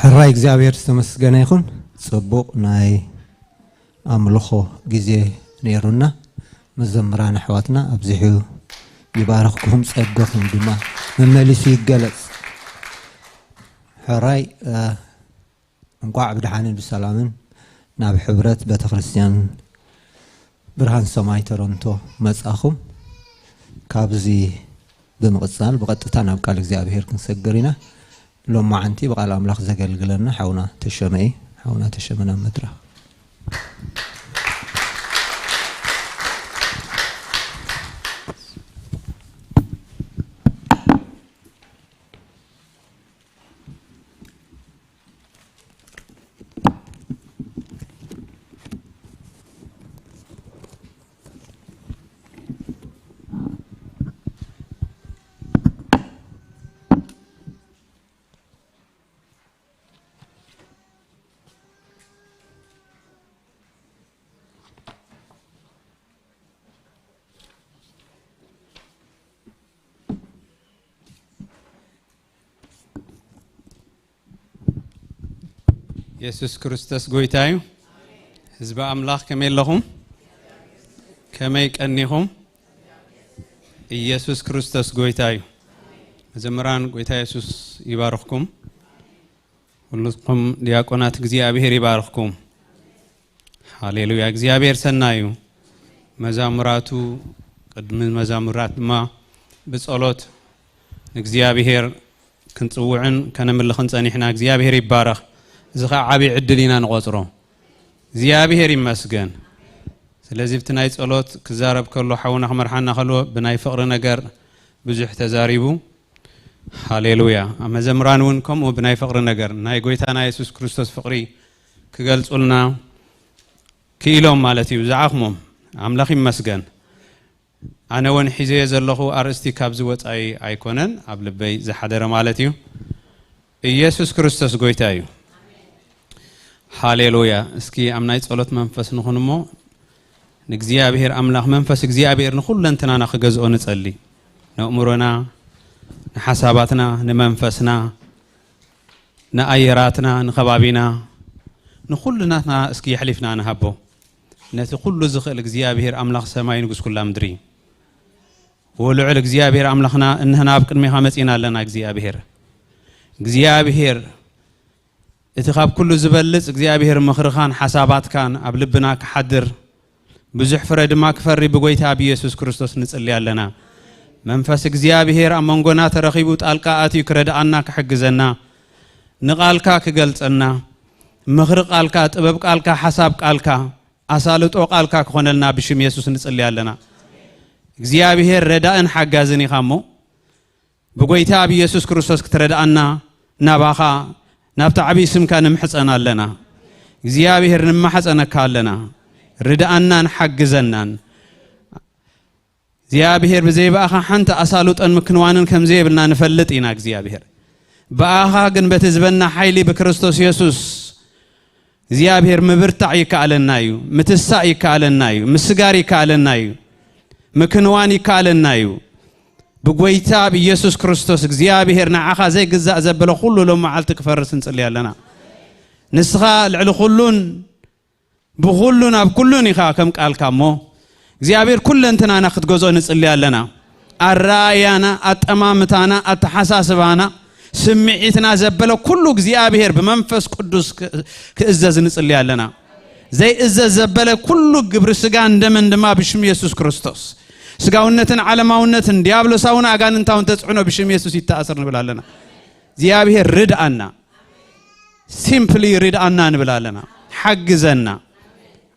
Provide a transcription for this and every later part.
ሕራይ እግዚኣብሔር ዝተመስገነ ይኹን። ጽቡቕ ናይ ኣምልኾ ግዜ ነይሩና። መዘምራን ኣሕዋትና ኣብዚሑ ይባርኽኩም፣ ጸጋኹም ድማ መመሊሱ ይገለጽ። ሕራይ፣ እ፣ እንቋዕ ብደሓንን ብሰላምን ናብ ሕብረት ቤተክርስትያን ብርሃን ሰማይ ቶሮንቶ መጻኹም። ካብዚ ብምቕጻል ብቐጥታ ናብ ቃል እግዚኣብሔር ክንሰግር ኢና። ሎማዓንቲ ብቓል ኣምላኽ ዘገልግለና ሓውና ተሸመ እዩ። ሓውና ተሸመ ናብ መድረኽ። የሱስ ክርስቶስ ጎይታ እዩ። ህዝቢ ኣምላኽ ከመይ ኣለኹም? ከመይ ቀኒኹም? ኢየሱስ ክርስቶስ ጎይታ እዩ። መዘምራን፣ ጎይታ የሱስ ይባርኽኩም። ኩልኩም ዲያቆናት እግዚኣብሔር ይባርኽኩም። ሃሌሉያ፣ እግዚኣብሔር ሰናይ እዩ። መዛሙራቱ፣ ቅድሚ መዛሙራት ድማ ብጸሎት ንእግዚኣብሔር ክንጽውዕን ከነምልኽን ጸኒሕና። እግዚኣብሔር ይባረኽ። እዚ ኸኣ ዓቢ ዕድል ኢና ንቖጽሮ። እግዚኣብሔር ይመስገን። ስለዚ ኣብቲ ናይ ጸሎት ክዛረብ ከሎ፣ ሓውና ክመርሓና ከሎ፣ ብናይ ፍቕሪ ነገር ብዙሕ ተዛሪቡ። ሃሌሉያ። ኣብ መዘምራን እውን ከምኡ ብናይ ፍቕሪ ነገር፣ ናይ ጎይታና የሱስ ክርስቶስ ፍቕሪ ክገልጹልና ክኢሎም ማለት እዩ፣ ዝዓኽሞም። ኣምላኽ ይመስገን። ኣነ እውን ሒዘዮ ዘለኹ ኣርእስቲ ካብዚ ወጻኢ ኣይኮነን፣ ኣብ ልበይ ዝሓደረ ማለት እዩ። ኢየሱስ ክርስቶስ ጎይታ እዩ። ሃሌሉያ። እስኪ ኣብ ናይ ጸሎት መንፈስ ንኹን እሞ፣ ንእግዚኣብሔር ኣምላኽ፣ መንፈስ እግዚኣብሔር ንኹለንትናና ክገዝኦ ንጸሊ። ነእምሮና፣ ንሓሳባትና፣ ንመንፈስና፣ ንኣየራትና፣ ንኸባቢና፣ ንኹሉ ናትና እስኪ የሕሊፍና ንሃቦ። ነቲ ኩሉ ዝኽእል እግዚኣብሔር ኣምላኽ ሰማይ ንጉስ ኩላ ምድሪ። ወልዑል እግዚኣብሔር ኣምላኽና፣ እንህና ኣብ ቅድሜኻ መጺና ኣለና እግዚኣብሔር። እግዚኣብሔር፣ እቲ ካብ ኩሉ ዝበልጽ እግዚኣብሔር ምኽርኻን ሓሳባትካን ኣብ ልብና ክሓድር፣ ብዙሕ ፍረ ድማ ክፈሪ ብጎይታ ብኢየሱስ ክርስቶስ ንጽሊ ኣለና። መንፈስ እግዚኣብሔር ኣብ መንጎና ተረኺቡ ጣልቃ ኣትዩ ክረድኣና ክሕግዘና፣ ንቓልካ ክገልጸና፣ ምኽሪ ቃልካ፣ ጥበብ ቃልካ፣ ሓሳብ ቃልካ፣ ኣሳልጦ ቃልካ ክኾነልና ብሽም የሱስ ንጽሊ ኣለና። እግዚኣብሔር ረዳእን ሓጋዝን ኢኻ እሞ፣ ብጎይታ ብኢየሱስ ክርስቶስ ክትረድኣና ናባኻ፣ ናብቲ ዓብዪ ስምካ ንምሕጸን ኣለና። እግዚኣብሔር ንማሕጸነካ ኣለና። ርድኣናን ሓግዘናን። እግዚኣብሔር ብዘይ ብኣኻ ሓንቲ ኣሳልጦን ምክንዋንን ከም ዘየብልና ንፈልጥ ኢና እግዚኣብሔር። ብኣኻ ግን በቲ ዝበና ሓይሊ ብክርስቶስ የሱስ እግዚኣብሔር ምብርታዕ ይከኣለና እዩ፣ ምትሳእ ይከኣለና እዩ፣ ምስጋር ይከኣለና እዩ፣ ምክንዋን ይከኣለና እዩ። ብጎይታ ብኢየሱስ ክርስቶስ እግዚኣብሔር ንዓኻ ዘይግዛእ ዘበለ ኩሉ ሎም መዓልቲ ክፈርስ ንጽሊ ኣለና። ንስኻ ልዕሊ ኩሉን ብኹሉን ኣብ ኩሉን ኢኻ ከም ቃልካ እሞ እግዚኣብሔር ኩለንትናና ክትገዝኦ ንጽሊ ኣለና። ኣረኣያና፣ ኣጠማምታና፣ ኣተሓሳስባና፣ ስምዒትና ዘበለ ኩሉ እግዚኣብሔር ብመንፈስ ቅዱስ ክ-፣ ክእዘዝ ንጽሊ ኣለና። ዘይእዘዝ ዘበለ ኩሉ ግብሪ ስጋን ደምን ድማ ብሽም የሱስ ክርስቶስ ስጋውነትን ዓለማውነትን ዲያብሎሳውን ኣጋንንታውን ተጽዕኖ ብሽም የሱስ ይተኣሰር ንብል ኣለና። እግዚኣብሔር ርድኣና፣ ሲምፕሊ ርድኣና ንብል ኣለና። ሓግዘና፣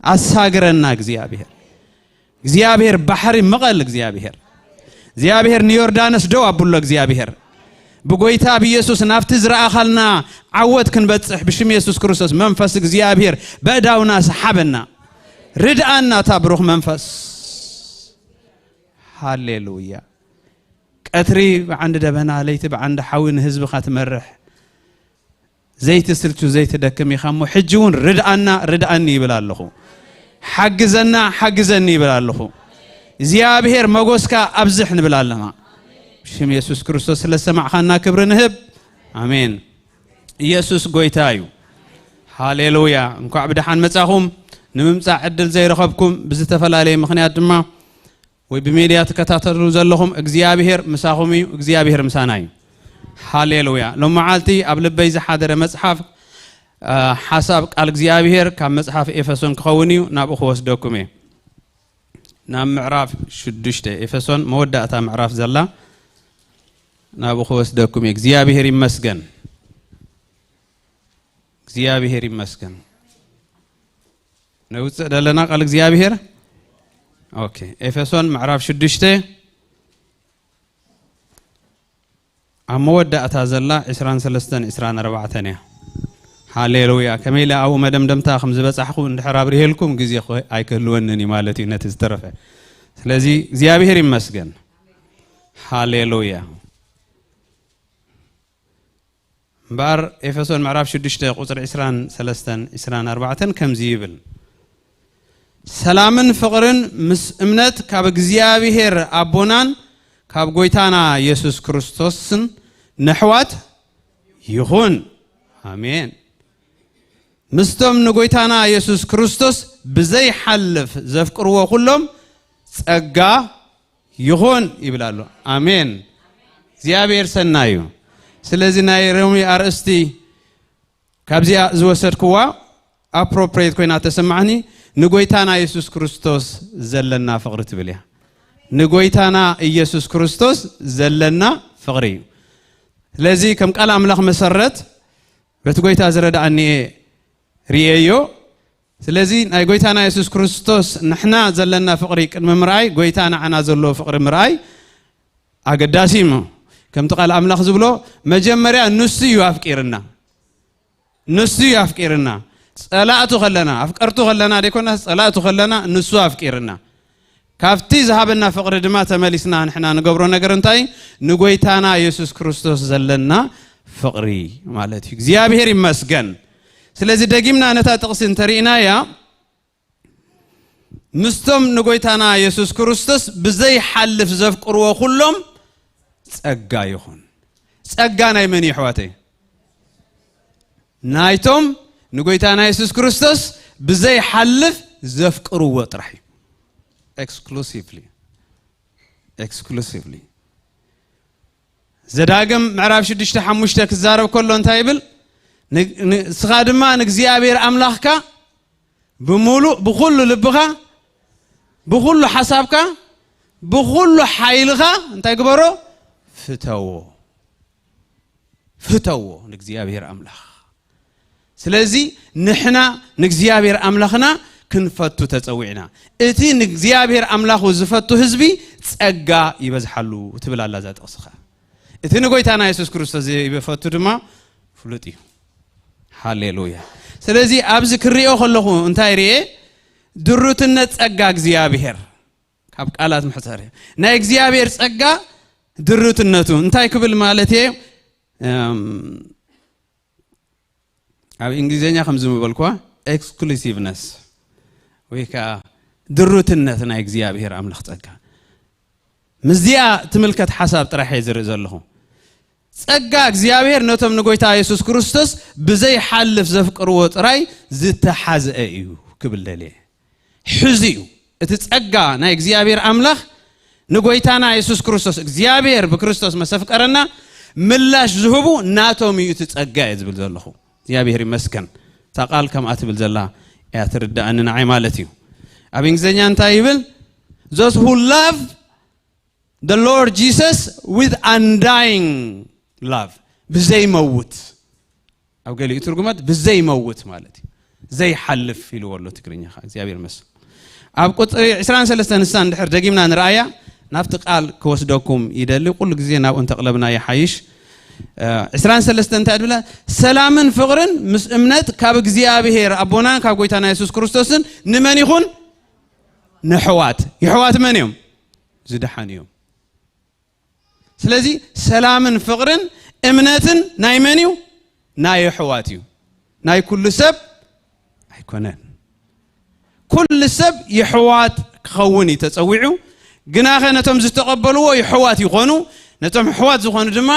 ኣሳግረና እግዚኣብሔር። እግዚኣብሔር ባሕሪ ምቐል እግዚኣብሔር። እግዚኣብሔር ንዮርዳኖስ ደው ኣብሎ እግዚኣብሔር። ብጎይታ ብኢየሱስ ናብቲ ዝረኣኻልና ዓወት ክንበጽሕ ብሽም የሱስ ክርስቶስ መንፈስ እግዚኣብሔር በእዳውና ሰሓበና። ርድኣና እታ ብሩኽ መንፈስ። ሃሌሉያ። ቀትሪ ብዓንዲ ደበና፣ ለይቲ ብዓንዲ ሓዊ ንህዝብኻ ትመርሕ። ዘይትስልቹ ዘይትደክም ኢኻ እሞ፣ ሕጂ እውን ርድኣና፣ ርድኣኒ ይብል ኣለኹ። ሓግዘና፣ ሓግዘኒ ይብል ኣለኹ። እግዚኣብሔር መጎስካ ኣብዝሕ ንብል ኣለና። ብሽም የሱስ ክርስቶስ ስለ ዝሰማዕኻና ክብሪ ንህብ። ኣሜን። ኢየሱስ ጎይታ እዩ። ሃሌሉያ። እንኳዕ ብደሓን መጻኹም። ንምምጻእ ዕድል ዘይረኸብኩም ብዝተፈላለየ ምኽንያት ድማ ወይ ብሜድያ ትከታተሉ ዘለኹም እግዚኣብሔር ምሳኹም እዩ። እግዚኣብሔር ምሳና እዩ። ሃሌሉያ። ሎም መዓልቲ ኣብ ልበይ ዝሓደረ መጽሓፍ፣ አ፣ ሓሳብ ቃል እግዚኣብሔር ካብ መጽሓፍ ኤፌሶን ክኸውን እዩ። ናብኡ ክወስደኩም እየ። ናብ ምዕራፍ ሽዱሽተ ኤፌሶን መወዳእታ ምዕራፍ ዘላ ናብኡ ክወስደኩም እየ። እግዚኣብሔር ይመስገን። እግዚኣብሔር ይመስገን። ነውፅእ ደለና ቃል እግዚኣብሔር። ኦኬ፣ ኤፌሶን ምዕራፍ ሽዱሽተ ኣብ መወዳእታ ዘላ ዕስራን ሰለስተን ዕስራን ኣርባዕተን እያ። ሃሌሉያ። ከመይ ኢለ ኣብኡ መደምደምታ ከም ዝበጻሕኹ እንድሕር ኣብርሄልኩም ግዜ ኸ-፣ ኣይክህልወንን እዩ ማለት እዩ ነቲ ዝተረፈ። ስለዚ እግዚኣብሔር ይመስገን። ሃሌሉያ። እምበኣር ኤፌሶን ምዕራፍ ሽዱሽተ ቁጽሪ ዕስራን ሰለስተን ዕስራን ኣርባዕተን ከምዚ ይብል፣ ሰላምን ፍቕርን ምስ እምነት ካብ እግዚኣብሔር ኣቦናን ካብ ጎይታና የሱስ ክርስቶስን ነሕዋት ይኹን። ኣሜን። ምስቶም ንጎይታና የሱስ ክርስቶስ ብዘይሓልፍ ዘፍቅርዎ ኩሎም ጸጋ ይኹን ይብል ኣሎ። ኣሜን። እግዚኣብሔር ሰናይ እዩ። ስለዚ ናይ ሮሚ ኣርእስቲ ካብዚኣ ዝወሰድክዋ ኣፕሮፕሬት ኮይና ተሰማዕኒ፣ ንጎይታና የሱስ ክርስቶስ ዘለና ፍቕሪ ትብል እያ። ንጎይታና ኢየሱስ ክርስቶስ ዘለና ፍቕሪ እዩ። ስለዚ ከም ቃል ኣምላኽ መሰረት በቲ ጎይታ ዝረድኣኒ እየ ርእየዮ። ስለዚ ናይ ጎይታና የሱስ ክርስቶስ ንሕና ዘለና ፍቕሪ ቅድሚ ምርኣይ፣ ጎይታ ንዓና ዘለዎ ፍቕሪ ምርኣይ ኣገዳሲ እዩ። ከምቲ ቃል ኣምላኽ ዝብሎ፣ መጀመርያ ንሱ እዩ ኣፍቂርና። ንሱ እዩ ኣፍቂርና። ጸላእቱ ከለና፣ ኣፍቀርቱ ከለና ደይኮና፣ ጸላእቱ ከለና ንሱ ኣፍቂርና። ካብቲ ዝሃበና ፍቕሪ ድማ ተመሊስና ንሕና ንገብሮ ነገር እንታይ? ንጎይታና የሱስ ክርስቶስ ዘለና ፍቕሪ ማለት እዩ። እግዚኣብሔር ይመስገን። ስለዚ ደጊምና ነታ ጥቕሲ እንተርኢናያ፣ ምስቶም ንጎይታና የሱስ ክርስቶስ ብዘይሓልፍ ዘፍቅርዎ ኩሎም ጸጋ ይኹን። ጸጋ ናይ መን እዩ ኣሕዋተይ? ናይቶም ንጎይታና የሱስ ክርስቶስ ብዘይሓልፍ ዘፍቅርዎ ጥራሕ እዩ። ኤክስክሉሲቭሊ፣ ኤክስክሉሲቭሊ። ዘዳግም ምዕራፍ ሽዱሽተ ሓሙሽተ ክዛረብ ከሎ እንታይ ይብል? ን-፣ ን-፣ ንስኻ ድማ ንእግዚኣብሔር ኣምላኽካ ብምሉእ፣ ብኹሉ ልብኻ፣ ብኹሉ ሓሳብካ፣ ብኹሉ ሓይልኻ እንታይ ግበሮ? ፍተዎ። ፍተዎ ንእግዚኣብሔር ኣምላኽ። ስለዚ ንሕና ንእግዚኣብሔር ኣምላኽና ክንፈቱ ተጸዊዕና። እቲ ንእግዚኣብሔር ኣምላኹ ዝፈቱ ህዝቢ ጸጋ ይበዝሓሉ ትብል ኣላ እዛ ጥቕስኻ። እቲ ንጎይታና የሱስ ክርስቶስ ዘይፈቱ ድማ ፍሉጥ እዩ። ሃሌሉያ። ስለዚ ኣብዚ ክሪኦ ከለኹ እንታይ ርኤ? ድሩትነት ጸጋ እግዚኣብሔር። ካብ ቃላት መሕጸሪ ናይ እግዚኣብሔር ጸጋ ድሩትነቱ እንታይ ክብል ማለት እየ? እም፣ ኣብ እንግሊዝኛ ከምዚ ምበልኳ፣ ኤክስክሉሲቭነስ ወይ ከዓ ድሩትነት ናይ እግዚኣብሔር ኣምላኽ ጸጋ። ምስዚኣ ትምልከት ሓሳብ ጥራሕ እየ ዝርኢ ዘለኹ። ጸጋ እግዚኣብሔር ነቶም ንጎይታ የሱስ ክርስቶስ ብዘይሓልፍ ዘፍቅርዎ ጥራይ ዝተሓዝአ እዩ ክብል ደልየ። ሕዚ እዩ እቲ ጸጋ ናይ እግዚኣብሔር ኣምላኽ ንጎይታና የሱስ ክርስቶስ፣ እግዚኣብሔር ብክርስቶስ መሰፍቀረና ምላሽ ዝህቡ ናቶም እዩ እቲ ጸጋ እየ ዝብል ዘለኹ። እግዚኣብሔር ይመስገን። እታ ቃል ከምኣ ትብል ዘላ እያ ትርዳእኒ ንዓይ ማለት እዩ። ኣብ እንግሊዝኛ እንታይ ይብል? Those who love the Lord Jesus with undying love፣ ብዘይመውት፣ ኣብ ገሊኡ ትርጉማት ብዘይመውት ማለት እዩ። ዘይሓልፍ ኢልዎ ኣሎ ትግርኛ ኸዓ። እግዚኣብሔር ይመስገን። ኣብ ቁጽሪ ዕስራን ሰለስተን ንሳ እንድሕር ደጊምና ንርኣያ፣ ናብቲ ቃል ክወስደኩም ይደሊ። ኩሉ ግዜ ናብኡ እንተቕለብና ይሓይሽ። እ፣ ዕስራን ሰለስተን እንታይ ትብላ? ሰላምን ፍቕርን ምስ እምነት ካብ እግዚኣብሔር ኣቦናን ካብ ጎይታና የሱስ ክርስቶስን ንመን ይኹን? ንሕዋት። ይሕዋት መን እዮም? ዝደሓኑ እዮም። ስለዚ ሰላምን ፍቕርን እምነትን ናይ መን እዩ? ናይ ኣሕዋት እዩ። ናይ ኩሉ ሰብ ኣይኮነን። ኩሉ ሰብ የሕዋት ክኸውን እዩ ተጸዊዑ። ግናኸ ነቶም ዝተቐበልዎ የሕዋት ይኾኑ። ነቶም ኣሕዋት ዝኾኑ ድማ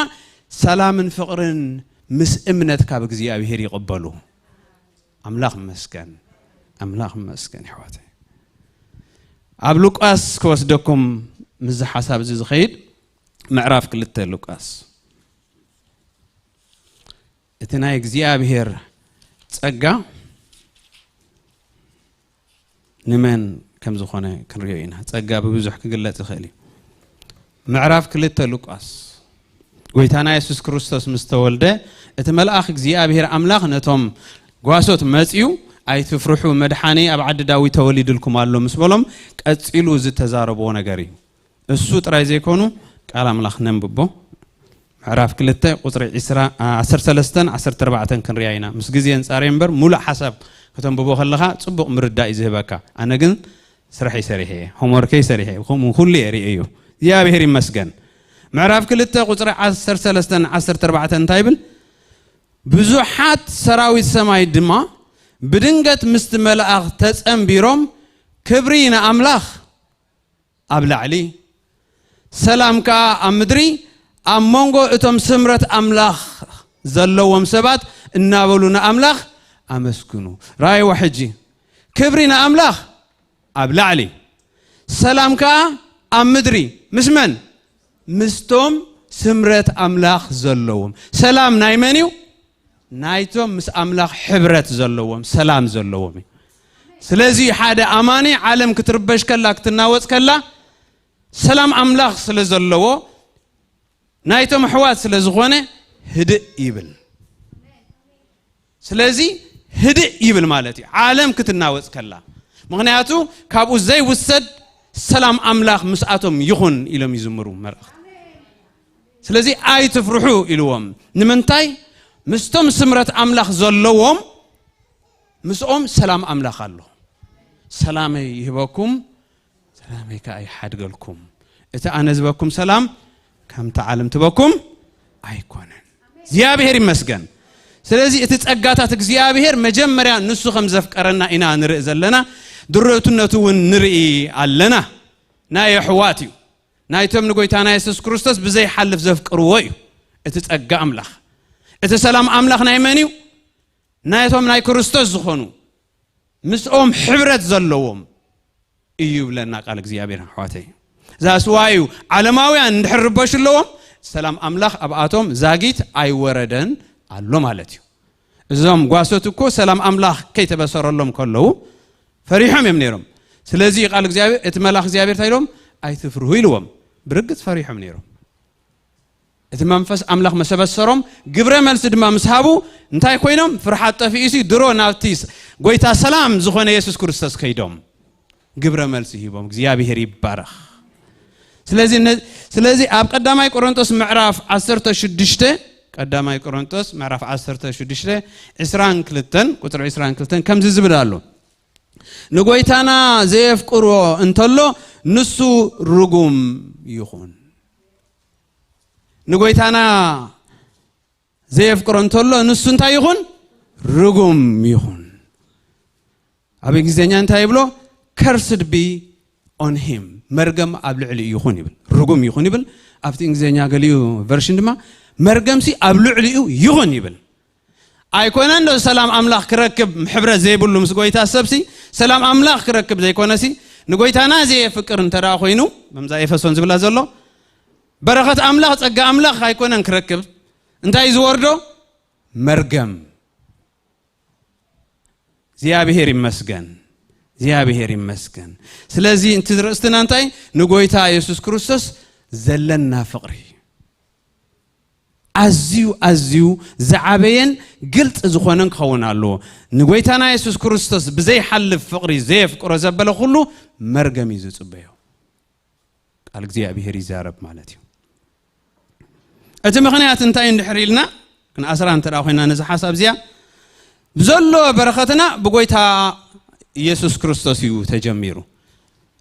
ሰላምን ፍቕርን ምስ እምነት ካብ እግዚኣብሔር ይቕበሉ። ኣምላኽ መስገን፣ ኣምላኽ መስገን ይሕዋተይ። ኣብ ሉቃስ ክወስደኩም ምስዚ ሓሳብ እዚ ዝኸይድ ምዕራፍ ክልተ ሉቃስ፣ እቲ ናይ እግዚኣብሔር ጸጋ ንመን ከም ዝኾነ ክንሪኦ ኢና። ጸጋ ብብዙሕ ክግለጽ ይኽእል እዩ። ምዕራፍ ክልተ ሉቃስ፣ ጎይታና የሱስ ክርስቶስ ምስ ተወልደ፣ እቲ መልኣኽ እግዚኣብሔር ኣምላኽ ነቶም ጓሶት መጺኡ፣ "ኣይትፍርሑ፣ መድሓኒ ኣብ ዓዲ ዳዊት ተወሊዱልኩም ኣሎ" ምስ በሎም፣ ቀጺሉ ዝተዛረብዎ ነገር እዩ። እሱ ጥራይ ዘይኮኑ፣ ቃል ኣምላኽ ነንብቦ። ምዕራፍ ክልተ ቁጽሪ ዕስራ፣ ዓ-፣ ዓሰርተ ሰለስተን ዓሰርተ ኣርባዕተን ክንሪኣ ኢና። ምስ ግዜ ኣንጻር እምበር፣ ሙሉእ ሓሳብ ከተንብቦ ከለኻ ጽቡቕ ምርዳእ እዩ ዝህበካ። ኣነ ግን ስራሐይ ሰሪሐ እየ፣ ሆምወርከይ ሰሪሐ እየ፣ ከምኡ ኩሉ እየ ርእየ እዩ። እግዚኣብሔር ይመስገን። ምዕራፍ ክልተ ቁጽሪ ዓሰርተ ሰለስተን ዓሰርተ ኣርባዕተን እንታይ ይብል? ብዙሓት ሰራዊት ሰማይ ድማ ብድንገት ምስቲ መልኣኽ ተጸንቢሮም፣ ክብሪ ንኣምላኽ ኣብ ላዕሊ፣ ሰላም ከኣ ኣብ ምድሪ፣ ኣብ መንጎ እቶም ስምረት ኣምላኽ ዘለዎም ሰባት እናበሉ ንኣምላኽ ኣመስግኑ። ራእይዎ ሕጂ፣ ክብሪ ንኣምላኽ ኣብ ላዕሊ፣ ሰላም ከኣ ኣብ ምድሪ። ምስ መን? ምስቶም ስምረት ኣምላኽ ዘለዎም። ሰላም ናይ መን እዩ? ናይቶም ምስ ኣምላኽ ሕብረት ዘለዎም፣ ሰላም ዘለዎም እዩ። ስለዚ ሓደ ኣማኒ፣ ዓለም ክትርበሽ ከላ፣ ክትናወጽ ከላ፣ ሰላም ኣምላኽ ስለ ዘለዎ፣ ናይቶም ኣሕዋት ስለ ዝኾነ፣ ህድእ ይብል። ስለዚ ህድእ ይብል ማለት እዩ፣ ዓለም ክትናወጽ ከላ። ምኽንያቱ ካብኡ ዘይውሰድ ሰላም ኣምላኽ ምስኣቶም ይኹን ኢሎም ይዝምሩ መላእኽቲ። ስለዚ ኣይትፍርሑ ኢልዎም። ንምንታይ? ምስቶም ስምረት ኣምላኽ ዘለዎም፣ ምስኦም ሰላም ኣምላኽ ኣሎ። "ሰላመይ ይህበኩም፣ ሰላመይ ከኣ ይሓድገልኩም። እቲ ኣነ ዝበኩም ሰላም ከምቲ ዓለም ትበኩም ኣይኮነን።" እግዚኣብሔር ይመስገን። ስለዚ እቲ ጸጋታት እግዚኣብሔር መጀመርያ ንሱ ከም ዘፍቀረና ኢና ንርኢ ዘለና፣ ድረቱነቱ እውን ንርኢ ኣለና። ናይ ኣሕዋት እዩ። ናይቶም ንጎይታና የሱስ ክርስቶስ ብዘይሓልፍ ዘፍቅርዎ እዩ። እቲ ጸጋ ኣምላኽ፣ እቲ ሰላም ኣምላኽ ናይ መን እዩ? ናይቶም ናይ ክርስቶስ ዝኾኑ፣ ምስኦም ሕብረት ዘለዎም እዩ ይብለና ቃል እግዚኣብሔር፣ ኣሕዋተይ። ዛስዋ እዩ፣ ዓለማውያን እንድሕር ርበሹ ኣለዎም፣ ሰላም ኣምላኽ ኣብኣቶም ዛጊት ኣይወረደን ኣሎ ማለት እዩ። እዞም ጓሶት እኮ ሰላም ኣምላኽ ከይተበሰረሎም ከለዉ ፈሪሖም እዮም ነይሮም። ስለዚ ቃል እግዚኣብሔር፣ እቲ መልኣኽ እግዚኣብሔር እንታይ ኢሎም? "ኣይትፍርሁ" ኢልዎም። ብርግጽ ፈሪሖም ነይሮም። እቲ መንፈስ ኣምላኽ መሰበሰሮም፣ ግብረ መልሲ ድማ ምስ ሃቡ፣ እንታይ ኮይኖም? ፍርሓት ጠፊኡሲ ድሮ ናብቲ ስ-፣ ጎይታ ሰላም ዝኾነ የሱስ ክርስቶስ ከይዶም ግብረ መልሲ ሂቦም። እግዚኣብሔር ይባረኽ። ስለዚ ነ-፣ ስለዚ ኣብ ቀዳማይ ቆሮንቶስ ምዕራፍ ዓሰርተ ሽዱሽተ፣ ቀዳማይ ቆሮንቶስ ምዕራፍ ዓሰርተ ሽዱሽተ፣ ዕስራን ክልተን፣ ቁጽሪ ዕስራን ክልተን ከምዚ ዝብል ኣሎ። "ንጎይታና ዘየፍቅሮ እንተሎ ንሱ ርጉም ይኹን።" ንጎይታና ዘየፍቅሮ እንተሎ ንሱ እንታይ ይኹን? ርጉም ይኹን። ኣብ እንግሊዝኛ እንታይ ይብሎ? "Cursed be on him።" መርገም ኣብ ልዕሊኡ ይኹን ይብል። ርጉም ይኹን ይብል። ኣብቲ እንግሊዝኛ ገሊኡ ቨርሽን ድማ "መርገምሲ ኣብ ልዕሊኡ ይኹን" ይብል። ኣይኮነን ዶ ሰላም ኣምላኽ ክረክብ፣ ሕብረት ዘይብሉ ምስ ጎይታ ሰብሲ ሰላም ኣምላኽ ክረክብ ዘይኮነሲ፣ ንጎይታና ዘየፍቅር እንተ ደኣ ኮይኑ፣ ከምዛ ኤፌሶን ዝብላ ዘሎ፣ በረኸት ኣምላኽ፣ ጸጋ ኣምላኽ ኣይኮነን ክረክብ። እንታይ እዩ ዝወርዶ? መርገም። እግዚኣብሔር ይመስገን። እግዚኣብሔር ይመስገን። ስለዚ፣ እቲ ርእስትና እንታይ? ንጎይታ የሱስ ክርስቶስ ዘለና ፍቕሪ። ኣዝዩ፣ ኣዝዩ ዝዓበየን ግልጽ ዝኾነን ክኸውን ኣለዎ። ንጎይታና የሱስ ክርስቶስ ብዘይሓልፍ ፍቕሪ ዘየፍቅሮ ዘበለ ኩሉ መርገም እዩ ዝጽበዮ። ቃል እግዚኣብሔር ይዛረብ ማለት እዩ። እቲ ምኽንያት እንታይ እንድሕር ኢልና፣ ክንኣስራ እንተ ደኣ ኮይና ነዚ ሓሳብ እዚኣ፣ ብዘሎ በረኸትና ብጎይታ ኢየሱስ ክርስቶስ እዩ ተጀሚሩ።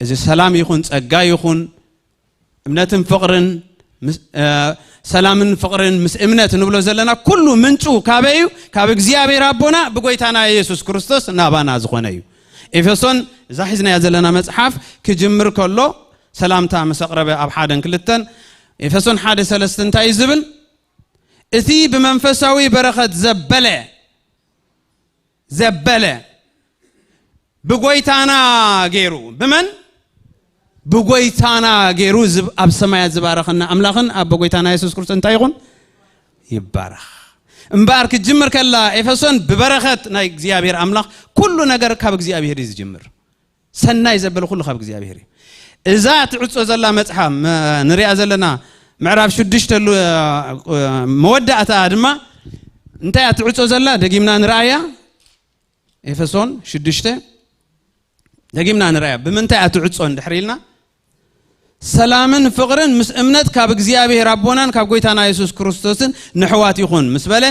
እዚ ሰላም ይኹን፣ ጸጋ ይኹን፣ እምነትን ፍቕርን ምስ፣ እ፣ ሰላምን ፍቕርን ምስ እምነት ንብሎ ዘለና ኩሉ ምንጩ ካበይ እዩ? ካብ እግዚኣብሔር ኣቦና ብጎይታና ኢየሱስ ክርስቶስ ናባና ዝኾነ እዩ። ኤፌሶን፣ እዛ ሒዝናያ ዘለና መጽሓፍ ክጅምር ከሎ፣ ሰላምታ ምስ ኣቕረበ ኣብ ሓደን ክልተን፣ ኤፌሶን ሓደ ሰለስተ እንታይ እዩ ዝብል? እቲ ብመንፈሳዊ በረኸት ዘበለ ዘበለ ብጎይታና ገይሩ። ብመን? ብጎይታና ገይሩ ዝብ- ኣብ ሰማያት ዝባረኸና ኣምላኽን ኣብ ጎይታና የሱስ ክርስቶስ እንታይ ይኹን? ይባረኽ። እምበኣር ክትጅምር ከላ ኤፌሶን ብበረኸት ናይ እግዚኣብሔር ኣምላኽ፣ ኩሉ ነገር ካብ እግዚኣብሔር እዩ ዝጅምር። ሰናይ ዘበለ ኩሉ ካብ እግዚኣብሔር እዩ። እዛ ትዕጾ ዘላ መጽሓፍ መ- ንሪኣ ዘለና ምዕራፍ ሽዱሽተ ሉ- መወዳእታ ድማ እንታይ እያ ትዕጾ ዘላ? ደጊምና ንርኣያ። ኤፌሶን ሽዱሽተ ደጊምና ንርኣያ። ብምንታይ እያ ትዕጾ እንድሕር ኢልና፣ ሰላምን ፍቕርን ምስ እምነት ካብ እግዚኣብሔር ኣቦናን ካብ ጎይታና የሱስ ክርስቶስን ንሕዋት ይኹን ምስ በለ፣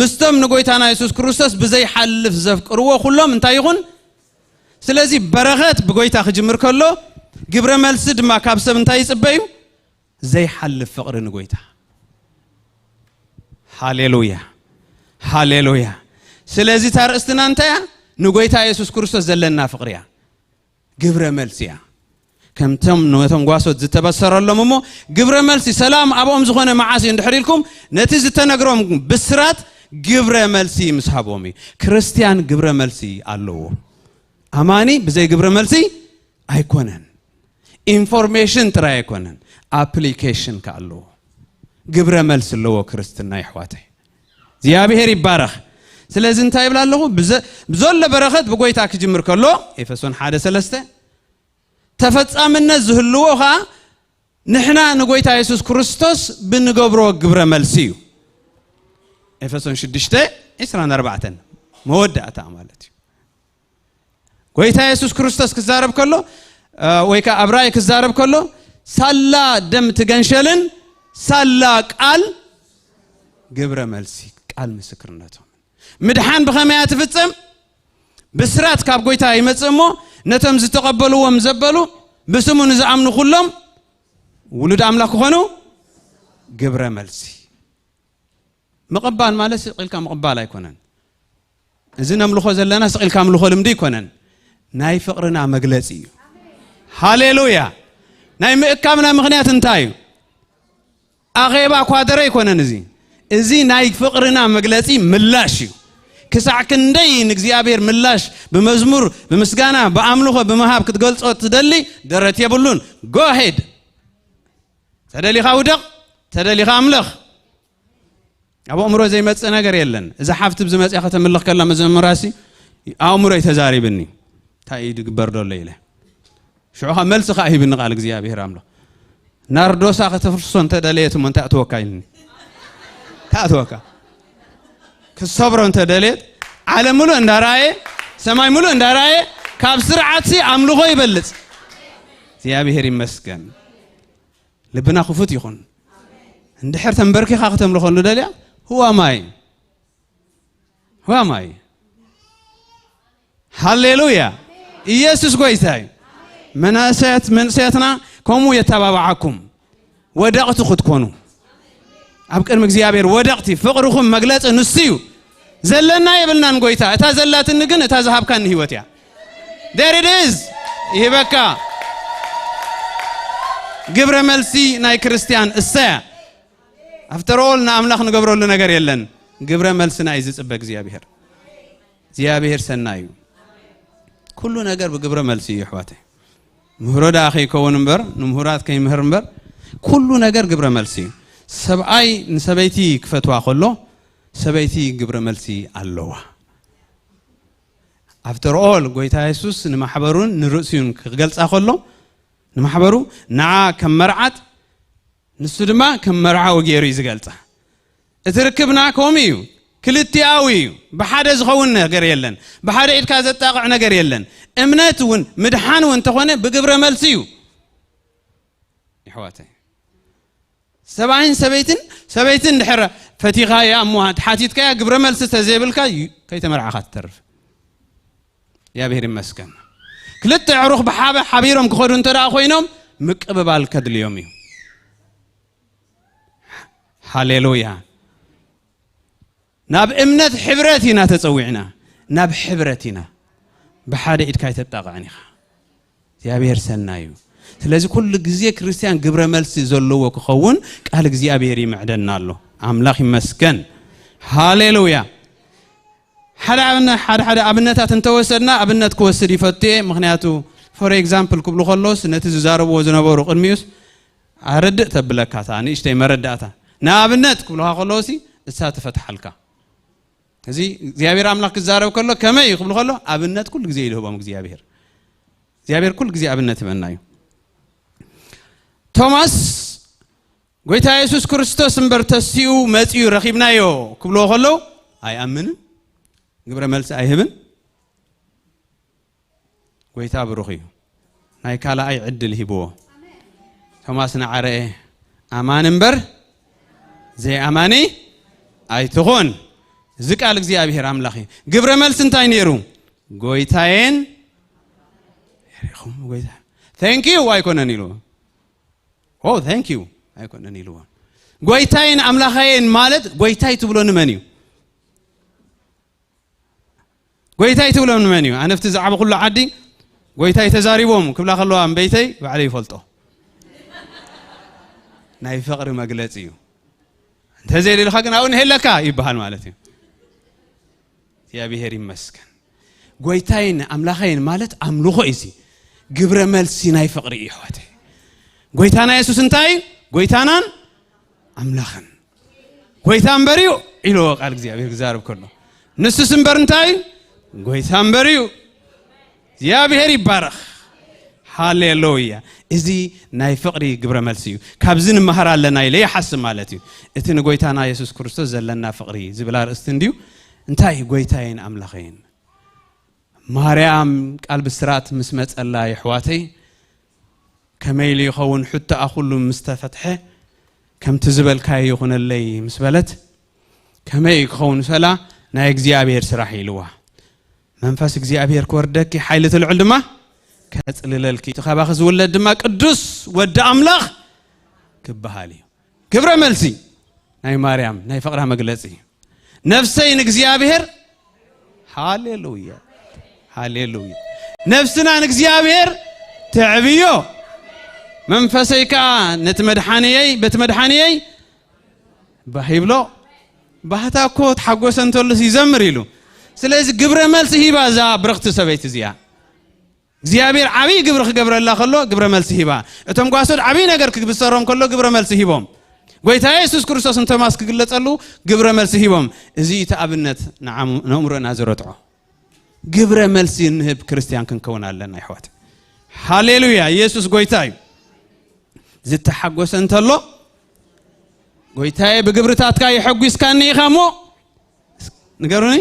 ምስቶም ንጎይታና የሱስ ክርስቶስ ብዘይሓልፍ ዘፍቅርዎ ኩሎም እንታይ ይኹን? ስለዚ በረኸት ብጎይታ ክጅምር ከሎ፣ ግብረ መልሲ ድማ ካብ ሰብ እንታይ ይጽበ እዩ? ዘይሓልፍ ፍቕሪ ንጎይታ። ሃሌሉያ፣ ሃሌሉያ። ስለዚ እታ ርእስትና እንታይ እያ? ንጎይታ የሱስ ክርስቶስ ዘለና ፍቕሪ እያ። ግብረ መልሲ እያ። ከምቶም ነቶም ጓሶት ዝተበሰረሎም እሞ፣ ግብረ መልሲ ሰላም ኣብኦም ዝኾነ መዓስ እዩ እንድሕር ኢልኩም፣ ነቲ ዝተነግሮም ብስራት ግብረ መልሲ ምስ ሃቦም እዩ። ክርስትያን ግብረ መልሲ ኣለዎ። ኣማኒ ብዘይ ግብረ መልሲ ኣይኮነን። ኢንፎርሜሽን ጥራይ ኣይኮነን፣ ኣፕሊኬሽን ከ ኣለዎ። ግብረ መልሲ ኣለዎ ክርስትና፣ ይሕዋተይ። እግዚኣብሔር ይባረኽ። ስለዚ እንታይ ይብል ኣለኹ? ብዘ- ብዘሎ በረኸት ብጎይታ ክጅምር ከሎ፣ ኤፌሶን ሓደ ሰለስተ፣ ተፈጻምነት ዝህልዎ ኸኣ ንሕና ንጎይታ የሱስ ክርስቶስ ብንገብሮ ግብረ መልሲ እዩ። ኤፌሶን ሽዱሽተ ዕስራን ኣርባዕተን መወዳእታ ማለት እዩ። ጎይታ የሱስ ክርስቶስ ክዛረብ ከሎ፣ እ፣ ወይ ከኣ ኣብ ራእይ ክዛረብ ከሎ፣ ሳላ ደም ትገንሸልን ሳላ ቃል ግብረ መልሲ፣ ቃል ምስክርነቶም። ምድሓን ብኸመይ እያ ትፍጸም? ብስራት ካብ ጎይታ ይመጽእ እሞ፣ ነቶም ዝተቐበልዎም ዘበሉ፣ ብስሙ ንዝኣምኑ ኩሎም ውሉድ ኣምላኽ ክኾኑ። ግብረ መልሲ። ምቕባል ማለት ስቕ ኢልካ ምቕባል ኣይኮነን። እዚ ነምልኾ ዘለና ስቕ ኢልካ ምልኾ ልምዲ ኣይኮነን። ናይ ፍቕርና መግለጺ እዩ። ሃሌሉያ። ናይ ምእካብና ምኽንያት እንታይ እዩ? ኣኼባ ኳደረ ኣይኮነን። እዚ እዚ ናይ ፍቕርና መግለጺ ምላሽ እዩ። ክሳዕ ክንደይ ንእግዚኣብሔር ምላሽ ብመዝሙር፣ ብምስጋና፣ ብኣምልኾ፣ ብምሃብ ክትገልጾ ትደሊ፣ ደረት የብሉን። ጎ ሄድ። ተደሊኻ ውደቕ፣ ተደሊኻ ኣምልኽ። ኣብ ኣእምሮ ዘይመጽእ ነገር የለን። እዛ ሓፍቲ ብዝመጽያ ከተምልኽ ከላ መዘምራሲ ኣእምሮይ ተዛሪብኒ። እንታይ እዩ ዝግበር ዘሎ ኢለ። ሽዑ ኸኣ መልሲ ኸኣ ሂብኒ ቃል እግዚኣብሔር ኣምላኽ። ናርዶሳ ከተፍርሶ እንተደለየት እሞ እንታይ ኣእትወካ ኢልኒ። እንታይ ኣእትወካ? ክሰብሮ እንተደለየት፣ ዓለም ምሉእ እንዳረኣየ፣ ሰማይ ምሉእ እንዳረኣየ፣ ካብ ስርዓትሲ ኣምልኾ ይበልጽ። እግዚኣብሔር ይመስገን። ልብና ክፉት ይኹን። እንድሕር ተንበርኪኻ ከተምልኾ እንዶ ደልያ፣ who am I? Who am I? ሃሌሉያ። ኢየሱስ ጎይታ እዩ። መናእሰያት፣ መንእሰያትና ከምኡ የተባብዓኩም። ወደቕቲ ክትኮኑ። ኣብ ቅድሚ እግዚኣብሔር ወደቕቲ፣ ፍቕርኹም መግለጺ ንሱ እዩ። ዘለና የብልናን ጎይታ። እታ ዘላትኒ ግን እታ ዝሃብካኒ ህይወት እያ። There it is። ይህበካ። ግብረ መልሲ ናይ ክርስትያን እሰያ። After all ንኣምላኽ ንገብረሉ ነገር የለን። ግብረ መልስና እዩ ዝጽበ እግዚኣብሔር። እግዚኣብሔር ሰናይ እዩ። ኩሉ ነገር ብግብረ መልሲ እዩ ኣሕዋተይ። ምህሮ ደኣ ከይከውን እምበር፣ ንምሁራት ከይምህር እምበር፣ ኩሉ ነገር ግብረ መልሲ እዩ። ሰብኣይ ንሰበይቲ ክፈትዋ ከሎ፣ ሰበይቲ ግብረ መልሲ ኣለዋ። After all ጎይታ የሱስ ንማሕበሩን ንርእሲኡን ክገልጻ ከሎ፣ ንማሕበሩ ንዓ ከም መርዓት፣ ንሱ ድማ ከም መርዓዊ ገይሩ እዩ ዝገልጻ። እቲ ርክብና ከምኡ እዩ። ክልቲኣዊ እዩ። ብሓደ ዝኸውን ነገር የለን። ብሓደ ኢድካ ዘጣቕዕ ነገር የለን። እምነት እውን ምድሓን እውን እንተኾነ ብግብረ መልሲ እዩ። ይሕዋተይ። ሰብኣይን ሰበይትን፣ ሰበይትን ድሕር ፈቲኻያ እሞ ሓቲትካያ ግብረ መልሲ ተዘይብልካ እዩ ከይተመርዓኻ ትተርፍ። እግዚኣብሔር ይመስገን። ክልተ ኣዕሩኽ ብሓበ ሓቢሮም ክኸዱ እንተ ደኣ ኮይኖም ምቅብባል ከድልዮም እዩ። ሃሌሉያ። ናብ እምነት ሕብረት ኢና ተጸዊዕና። ናብ ሕብረት ኢና። ብሓደ ኢድካ ኣይተጣቕዕን ኢኻ። እግዚኣብሔር ሰናይ እዩ። ስለዚ ኩሉ ግዜ ክርስትያን ግብረ መልሲ ዘለዎ ክኸውን ቃል እግዚኣብሔር ይምዕደና ኣሎ። ኣምላኽ ይመስገን። ሃሌሉያ። ሓደ ኣብነ- ሓደ ሓደ ኣብነታት እንተወሰድና፣ ኣብነት ክወስድ ይፈቱ እየ። ምክንያቱ for example ክብሉ ከለውስ ነቲ ዝዛረብዎ ዝነበሩ ቅድሚኡስ ኣረድእ ተብለካ፣ እታ ንእሽተይ መረዳእታ። ንኣብነት ክብሉካ ከለውሲ እሳ ትፈትሓልካ። እዚ እግዚኣብሔር ኣምላኽ ክዛረብ ከሎ ከመይ እዩ ክብሉ ከሎ፣ ኣብነት ኩሉ ግዜ እዩ ዝህቦም እግዚኣብሔር። እግዚኣብሔር ኩሉ ግዜ ኣብነት ይህበና እዩ። ቶማስ ጎይታ የሱስ ክርስቶስ እምበር ተሲኡ መጺኡ ረኺብናዮ ክብልዎ ከለዉ ኣይኣምንን፣ ግብረ መልሲ ኣይህብን። ጎይታ ብሩኽ እዩ። ናይ ካልኣይ ዕድል ሂብዎ። ቶማስ ንዓረኤ ኣማን እምበር ዘይኣማኒ ኣይትኹን። እዚ ቃል እግዚኣብሔር ኣምላኽ እዩ። ግብረ መልሲ እንታይ ነይሩ? ጎይታዬን ሪኹም ጎይታ thank you ኣይኮነን ኢሉ። Oh thank you ኣይኮነን ኢልዎ። ጎይታዬን ኣምላኸዬን ማለት ጎይታይ ትብሎ ንመን እዩ? ጎይታይ ትብሎ ንመን እዩ? ኣነ ኣብቲ ዝዓበኹሉ ዓዲ ጎይታይ ተዛሪቦም ክብላ ከለዋ እምበይተይ ባዕለይ ይፈልጦ። ናይ ፍቕሪ መግለጺ እዩ። እንተዘይልልኻ ግን ኣብኡ ንሄለካ ይበሃል ማለት እዩ። እግዚኣብሔር ይመስገን። ጎይታይን ኣምላኸይን ማለት ኣምልኾ እዩ። እዚ ግብረ መልሲ ናይ ፍቕሪ እዩ ኣሕዋተይ። ጎይታና የሱስ እንታይ እዩ? ጎይታናን ኣምላኽን። ጎይታ እምበር እዩ ኢልዎ ቃል እግዚኣብሔር ክዛረብ ከሎ፣ ንሱስ እምበር እንታይ እዩ? ጎይታ እምበር እዩ። እግዚኣብሔር ይባረኽ። ሃሌሉያ። እዚ ናይ ፍቕሪ ግብረ መልሲ እዩ። ካብዚ ንመሃር ኣለና ኢለ ይሓስብ ማለት እዩ። እቲ ንጎይታና የሱስ ክርስቶስ ዘለና ፍቕሪ ዝብል ኣርእስቲ እንድዩ። እንታይ እዩ? ጎይታዬን ኣምላኸይን። ማርያም ቃል ብስራት ምስ መጸላ የሕዋተይ ከመይ ኢሉ ይኸውን? ሕቶኣ ኩሉ ምስ ተፈትሐ፣ ከምቲ ዝበልካዮ ይኹነለይ ምስ በለት፣ ከመይ እዩ ክኸውን? ሰላ ናይ እግዚኣብሔር ስራሕ ኢልዋ። መንፈስ እግዚኣብሔር ክወርደኪ፣ ሓይሊ ትልዕል ድማ ከጽልለልኪ፣ እቲ ካባኺ ዝውለድ ድማ ቅዱስ ወዲ ኣምላኽ ክበሃል እዩ። ግብረ መልሲ ናይ ማርያም ናይ ፍቕራ መግለጺ። ነፍሰይ ንእግዚኣብሔር፣ ሃሌሉያ፣ ሃሌሉያ። ነፍስና ንእግዚኣብሔር ተዕብዮ፣ መንፈሰይ ከኣ ነቲ መድሓንየይ፣ በቲ መድሓንየይ ባህ ይብሎ። ባህታ እኮ ተሓጎሰ እንተሉስ ይዘምር ኢሉ። ስለዚ ግብረ መልሲ ሂባ እዛ ብርኽቲ ሰበይቲ እዚኣ። እግዚኣብሔር ዓብዪ ግብሪ ክገብረላ ከሎ ግብረ መልሲ ሂባ። እቶም ጓሶት ዓብዪ ነገር ክብሰሮም ከሎ ግብረ መልሲ ሂቦም። ጎይታ የሱስ ክርስቶስ ንቶማስ ክግለጸሉ ግብረ መልሲ ሂቦም። እዚ እቲ ኣብነት ንዓም- ነእምሮና ዝረትዖ። ግብረ መልሲ እንህብ ክርስትያን ክንከውን ኣለና ይሕዋት። ሃሌሉያ፣ ኢየሱስ ጎይታ እዩ። ዝተሓጎሰ እንተሎ፣ ጎይታዬ ብግብርታትካ የሐጒስካኒ ኢኻ እሞ፣ ንገሩኒ፣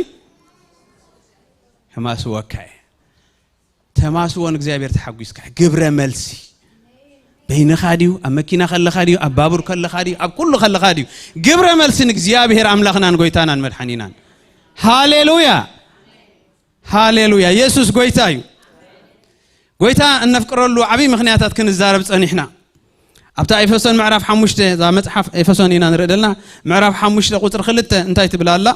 ሕማስወካ እየ። ተማስዎ ንእግዚኣብሔር ተሓጒስካ፣ ግብረ መልሲ። በይንኻ ድዩ፣ ኣብ መኪና ከለኻ ድዩ፣ ኣብ ባቡር ከለኻ ድዩ፣ ኣብ ኩሉ ከለኻ ድዩ፣ ግብረ መልሲ ንእግዚኣብሔር ኣምላኽናን ጎይታናን መድሓኒናን። ሃሌሉያ፣ ሃሌሉያ። የሱስ ጎይታ እዩ። ጎይታ እነፍቅረሉ ዓብዪ ምኽንያታት ክንዛረብ ጸኒሕና። ኣብታ ኤፌሶን ምዕራፍ ሓሙሽተ፣ እዛ መጽሓፍ ኤፌሶን ኢና ንርኢ ዘለና። ምዕራፍ ሓሙሽተ ቁጽሪ ክልተ እንታይ ትብል ኣላ?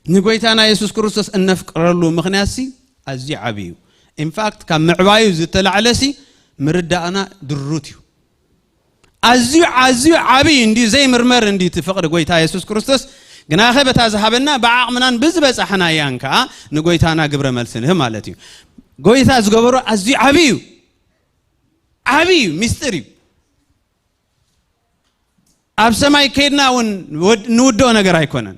ንጎይታና የሱስ ክርስቶስ እነፍቅረሉ ምኽንያትሲ ኣዝዩ ዓብዪ እዩ። ኢንፋክት ካብ ምዕባዩ ዝተላዕለሲ ምርዳእና ድሩት እዩ። ኣዝዩ ኣዝዩ ዓብዪ እንድዩ፣ ዘይምርመር እንድዩ እቲ ፍቕሪ ጎይታ የሱስ ክርስቶስ። ግናኸ በታ ዝሃበና ብዓቕምናን ብዝበጻሕናያን ከኣ ንጎይታና ግብረ መልሲ ንህብ ማለት እዩ። ጎይታ ዝገበሮ ኣዝዩ ዓብዪ እዩ። ዓብዪ እዩ፣ ሚስጥር እዩ። ኣብ ሰማይ ከይድና እውን ወድ- ንውድኦ ነገር ኣይኮነን።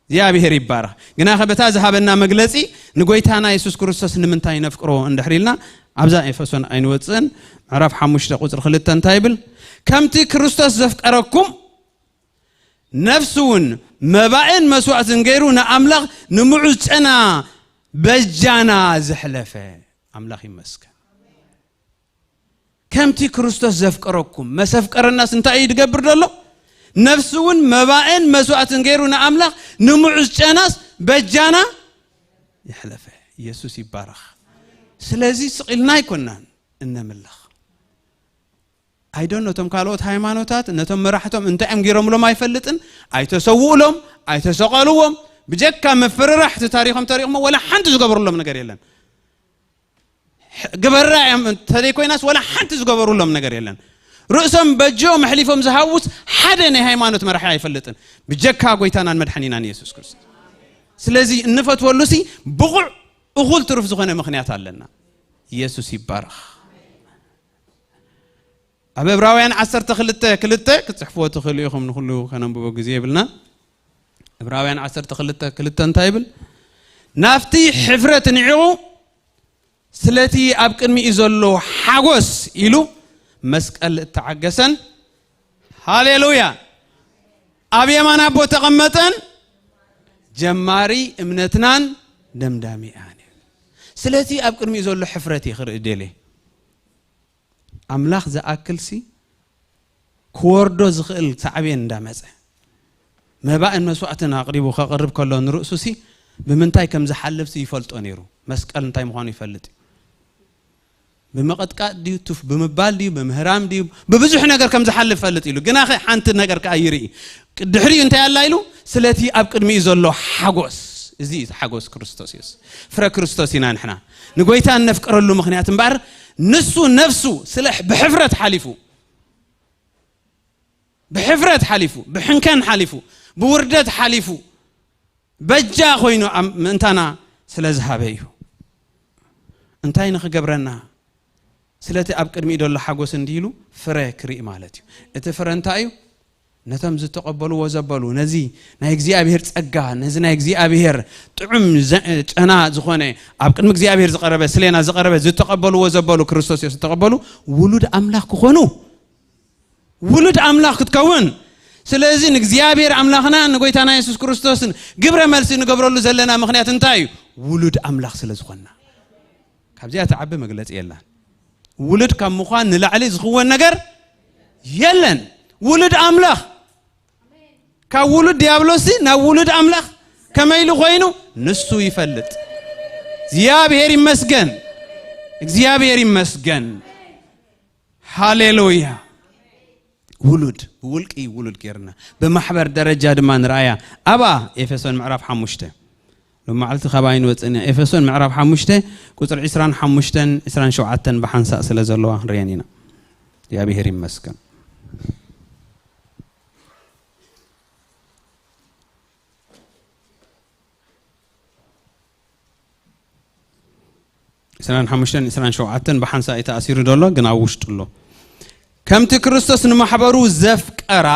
እግዚኣብሔር ይባረኽ። ግናኸ በታ ዝሃበና መግለጺ ንጎይታና የሱስ ክርስቶስ ንምንታይ ነፍቅሮ እንድሕር ኢልና ኣብዛ ኤፌሶን ኣይንወጽእን። ምዕራፍ ሓሙሽተ ቁጽሪ ክልተ እንታይ ይብል? ከምቲ ክርስቶስ ዘፍቀረኩም ነፍሱ እውን መባእን መስዋዕትን ገይሩ ንኣምላኽ ንምዑዝ ጨና በጃና ዘሕለፈ ኣምላኽ ይመስገን። ከምቲ ክርስቶስ ዘፍቀረኩም መሰፍቀረናስ እንታይ እዩ ዝገብር ዘሎ? ነፍሱ እውን መባእን መስዋዕትን ገይሩ ንኣምላኽ ንምዑዝ ጨናስ በጃና የሕለፈ። ኢየሱስ ይባረኽ። ስለዚ ስቕ ኢልና ኣይኮናን እነምልኽ። ኣይዶን ነቶም ካልኦት ሃይማኖታት ነቶም መራሕቶም እንታይ እዮም ገይሮምሎም ኣይፈልጥን። ኣይተሰውእሎም፣ ኣይተሰቐልዎም። ብጀካ ምፍርራሕ እቲ ታሪኾም ተሪእሞ ወላ ሓንቲ ዝገበሩሎም ነገር የለን። ግበራ እዮም እንተዘይኮይናስ ወላ ሓንቲ ዝገበሩሎም ነገር የለን። ርእሶም በጆም ኣሕሊፎም ዝሃቡስ ሓደ ናይ ሃይማኖት መራሒ ኣይፈልጥን፣ ብጀካ ጎይታናን መድሓኒናን ኢየሱስ ክርስቶስ። ስለዚ እንፈትወሉሲ ብቑዕ እኹል ትሩፍ ዝኾነ ምኽንያት ኣለና። ኢየሱስ ይባረኽ። ኣብ ዕብራውያን ዓሰርተ ክልተ ክልተ ክትጽሕፍዎ ትኽእሉ ኢኹም፣ ንኹሉ ከነንብቦ ግዜ የብልና። ዕብራውያን ዓሰርተ ክልተ ክልተ እንታይ ይብል? ናብቲ ሕፍረት ንዒቑ ስለቲ ኣብ ቅድሚኡ ዘሎ ሓጎስ ኢሉ መስቀል እተዓገሰን፣ ሃሌሉያ፣ ኣብ የማን ኣቦ ተቐመጠን፣ ጀማሪ እምነትናን ደምዳሚኣን እዩ። ስለቲ ኣብ ቅድሚኡ ዘሎ ሕፍረት እዩ ክርኢ ደልየ። ኣምላኽ ዝኣክልሲ ክወርዶ ዝኽእል ሳዕቤን እንዳመጸ መባእን መስዋዕትን ኣቕሪቡ ከቕርብ ከሎ ንርእሱሲ ብምንታይ ከም ዝሓልፍሲ ይፈልጦ ነይሩ። መስቀል እንታይ ምዃኑ ይፈልጥ እዩ። ብምቕጥቃጥ ድዩ፣ ቱፍ ብምባል ድዩ፣ ብምህራም ድዩ፣ ብብዙሕ ነገር ከም ዝሓልፍ ፈልጥ ኢሉ። ግናኸ ሓንቲ ነገር ከኣ ይርኢ። ድሕሪኡ እንታይ ኣላ ኢሉ? ስለቲ ኣብ ቅድሚኡ ዘሎ ሓጎስ። እዚ እዩ ሓጎስ ክርስቶስ ኢየሱስ። ፍረ ክርስቶስ ኢና ንሕና። ንጎይታ እነፍቅረሉ ምኽንያት እምበኣር ንሱ ነፍሱ ስለ ብሕፍረት ሓሊፉ፣ ብሕፍረት ሓሊፉ፣ ብሕንከን ሓሊፉ፣ ብውርደት ሓሊፉ፣ በጃ ኮይኑ ኣብ ምእንታና ስለ ዝሃበ እዩ። እንታይ ንኽገብረና? ስለቲ ኣብ ቅድሚኡ ዘሎ ሓጎስ እንዲሉ ፍረ ክርኢ ማለት እዩ። እቲ ፍረ እንታይ እዩ? ነቶም ዝተቐበልዎ ዘበሉ፣ ነዚ ናይ እግዚኣብሔር ጸጋ፣ ነዚ ናይ እግዚኣብሔር ጥዑም ዘ-፣ ጨና ዝኾነ፣ ኣብ ቅድሚ እግዚኣብሔር ዝቐረበ፣ ስሌና ዝቐረበ፣ ዝተቐበልዎ ዘበሉ፣ ክርስቶስ የሱስ ዝተቐበሉ፣ ውሉድ ኣምላኽ ክኾኑ፣ ውሉድ ኣምላኽ ክትከውን። ስለዚ ንእግዚኣብሔር ኣምላኽና፣ ንጎይታና የሱስ ክርስቶስን ግብረ መልሲ ንገብረሉ ዘለና ምኽንያት እንታይ እዩ? ውሉድ ኣምላኽ ስለ ዝኾንና። ካብዚኣ ትዓቢ መግለጺ የላን። ውሉድ ካብ ምዃን ንላዕሊ ዝኽወን ነገር የለን። ውሉድ ኣምላኽ ካብ ውሉድ ዲያብሎስሲ ናብ ውሉድ ኣምላኽ ከመይ ኢሉ ኮይኑ ንሱ ይፈልጥ። እግዚኣብሔር ይመስገን። እግዚኣብሔር ይመስገን። ሃሌሉያ። ውሉድ፣ ብውልቂ ውሉድ ጌርና፣ ብማሕበር ደረጃ ድማ ንርኣያ። ኣብኣ ኤፌሶን ምዕራፍ ሓሙሽተ። ሎም መዓልቲ ካባይ ንወፅእን እያ። ኤፌሶን ምዕራፍ ሓሙሽተ ቁፅሪ ዕስራን ሓሙሽተን ዕስራን ሸውዓተን ብሓንሳእ ስለ ዘለዋ ክንርእየን ኢና። እግዚኣብሔር ይመስገን። ዕስራን ሓሙሽተን ዕስራን ሸውዓተን ብሓንሳእ እዩ ተኣሲሩ ዘሎ፣ ግን ኣብ ውሽጡ ኣሎ። ከምቲ ክርስቶስ ንማሕበሩ ዘፍቀራ፣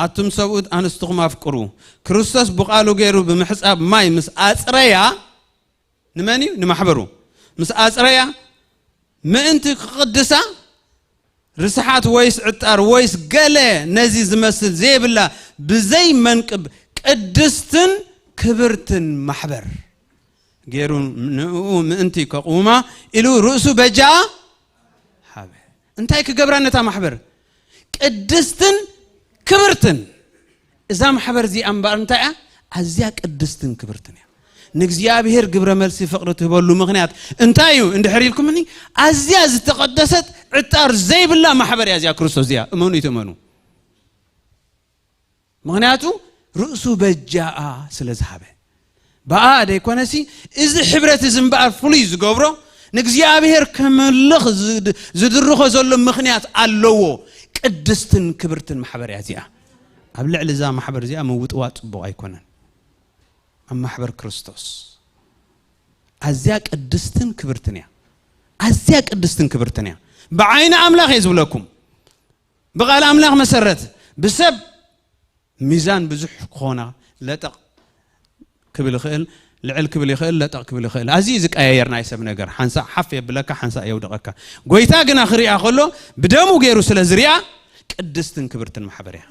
ኣቱም ሰብኡት ኣንስትኹም ኣፍቅሩ። ክርስቶስ ብቓሉ ገይሩ ብምሕጻብ ማይ ምስ ኣጽረያ፣ ንመን እዩ? ንማሕበሩ። ምስ ኣጽረያ፣ ምእንቲ ክቕድሳ፣ ርስሓት ወይስ ዕጣር ወይስ ገለ ነዚ ዝመስል ዘይብላ ብዘይ መንቅብ ቅድስትን ክብርትን ማሕበር ገይሩ ንእኡ ምእንቲ ከቕውማ ኢሉ ርእሱ በጃ ሃበ። እንታይ ክገብራ ነታ ማሕበር? ቅድስትን ክብርትን። እዛ ማሕበር እዚኣ እምበኣር እንታይ እያ? ኣዝያ ቅድስትን ክብርትን እያ። ንእግዚኣብሔር ግብረ መልሲ ፍቕሪ ትህበሉ ምኽንያት እንታይ እዩ እንድሕር ኢልኩምኒ፣ ኣዝያ ዝተቐደሰት ዕጣር ዘይብላ ማሕበር እያ እዚኣ ክርስቶስ እዚኣ። እመኑ ይትእመኑ። ምኽንያቱ ርእሱ በጃኣ ስለ ዝሃበ። ብኣ ደይኮነሲ፣ እዚ ሕብረት እዚ እምበኣር ፍሉይ ዝገብሮ፣ ንእግዚኣብሔር ከምልኽ ዝድ-፣ ዝድርኾ ዘሎ ምኽንያት ኣለዎ። ቅድስትን ክብርትን ማሕበር እያ እዚኣ። ኣብ ልዕሊ እዛ ማሕበር እዚኣ ምውጥዋጥ ጽቡቕ ኣይኮነን። ኣብ ማሕበር ክርስቶስ ኣዝያ ቅድስትን ክብርትን እያ። ኣዝያ ቅድስትን ክብርትን እያ። ብዓይኒ ኣምላኽ እየ ዝብለኩም። ብቓል ኣምላኽ መሰረት፣ ብሰብ ሚዛን ብዙሕ ክኾና ለጠቕ ክብል ይኽእል፣ ልዕል ክብል ይኽእል፣ ለጠቕ ክብል ይኽእል። ኣዝዩ ዝቀያየር ናይ ሰብ ነገር። ሓንሳእ ሓፍ የብለካ፣ ሓንሳእ የውድቐካ። ጎይታ ግና ክሪኣ ከሎ፣ ብደሙ ገይሩ ስለ ዝሪኣ፣ ቅድስትን ክብርትን ማሕበር እያ።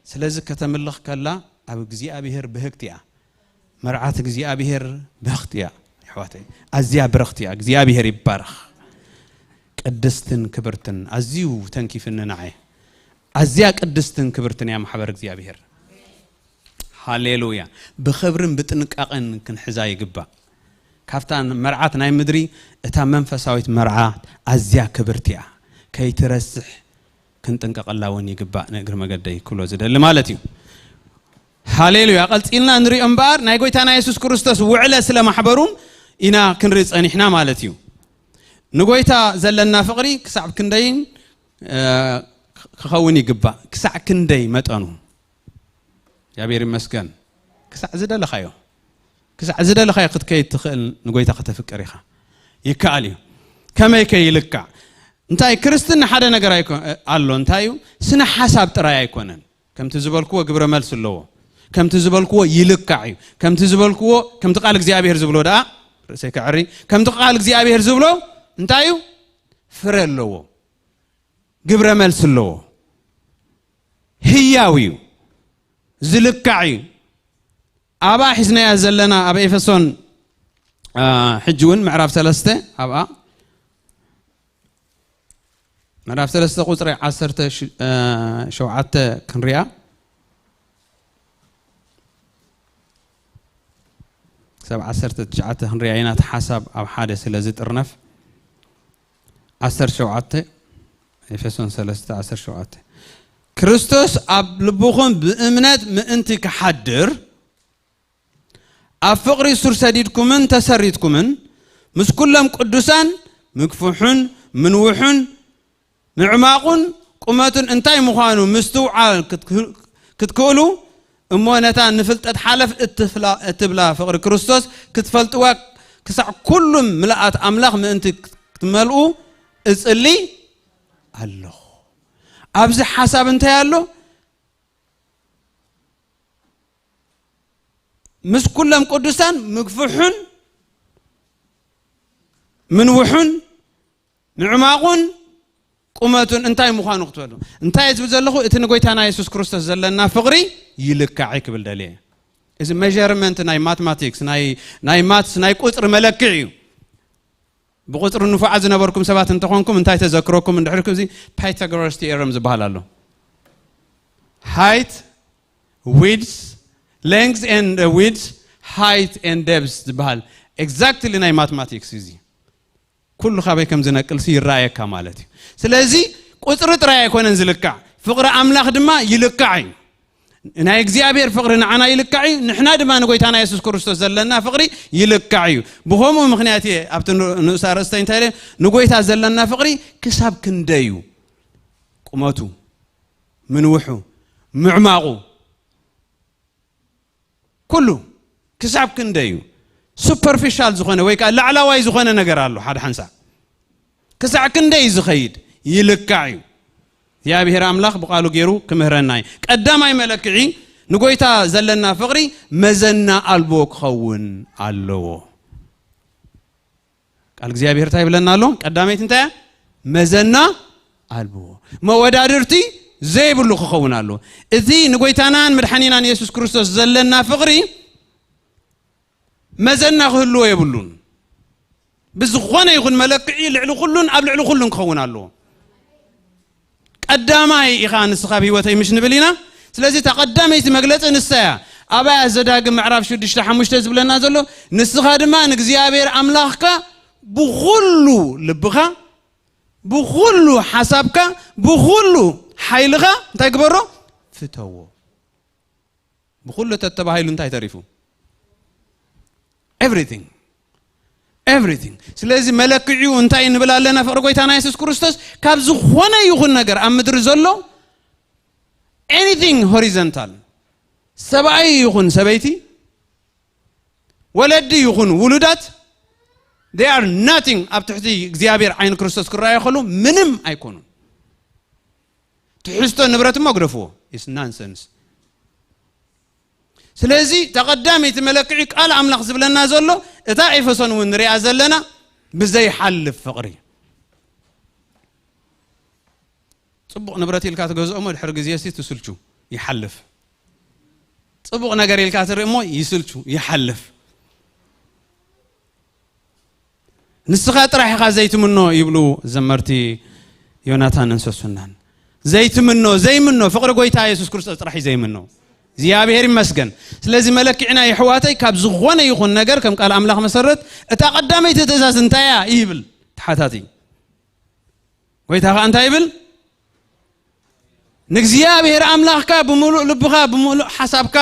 ስለዚ ከተምልኽ ከላ፣ ኣብ እግዚኣብሔር ብህግቲ እያ። መርዓት እግዚኣብሔር ብህግቲ እያ፣ ኣሕዋተይ። ኣዝያ ብርኽቲ እያ። እግዚኣብሔር ይባረኽ። ቅድስትን ክብርትን፣ ኣዝዩ ተንኪፍኒ ንዓይ። ኣዝያ ቅድስትን ክብርትን እያ ማሕበር እግዚኣብሔር። ሃሌሉያ። ብኽብርን ብጥንቃቐን ክንሕዛ ይግባእ። ካብታ መርዓት ናይ ምድሪ፣ እታ መንፈሳዊት መርዓት ኣዝያ ክብርቲ እያ። ከይትረስሕ ክንጥንቀቐላ እውን ይግባእ፣ ንእግሪ መገደይ ክብሎ ዝደሊ ማለት እዩ። ሃሌሉያ። ቀልጺልና ንሪኦ እምበኣር፣ ናይ ጎይታና የሱስ ክርስቶስ ውዕለ ስለ ማሕበሩን ኢና ክንርኢ ጸኒሕና ማለት እዩ። ንጎይታ ዘለና ፍቕሪ ክሳዕ ክንደይን እ፣ ክኸውን ይግባእ። ክሳዕ ክንደይ መጠኑ? እግዚኣብሔር ይመስገን። ክሳዕ ዝደለኻዮ፣ ክሳዕ ዝደለኻዮ ክትከይድ ትኽእል፣ ንጎይታ ከተፍቅር ኢኻ። ይከኣል እዩ። ከመይ ከ ይልካዕ? እንታይ ክርስትና ሓደ ነገር ኣይኮ-፣ ኣሎ። እንታይ እዩ? ስነ ሓሳብ ጥራይ ኣይኮነን። ከምቲ ዝበልክዎ ግብረ መልሲ ኣለዎ። ከምቲ ዝበልክዎ ይልካዕ እዩ። ከምቲ ዝበልክዎ፣ ከምቲ ቃል እግዚኣብሔር ዝብሎ ደኣ፣ ርእሰይ ከዕሪ፣ ከምቲ ቃል እግዚኣብሔር ዝብሎ እንታይ እዩ? ፍረ ኣለዎ። ግብረ መልሲ ኣለዎ። ህያው እዩ። ዝልካዕ እዩ። ኣብኣ ሒዝናያ ዘለና ኣብ ኤፌሶን፣ አ፣ ሕጂ እውን ምዕራፍ ሰለስተ ኣብኣ ምዕራፍ ሰለስተ ቁጽሪ ዓሰርተ ሸውዓተ ክንሪኣ፣ ክሳብ ዓሰርተ ትሽዓተ ክንሪኣ ኢና። እቲ ሓሳብ ኣብ ሓደ ስለ ዝጥርነፍ ዓሰርተ ሸውዓተ፣ ኤፌሶን ሰለስተ ዓሰርተ ሸውዓተ፣ ክርስቶስ ኣብ ልብኹም ብእምነት ምእንቲ ክሓድር፣ ኣብ ፍቕሪ ሱር ሰዲድኩምን ተሰሪትኩምን፣ ምስ ኩሎም ቅዱሳን ምግፍሑን ምንውሑን ምዕማቑን ቁመቱን እንታይ ምዃኑ ምስትውዓል ክትክ-፣ ክትክእሉ እሞ፣ ነታ ንፍልጠት ሓለፍ እትፍላ-፣ እትብላ ፍቕሪ ክርስቶስ ክትፈልጥዋ፣ ክሳዕ ኩሉም ምልኣት ኣምላኽ ምእንቲ ክትመልኡ እጽሊ ኣለኹ። ኣብዚ ሓሳብ እንታይ ኣሎ? ምስ ኩሎም ቅዱሳን ምግፍሑን ምንውሑን ምዕማቑን ቁመቱን እንታይ ምዃኑ ክትበሉ። እንታይ ዝብል ዘለኹ? እቲ ንጎይታና የሱስ ክርስቶስ ዘለና ፍቕሪ ይልካዕ ክብል ደልየ። እዚ ሜዠርመንት ናይ ማትማቲክስ፣ ናይ፣ ናይ ማትስ፣ ናይ ቁጽሪ መለክዒ እዩ። ብቁጽሪ ንፉዓት ዝነበርኩም ሰባት እንተኾንኩም፣ እንታይ ተዘክረኩም እንድሕር፣ እዚ ፓይታጎረስ ቲዮረም ዝበሃል ኣሎ። Height, width, length and width, height and depth ዝበሃል ኤግዛክትሊ ናይ ማትማቲክስ እዚ። ኩሉ ካበይ ከም ዝነቅልሲ ይረኣየካ ማለት እዩ። ስለዚ ቁጽሪ ጥራይ ኣይኮነን ዝልካዕ፣ ፍቕሪ ኣምላኽ ድማ ይልካዕ እዩ። ናይ እግዚኣብሔር ፍቕሪ ንዓና ይልካዕ እዩ፣ ንሕና ድማ ንጎይታና የሱስ ክርስቶስ ዘለና ፍቕሪ ይልካዕ እዩ። ብኸምኡ ምኽንያት እየ ኣብቲ ን-፣ ንኡስ ኣርእስተይ እንታይ ኢለ፣ ንጎይታ ዘለና ፍቕሪ ክሳብ ክንደይ እዩ? ቁመቱ፣ ምንውሑ፣ ምዕማቑ፣ ኩሉ ክሳብ ክንደይ እዩ? ሱፐርፊሻል ዝኾነ ወይ ከዓ ላዕላዋይ ዝኾነ ነገር ኣሎ። ሓደ ሓንሳእ ክሳዕ ክንደይ እዩ ዝኸይድ? ይልካዕ እዩ። እግዚኣብሔር ኣምላኽ ብቃሉ ገይሩ ክምህረና እዩ። ቀዳማይ መለክዒ ንጎይታ ዘለና ፍቕሪ መዘና ኣልቦ ክኸውን ኣለዎ። ቃል እግዚኣብሔር እንታይ ይብለና ኣሎ? ቀዳመይቲ እንታይ እያ? መዘና ኣልቦ፣ መወዳድርቲ ዘይብሉ ክኸውን ኣለዎ። እቲ ንጎይታናን መድሓኒናን የሱስ ክርስቶስ ዘለና ፍቕሪ መዘና ክህልዎ የብሉን። ብዝኾነ ይኹን መለክዒ ልዕሊ ኩሉን ኣብ ልዕሊ ኩሉን ክኸውን ኣለዎ። ቀዳማይ ኢኻ ንስኻ ኣብ ህይወተይ ምሽ ንብል ኢና። ስለዚ እታ ቀዳመይቲ መግለጺ ንሳ እያ። ኣባያ ዘዳግም ምዕራፍ ሽዱሽተ ሓሙሽተ ዝብለና ዘሎ፣ ንስኻ ድማ ንእግዚኣብሔር ኣምላኽካ ብኹሉ ልብኻ፣ ብኹሉ ሓሳብካ፣ ብኹሉ ሓይልኻ እንታይ ግበሮ? ፍተዎ። ብኹሉ ተተባሂሉ እንታይ ተሪፉ? ኤቭሪቲንግ። ኤቭሪቲንግ። ስለዚ መለክዒኡ እንታይ ንብል ኣለና? ፍቕሪ ጎይታና የሱስ ክርስቶስ ካብ ዝኾነ ይኹን ነገር ኣብ ምድሪ ዘሎ፣ ኤኒቲንግ ሆሪዘንታል፣ ሰብኣይ ይኹን ሰበይቲ፣ ወለዲ ይኹን ውሉዳት፣ they are nothing ኣብ ትሕቲ እግዚኣብሔር ዓይኒ ክርስቶስ ክረኣዩ ከለዉ ምንም ኣይኮኑን። ትሕዝቶ ንብረት እሞ ግደፍዎ፣ it's nonsense። ስለዚ ተቐዳመይቲ መለክዒ ቃል ኣምላኽ ዝብለና ዘሎ፣ እታ ኤፌሶን እውን ንሪኣ ዘለና ብዘይሓልፍ ፍቕሪ። ጽቡቕ ንብረት ኢልካ ትገዝኦ እሞ ድሕሪ ግዜ ሲ ትስልቹ፣ ይሓልፍ። ጽቡቕ ነገር ኢልካ ትርኢ እሞ ይስልቹ፣ ይሓልፍ። ንስኻ ጥራሕ ኢኻ ዘይትምኖ ይብሉ ዘመርቲ ዮናታን እንሰሱናን። ዘይትምኖ፣ ዘይምኖ፣ ፍቕሪ ጎይታ የሱስ ክርስቶስ ጥራሕ እዩ ዘይምኖ። እግዚኣብሔር ይመስገን። ስለዚ መለክዕና የሕዋተይ ካብ ዝኾነ ይኹን ነገር ከም ቃል ኣምላኽ መሰረት እታ ቀዳመይቲ ትእዛዝ እንታይ እያ ይብል ተሓታቲ። ጎይታ ኸኣ እንታይ ይብል? ንእግዚኣብሔር ኣምላኽካ ብምሉእ ልብኻ፣ ብምሉእ ሓሳብካ፣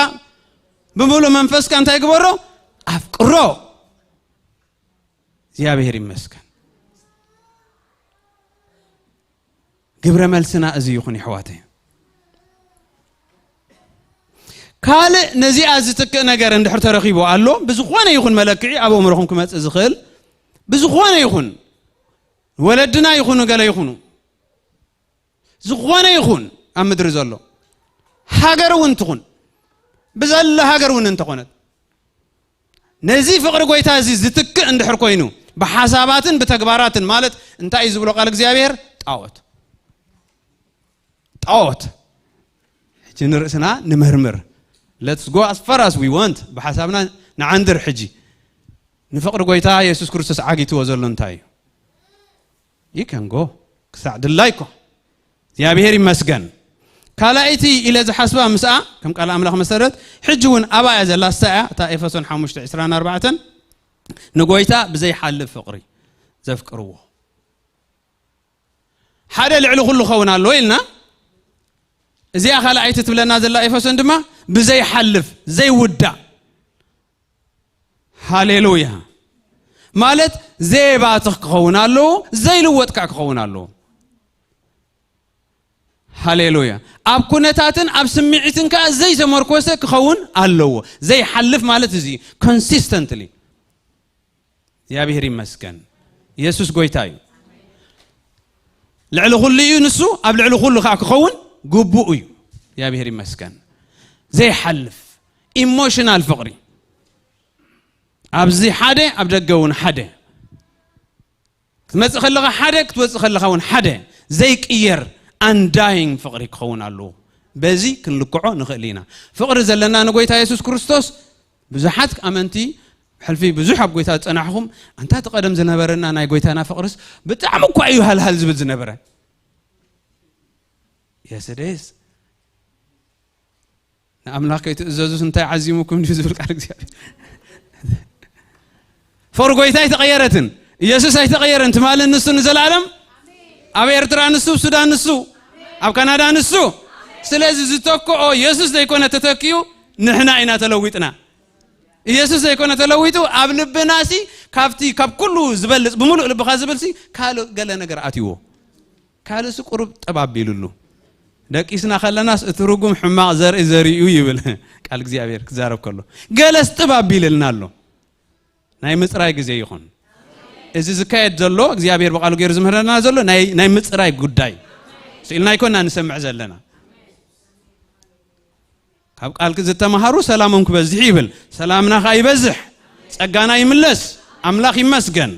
ብምሉእ መንፈስካ እንታይ ግበሮ? ኣፍቅሮ። እግዚኣብሔር ይመስገን። ግብረ መልስና እዚ ይኹን፣ ይሕዋተይ። ካልእ ነዚኣ ዝትክእ ነገር እንድሕር ተረኺቡ ኣሎ፣ ብዝኾነ ይኹን መለክዒ ኣብ ኣእምሮኹም ክመጽእ ዝኽእል፣ ብዝኾነ ይኹን፣ ወለድና ይኹኑ፣ ገለ ይኹኑ፣ ዝኾነ ይኹን ኣብ ምድሪ ዘሎ፣ ሃገር እውን ትኹን፣ ብዘላ ሃገር እውን እንተኾነት፣ ነዚ ፍቕሪ ጎይታ እዚ ዝትክእ እንድሕር ኮይኑ፣ ብሓሳባትን ብተግባራትን፣ ማለት እንታይ እዩ ዝብሎ ቃል እግዚኣብሔር? ጣዖት። ጣዖት። ሕጂ ንርእስና ንመርምር። Let's go as far as we want። ብሓሳብና ንዓንድር። ሕጂ ንፍቕሪ ጎይታ የሱስ ክርስቶስ ዓጊትዎ ዘሎ እንታይ እዩ? You can go። ክሳዕ ድላይኮ። እግዚኣብሔር ይመስገን። ካልኣይቲ ኢለ ዝሓስባ ምስኣ፣ ከም ቃል ኣምላኽ መሰረት፣ ሕጂ እውን ኣብኣ እያ ዘላ። እሳ እያ እታ ኤፌሶን ሓሙሽተ ዕስራን ኣርባዕተን፣ ንጎይታ ብዘይሓልፍ ፍቕሪ ዘፍቅርዎ። ሓደ ልዕሊ ኩሉ ክኸውን ኣለዎ ኢልና። እዚኣ ካልኣይቲ ትብለና ዘላ ኤፌሶን ድማ ብዘይሓልፍ፣ ዘይውዳእ። ሃሌሉያ። ማለት ዘየባትኽ ክኸውን ኣለዎ፣ ዘይልወጥ ከዓ ክኸውን ኣለዎ። ሃሌሉያ። ኣብ ኩነታትን ኣብ ስምዒትን ከዓ ዘይተመርኮሰ ክኸውን ኣለዎ። ዘይሓልፍ ማለት እዚ፣ ኮንሲስተንትሊ። እግዚኣብሔር ይመስገን። ኢየሱስ ጎይታ እዩ። ልዕሊ ኩሉ እዩ ንሱ፣ ኣብ ልዕሊ ኩሉ ከዓ ክኸውን ግቡእ እዩ። እግዚኣብሔር ይመስገን። ዘይሓልፍ ኢሞሽናል ፍቕሪ፣ ኣብዚ ሓደ፣ ኣብ ደገ እውን ሓደ። ክትመጽእ ከለኻ ሓደ፣ ክትወጽእ ከለኻ እውን ሓደ። ዘይቅየር፣ ኣንዳይንግ ፍቕሪ ክኸውን ኣለዎ። በዚ ክንልክዖ ንኽእል ኢና። ፍቕሪ ዘለና ንጎይታ የሱስ ክርስቶስ፣ ብዙሓት ኣመንቲ፣ ሕልፊ ብዙሕ ኣብ ጎይታ ዝጸናሕኹም፣ ኣንታ እቲ ቀደም ዝነበረና ናይ ጎይታና ፍቕርስ ብጣዕሚ እኳ እዩ ሃልሃል ዝብል ዝነበረ። የስደስ ንኣምላኽ ከይትእዘዙስ እንታይ ዓዚሙኩም ድዩ ዝብል ቃል እግዚኣብሔር። ፍቕሪ ጎይታ ኣይተቐየረትን። ኢየሱስ ኣይተቐየረን። ትማልን ንሱ ንዘለኣለም፣ ኣብ ኤርትራ ንሱ፣ ኣብ ሱዳን ንሱ፣ ኣብ ካናዳ ንሱ። ስለዚ ዝተክኦ ኢየሱስ ዘይኮነ ተተኪኡ፣ ንሕና ኢና ተለዊጥና። ኢየሱስ ዘይኮነ ተለዊጡ፣ ኣብ ልብናሲ ካብቲ ካብ ኩሉ ዝበልጽ፣ ብምሉእ ልብኻ ዝብልሲ ካልእ ገለ ነገር ኣትይዎ። ካልእሲ ቁሩብ ጥብ ኣቢሉሉ። ደቂስና ከለናስ እቲ ርጉም ሕማቕ ዘርኢ ዘሪኡ ይብል ቃል እግዚኣብሔር ክዛረብ ከሎ። ገለስ ጥብ ኣቢልልና ኣሎ። ናይ ምጽራይ ግዜ ይኹን። እዚ ዝካየድ ዘሎ እግዚኣብሔር ብቃሉ ገይሩ ዝምህረና ዘሎ ናይ፣ ናይ ምጽራይ ጉዳይ። ስኢልና ኣይኮና ንሰምዕ ዘለና። ካብ ቃልኪ ዝተምሃሩ ሰላሞም ክበዝሕ ይብል። ሰላምና ከኣ ይበዝሕ። ጸጋና ይምለስ። ኣምላኽ ይመስገን።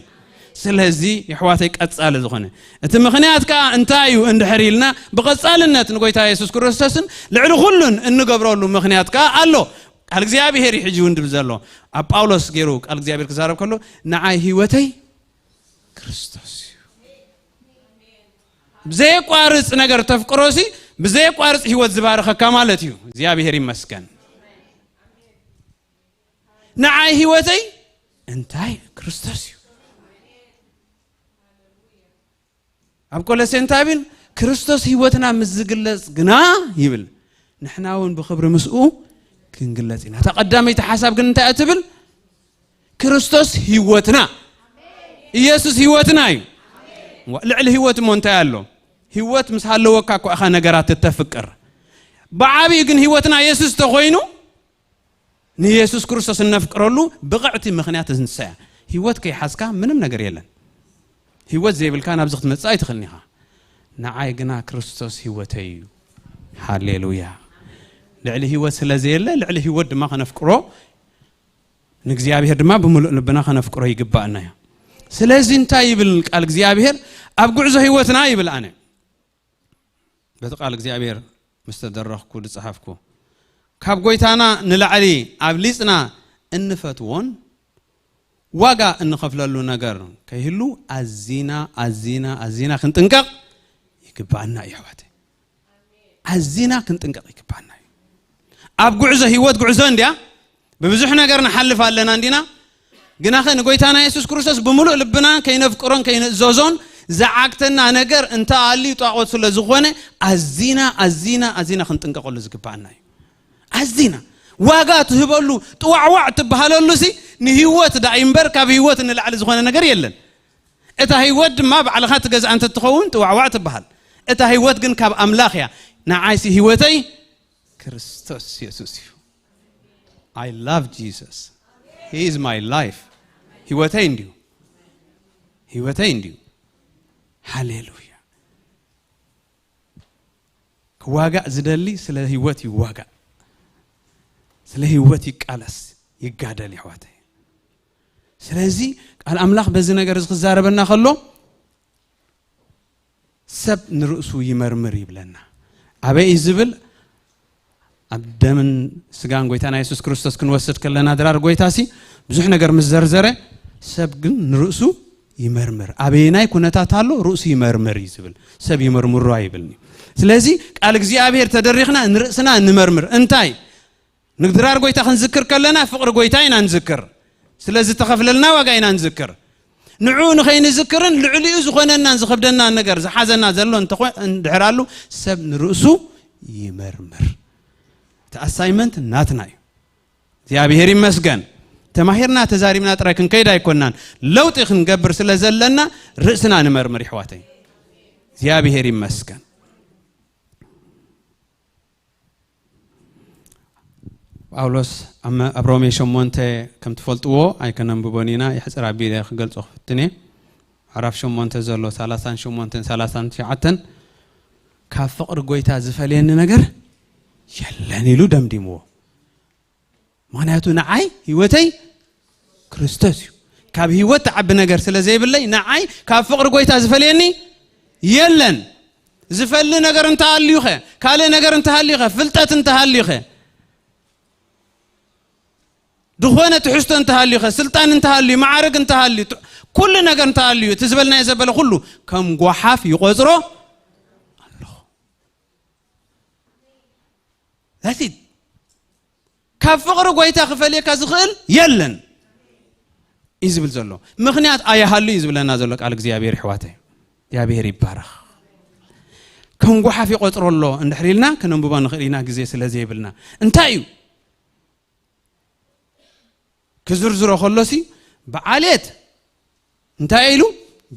ስለዚ የሕዋተይ ቀጻሊ ዝኾነ እቲ ምኽንያት ከኣ እንታይ እዩ እንድሕር ኢልና ብቐጻልነት ንጎይታ የሱስ ክርስቶስን ልዕሊ ኩሉን እንገብረሉ ምኽንያት ከኣ ኣሎ። ቃል እግዚኣብሔር እዩ ሕጂ እውን ድብል ዘሎ። ኣብ ጳውሎስ ገይሩ ቃል እግዚኣብሔር ክዛረብ ከሎ ንዓይ ህይወተይ ክርስቶስ እዩ። ብዘየቋርጽ ነገር ተፍቅሮሲ ብዘየቋርጽ ህይወት ዝባርኸካ ማለት እዩ። እግዚኣብሔር ይመስገን። ንዓይ ህይወተይ እንታይ ክርስቶስ እዩ። ኣብ ቆሎሴ እንታይ ብል? ክርስቶስ ህይወትና ምስ ዝግለጽ ግና ይብል ንሕና እውን ብኽብሪ ምስኡ ክንግለጽ ኢና። እታ ቀዳመይቲ ሓሳብ ግን እንታይ እያ ትብል? ክርስቶስ ህይወትና፣ ኢየሱስ ህይወትና እዩ። ዋ፣ ልዕሊ ህይወት እሞ እንታይ ኣሎ? ህይወት ምስ ሃለወካ እኮ ኢኻ ነገራት እተፍቅር። ብዓብዩ ግን ህይወትና የሱስ ተኾይኑ፣ ንየሱስ ክርስቶስ እነፍቅረሉ ብቕዕቲ ምኽንያት እንሰያ። ህይወት ከይሓዝካ ምንም ነገር የለን። ህይወት ዘይብልካ ናብዚ ክትመጽእ ኣይትኽእልን ኢኻ። ንዓይ ግና ክርስቶስ ህይወተይ እዩ። ሃሌሉያ። ልዕሊ ህይወት ስለ ዘየለ፣ ልዕሊ ህይወት ድማ ከነፍቅሮ፣ ንእግዚኣብሔር ድማ ብምሉእ ልብና ከነፍቅሮ ይግባኣና እዩ። ስለዚ እንታይ ይብል ቃል እግዚኣብሔር ኣብ ጉዕዞ ህይወትና ይብል? ኣነ በቲ ቃል እግዚኣብሔር ምስ ተደረኽኩ ዝጸሓፍኩ፣ ካብ ጎይታና ንላዕሊ ኣብሊጽና እንፈትዎን ዋጋ እንኸፍለሉ ነገር ከይህሉ ኣዚና፣ ኣዚና፣ ኣዚና ክንጥንቀቕ ይግባኣና እዩ፣ ኣሕዋተይ። ኣዚና ክንጥንቀቕ ይግባኣና እዩ። ኣብ ጉዕዞ ህይወት፣ ጉዕዞ እንድያ፣ ብብዙሕ ነገር ንሓልፍ ኣለና እንዲና። ግናኸ ንጎይታና የሱስ ክርስቶስ ብምሉእ ልብና ከይነፍቅሮን ከይንእዘዞን ዝዓግተና ነገር እንተ ኣልዩ ጣዖት ስለ ዝኾነ፣ ኣዚና፣ ኣዚና፣ ኣዚና ክንጥንቀቐሉ ዝግባኣና እዩ። ኣዚና ዋጋ ትህበሉ፣ ጥዋዕዋዕ ትበሃለሉሲ ንህይወት ደኣ እምበር ካብ ህይወት ንላዕሊ ዝኾነ ነገር የለን። እታ ህይወት ድማ ባዕልኻ ትገዝኣ እንተትኸውን ጥዋዕዋዕ ትበሃል። እታ ህይወት ግን ካብ ኣምላኽ እያ። ንዓይሲ ህይወተይ ክርስቶስ የሱስ እዩ። I love Jesus. He is my life. ህይወተይ እንዲዩ። ህይወተይ እንዲዩ። ሃሌሉያ። ክዋጋእ ዝደሊ ስለ ህይወት ይዋጋእ። ስለ ህይወት ይቃለስ፣ ይጋደል፣ ይሕዋተይ። ስለዚ ቃል ኣምላኽ በዚ ነገር እዚ ክዛረበና ከሎ፣ ሰብ ንርእሱ ይመርምር ይብለና። ኣበይ እዩ ዝብል? ኣብ ደምን ስጋን ጎይታና የሱስ ክርስቶስ ክንወስድ ከለና፣ ድራር ጎይታሲ ብዙሕ ነገር ምስ ዘርዘረ፣ ሰብ ግን ንርእሱ ይመርምር። ኣበየናይ ኩነታት ኣሎ? ርእሱ ይመርምር እዩ ዝብል። ሰብ ይመርምሮ ኣይብልኒ። ስለዚ ቃል እግዚኣብሔር ተደሪኽና ንርእስና ንመርምር። እንታይ? ንድራር ጎይታ ክንዝክር ከለና ፍቕሪ ጎይታ ኢና ንዝክር። ስለ ዝተኸፍለልና ዋጋ ኢና ንዝክር። ንዕኡ ንኸይንዝክርን ልዕሊኡ ዝኾነናን ዝኸብደናን ነገር ዝሓዘና ዘሎ እንተኾ-፣ እንድሕር ኣሉ፣ ሰብ ንርእሱ ይመርምር። እቲ ኣሳይመንት ናትና እዩ። እግዚኣብሔር ይመስገን። ተማሂርና ተዛሪብና ጥራይ ክንከይድ ኣይኮናን። ለውጢ ክንገብር ስለ ዘለና ርእስና ንመርምር ይሕዋተይ። እግዚኣብሔር ይመስገን። ጳውሎስ ኣብ መ-፣ ኣብ ሮሜ ሸሞንተ ከም ትፈልጥዎ ኣይከነንብቦን ኢና፣ የሕጽር ኣቢለ ክገልጾ ክፍትን እየ። ምዕራፍ ሸሞንተ ዘሎ ሰላሳን ሸሞንተን ሰላሳን ትሽዓተን ካብ ፍቕሪ ጎይታ ዝፈልየኒ ነገር የለን ኢሉ ደምዲምዎ። ምኽንያቱ ንዓይ ህይወተይ ክርስቶስ እዩ። ካብ ህይወት ትዓቢ ነገር ስለ ዘይብለይ ንዓይ ካብ ፍቕሪ ጎይታ ዝፈልየኒ የለን። ዝፈሊ ነገር እንተሃልዩኸ፣ ካልእ ነገር እንተሃልዩኸ፣ ፍልጠት እንተሃልዩኸ፣ ዝኾነ ትሕዝቶ እንተሃልዩኸ፣ ስልጣን እንተሃልዩ፣ ማዕረግ እንተሃልዩ፣ ት-፣ ኩሉ ነገር እንተሃልዩ፣ እቲ ዝበልናዮ ዘበለ ኩሉ ከም ጓሓፍ ይቆጽሮ ኣለኹ። That's it። ካብ ፍቕሪ ጎይታ ክፈልየካ ዝኽእል የለን እዩ ዝብል ዘሎ። ምኽንያት ኣይሃሉ እዩ ዝብለና ዘሎ ቃል እግዚኣብሔር፣ ይሕዋተይ። እግዚኣብሔር ይባረኽ። ከም ጓሓፍ ይቆጽሮ ኣሎ እንድሕር ኢልና፣ ከነንብቦ ንኽእል ኢና፣ ግዜ ስለ ዘይብልና። እንታይ እዩ? ክዝርዝሮ ከሎሲ፣ ብዓሌት እንታይ ኢሉ?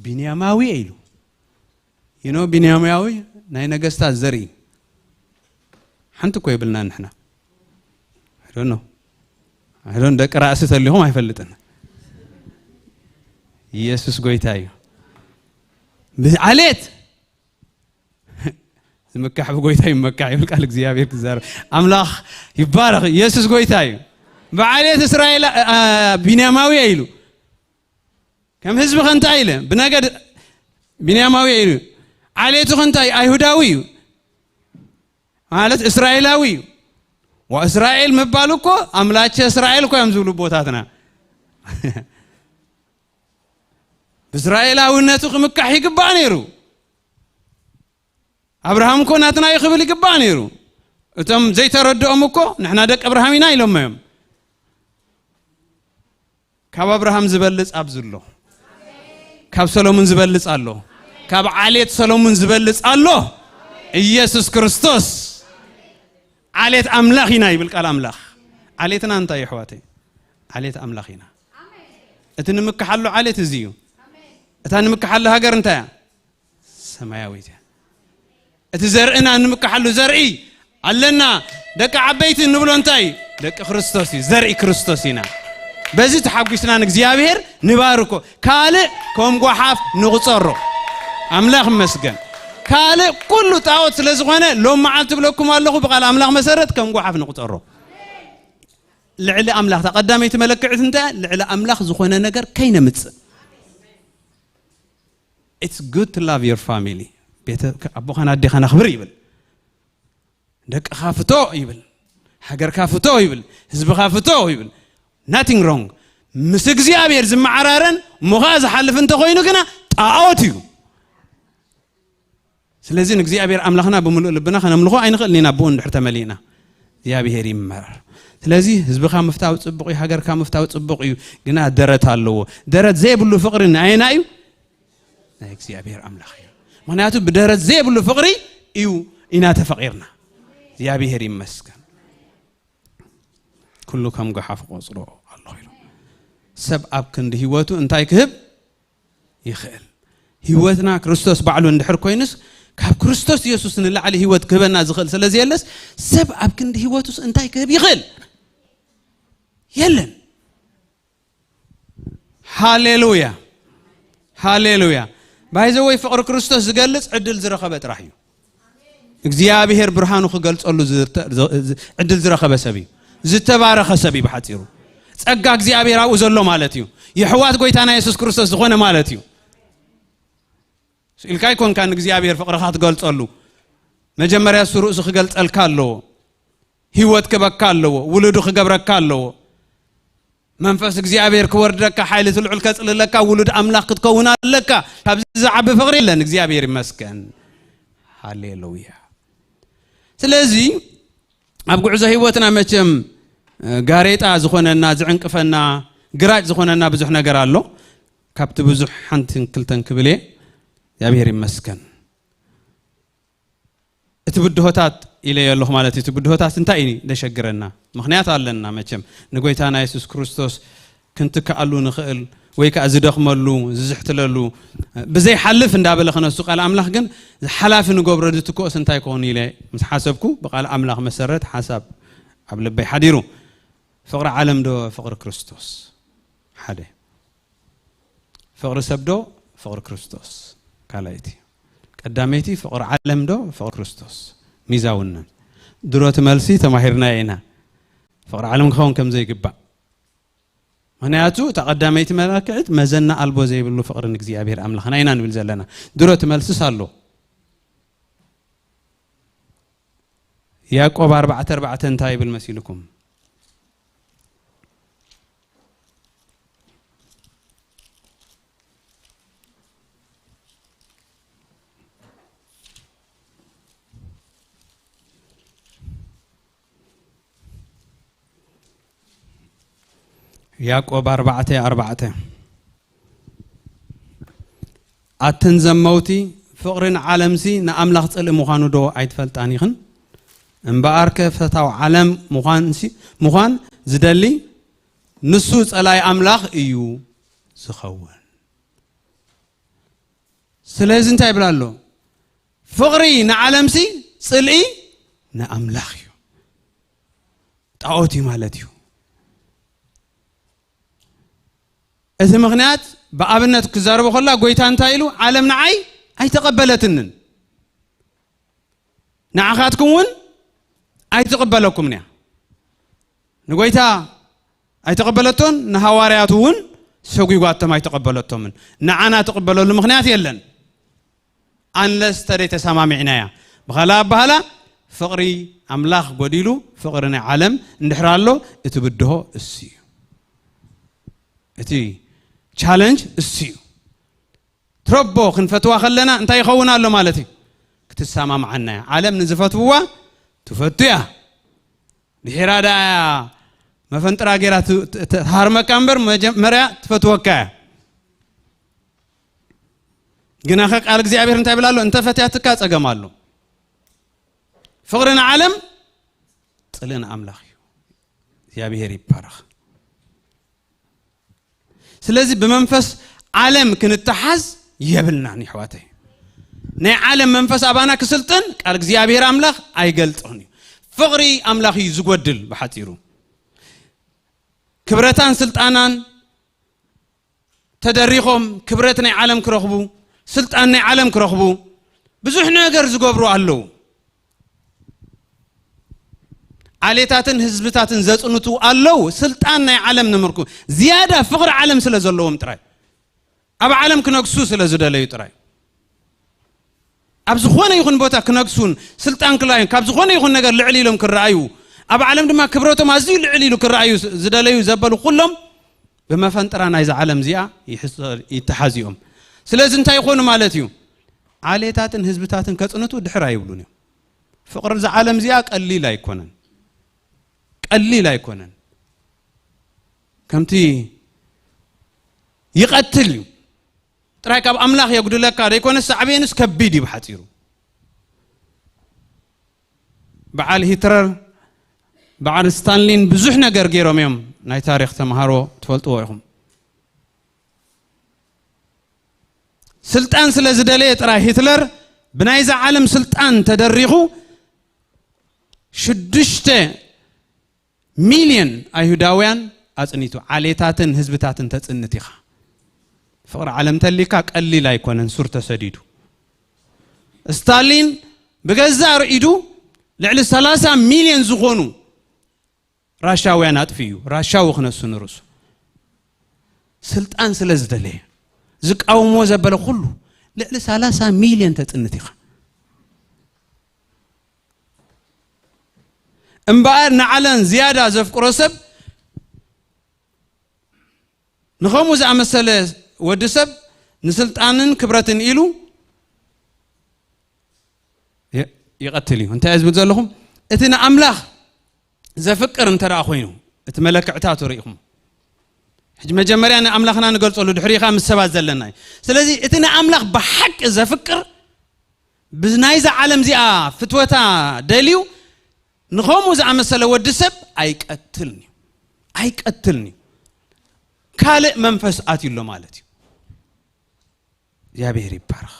ቢንያማዊ ኢሉ። You know፣ ቢንያማዊ ናይ ነገስታት ዘርኢ። ሓንቲ እኮ የብልና ንሕና። I don't know። I don't፣ ደቂ ራእሲ ተሊኹም ኣይፈልጥን። ኢየሱስ ጎይታ እዩ። ብዓሌት ዝምካሕ ብጎይታ ይመካሕ ይብል ቃል እግዚኣብሔር ክዛረብ። ኣምላኽ ይባረኽ። ኢየሱስ ጎይታ እዩ። ብዓሌት እስራኤል፣ አ፣ ቢንያማዊ ኢሉ። ከም ህዝቢ ከ እንታይ ኢለ? ብነገድ ቢንያማዊ ኢሉ። ዓሌቱ ከ እንታይ? ኣይሁዳዊ እዩ። ማለት እስራኤላዊ እዩ። ወእስራኤል ምባል እኮ ኣምላቸ እስራኤል እኮ እዮም ዝብሉ ቦታትና። ብእስራኤላዊነቱ ክምካሕ ይግባእ ነይሩ። ኣብርሃም እኮ ናትና እዩ ክብል ይግባእ ነይሩ። እቶም ዘይተረድኦም እኮ ንሕና ደቂ ኣብርሃም ኢና ኢሎም እዮም። ካብ ኣብርሃም ዝበልጽ ኣብዚ ኣሎ። ካብ ሰሎሙን ዝበልጽ ኣሎ። ካብ ዓሌት ሰሎሙን ዝበልጽ ኣሎ። ኢየሱስ ክርስቶስ። ዓሌት ኣምላኽ ኢና ይብል ቃል ኣምላኽ። ዓሌትና እንታይ እዩ ኣሕዋተይ? ዓሌት ኣምላኽ ኢና። እቲ ንምክሓሉ ዓሌት እዚ እዩ። እታ ንምክሓሉ ሃገር እንታይ እያ? ሰማያዊት እያ። እቲ ዘርእና ንምክሓሉ ዘርኢ ኣለና። ደቂ ዓበይቲ እንብሎ እንታይ እዩ? ደቂ ክርስቶስ እዩ። ዘርኢ ክርስቶስ ኢና። በዚ ተሓጒስና ንእግዚኣብሔር ንባርኮ። ካልእ ከም ጓሓፍ ንቑጸሮ። ኣምላኽ ይመስገን። ካልእ ኩሉ ጣዖት ስለ ዝኾነ፣ ሎም መዓልቲ እብለኩም ኣለኹ፣ ብቓል ኣምላኽ መሰረት ከም ጓሓፍ ንቑጸሮ። ልዕሊ ኣምላኽ፣ እታ ቀዳመይቲ መለክዒት እንታይ እያ? ልዕሊ ኣምላኽ ዝኾነ ነገር ከይነምጽእ። It's good to love your family። ቤተ-፣ ኣቦኻን ኣዴኻን ኣኽብር ይብል። ደቅኻ ፍቶ ይብል። ሃገርካ ፍቶ ይብል። ህዝብኻ ፍቶ ይብል። Nothing wrong። ምስ እግዚኣብሔር ዝመዓራረን እሞ ኸዓ ዝሓልፍ እንተኾይኑ ግና ጣዖት እዩ። ስለዚ ንእግዚኣብሔር ኣምላኽና ብምሉእ ልብና ከነምልኾ ኣይንኽእልን ኢና፣ ብኡ እንድሕር ተመሊእና። እግዚኣብሔር ይመር። ስለዚ ህዝብኻ ምፍታው ጽቡቕ እዩ፣ ሃገርካ ምፍታው ጽቡቕ እዩ፣ ግና ደረት ኣለዎ። ደረት ዘይብሉ ፍቕሪ ናይ ኣየና እዩ? ናይ እግዚኣብሔር ኣምላኽ እዩ። ምኽንያቱ ብደረት ዘይብሉ ፍቕሪ እዩ ኢና ተፈቒርና። እግዚኣብሔር ይመስገን። ኩሉ ከም ጓሓፍ ቆጽሮ ኣለኹ ኢሉ። ሰብ ኣብ ክንዲ ህይወቱ እንታይ ክህብ ይኽእል? ህይወትና ክርስቶስ ባዕሉ እንድሕር ኮይኑስ፣ ካብ ክርስቶስ ኢየሱስ ንላዕሊ ህይወት ክህበና ዝኽእል ስለ ዘየለስ፣ ሰብ ኣብ ክንዲ ህይወቱስ እንታይ ክህብ ይኽእል? የለን። ሃሌሉያ፣ ሃሌሉያ። ባይዘወይ ፍቕሪ ክርስቶስ ዝገልጽ ዕድል ዝረኸበ ጥራሕ እዩ። እግዚኣብሔር ብርሃኑ ክገልጸሉ ዝርተ- ዝ- ዕድል ዝረኸበ ሰብ እዩ። ዝተባረኸ ሰብ እዩ። ብሓጺሩ ጸጋ እግዚኣብሔር ኣብኡ ዘሎ ማለት እዩ። የሕዋት ጎይታና የሱስ ክርስቶስ ዝኾነ ማለት እዩ። ኢልካ ኣይኮንካ ንእግዚኣብሔር ፍቕርኻ ትገልጸሉ። መጀመርያ እሱ ርእሱ ክገልጸልካ ኣለዎ። ህይወት ክበካ ኣለዎ። ውሉዱ ክገብረካ ኣለዎ። መንፈስ እግዚኣብሔር ክወርደካ፣ ሓይሊ እቲ ልዑል ከጽልለካ፣ ውሉድ ኣምላኽ ክትከውን ኣለካ። ካብዚ ዝዓቢ ፍቕሪ የለን። እግዚኣብሔር ይመስገን። ሃሌሉያ። ስለዚ ኣብ ጉዕዞ ህይወትና መቸም፣ እ፣ ጋሬጣ ዝኾነና፣ ዝዕንቅፈና፣ ግራጭ ዝኾነና ብዙሕ ነገር ኣሎ። ካብቲ ብዙሕ ሓንትን ክልተን ክብል እየ። እግዚኣብሔር ይመስገን። እቲ ብድሆታት ኢለዮ ኣለኹ ማለት እዩ። እቲ ብድሆታት እንታይ እዩ ደሸግረና? ምኽንያት ኣለና መቸም። ንጎይታና የሱስ ክርስቶስ ክንትክኣሉ ንኽእል ወይ ከኣ ዝደኽመሉ፣ ዝዝሕትለሉ፣ ብዘይሓልፍ እንዳበለ ክነሱ ቃል ኣምላኽ ግን ሓላፊ ንገብሮ ዝትክኦስ እንታይ ክኾን ኢለ ምስ ሓሰብኩ፣ ብቃል ኣምላኽ መሰረት ሓሳብ ኣብ ልበይ ሓዲሩ። ፍቕሪ ዓለም ዶ ፍቕሪ ክርስቶስ? ሓደ። ፍቕሪ ሰብ ዶ ፍቕሪ ክርስቶስ? ካልኣይቲ። ቀዳመይቲ ፍቕሪ ዓለም ዶ ፍቕሪ ክርስቶስ? ሚዛውነት። ድሮ እቲ መልሲ ተማሂርናዮ ኢና። ፍቕሪ ዓለም ክኸውን ከም ዘይግባእ። ምኽንያቱ እታ ቀዳመይቲ መለክዒት መዘና ኣልቦ ዘይብሉ ፍቕሪ ንእግዚኣብሔር ኣምላኽና ኢና ንብል ዘለና። ድሮ እቲ መልስስ ኣሎ። ያዕቆብ ኣርባዕተ ኣርባዕተ እንታይ ይብል መሲልኩም? ያዕቆብ ኣርባዕተ ኣርባዕተ። ኣትን ዘመውቲ፣ ፍቕሪ ንዓለምሲ ንኣምላኽ ጽልኢ ምዃኑ ዶ ኣይትፈልጣን ኢኽን? እምበኣርከ ፈታው ዓለም ምዃንሲ፣ ምዃን ዝደሊ ንሱ ጸላይ ኣምላኽ እዩ ዝኸውን። ስለዚ እንታይ ይብል ኣሎ? ፍቕሪ ንዓለምሲ ጽልኢ ንኣምላኽ እዩ። ጣዖት እዩ ማለት እዩ። እቲ ምኽንያት ብኣብነት ክዛረቦ ከላ ጎይታ እንታይ ኢሉ? ዓለም ንዓይ ኣይተቐበለትንን፣ ንዓኻትኩም እውን ኣይትቕበለኩምን እያ። ንጎይታ ኣይተቐበለቶን፣ ንሃዋርያቱ እውን ሰጒጓቶም ኣይተቐበለቶምን። ንዓና ትቕበለሉ ምኽንያት የለን። ኣንለስ ተደይ ተሰማሚዕናያ። ብኻልእ ኣባህላ ፍቕሪ ኣምላኽ ጎዲሉ ፍቕሪ ናይ ዓለም እንድሕር ኣሎ፣ እቲ ብድሆ እሱ እዩ። እቲ ቻለንጅ እሱ እዩ። ትረቦ ክንፈትዋ ከለና እንታይ ይኸውን ኣሎ ማለት እዩ? ክትሰማምዓና እያ። ዓለም ንዝፈትውዋ ትፈቱ እያ። ድሒራ ደኣ መፈንጥራ ጌራ ት-፣ ት-፣ ትሃርመካ እምበር መጀመርያ ትፈትወካ እያ። ግናኸ ቃል እግዚኣብሔር እንታይ ይብል ኣሎ? እንተ ፈትያትካ ጸገም ኣሎ። ፍቕሪ ንዓለም ጽልኢ ንኣምላኽ እዩ። እግዚኣብሔር ይባረኽ። ስለዚ ብመንፈስ ዓለም ክንተሓዝ የብልናን ይሕዋተይ። ናይ ዓለም መንፈስ ኣባና ክስልጥን ቃል እግዚኣብሔር ኣምላኽ ኣይገልጽን እዩ። ፍቕሪ ኣምላኽ እዩ ዝጎድል። ብሓጺሩ ክብረታን ስልጣናን ተደሪኾም ክብረት ናይ ዓለም ክረኽቡ፣ ስልጣን ናይ ዓለም ክረኽቡ ብዙሕ ነገር ዝገብሩ ኣለዉ። ዓሌታትን ህዝብታትን ዘጽንቱ ኣለዉ። ስልጣን ናይ ዓለም ንምርኩ ዝያዳ ፍቕሪ ዓለም ስለ ዘለዎም ጥራይ፣ ኣብ ዓለም ክነግሱ ስለ ዝደለዩ ጥራይ፣ ኣብ ዝኾነ ይኹን ቦታ ክነግሱን ስልጣን ክላዩን ካብ ዝኾነ ይኹን ነገር ልዕል ኢሎም ክረኣዩ፣ ኣብ ዓለም ድማ ክብረቶም ኣዝዩ ልዕል ኢሉ ክረኣዩ ዝደለዩ ዘበሉ ኩሎም ብመፈንጥራ ናይዛ ዓለም እዚኣ ይሕጸ-፣ ይተሓዙ እዮም። ስለዚ እንታይ ይኾኑ ማለት እዩ? ዓሌታትን ህዝብታትን ከጽንቱ ድሕር ኣይብሉን እዮም። ፍቕሪ እዛ ዓለም እዚኣ ቀሊል ኣይኮነን። ቀሊል ኣይኮነን። ከምቲ ይቐትል እዩ። ጥራይ ካብ ኣምላኽ የጉድለካ ዘይኮነ ሳዕቤንስ ከቢድ እዩ ብሓጺሩ። በዓል ሂትለር፣ በዓል ስታንሊን ብዙሕ ነገር ገይሮም እዮም። ናይ ታሪኽ ተምሃሮ ትፈልጥዎ ኢኹም። ስልጣን ስለ ዝደለየ ጥራይ ሂትለር ብናይዛ ዓለም ስልጣን ተደሪኹ ሽዱሽተ ሚልዮን ኣይሁዳውያን ኣጽኒቱ። ዓሌታትን ህዝብታትን ተጽንት ኢኻ። ፍቕሪ ዓለም ተሊካ ቀሊል ኣይኮነን፣ ሱር ተሰዲዱ። ስታሊን ብገዛእ ርእይዱ ልዕሊ ሰላሳ ሚልዮን ዝኾኑ ራሻውያን ኣጥፊኡ። ራሻዊ ክነሱ ንርእሱ ስልጣን ስለ ዝደለየ ዝቃወሞ ዘበለ ኩሉ ልዕሊ ሰላሳ ሚልዮን ተጽንት ኢኻ። እምበኣር ንዓለም ዝያዳ ዘፍቅሮ ሰብ ንኸምኡ ዝኣመሰለ ወዲ ሰብ ንስልጣንን ክብረትን ኢሉ ይ- ይቐትል እዩ። እንታይ እየ ዝብል ዘለኹም? እቲ ንኣምላኽ ዘፍቅር እንተ ደኣ ኮይኑ፣ እቲ መለክዕታቱ ርኢኹም። ሕጂ መጀመርያ ንኣምላኽና ንገልጸሉ፣ ድሕሪኻ ምስ ሰባት ዘለና እዩ። ስለዚ እቲ ንኣምላኽ ብሓቂ ዘፍቅር፣ ብናይዛ ዓለም እዚኣ ፍትወታ ደልዩ ንኸምኡ ዝኣመሰለ ወዲ ሰብ ኣይቀትልን እዩ። ኣይቀትልን እዩ። ካልእ መንፈስ ኣትዩ ኣሎ ማለት እዩ። እግዚኣብሔር ይባረኽ።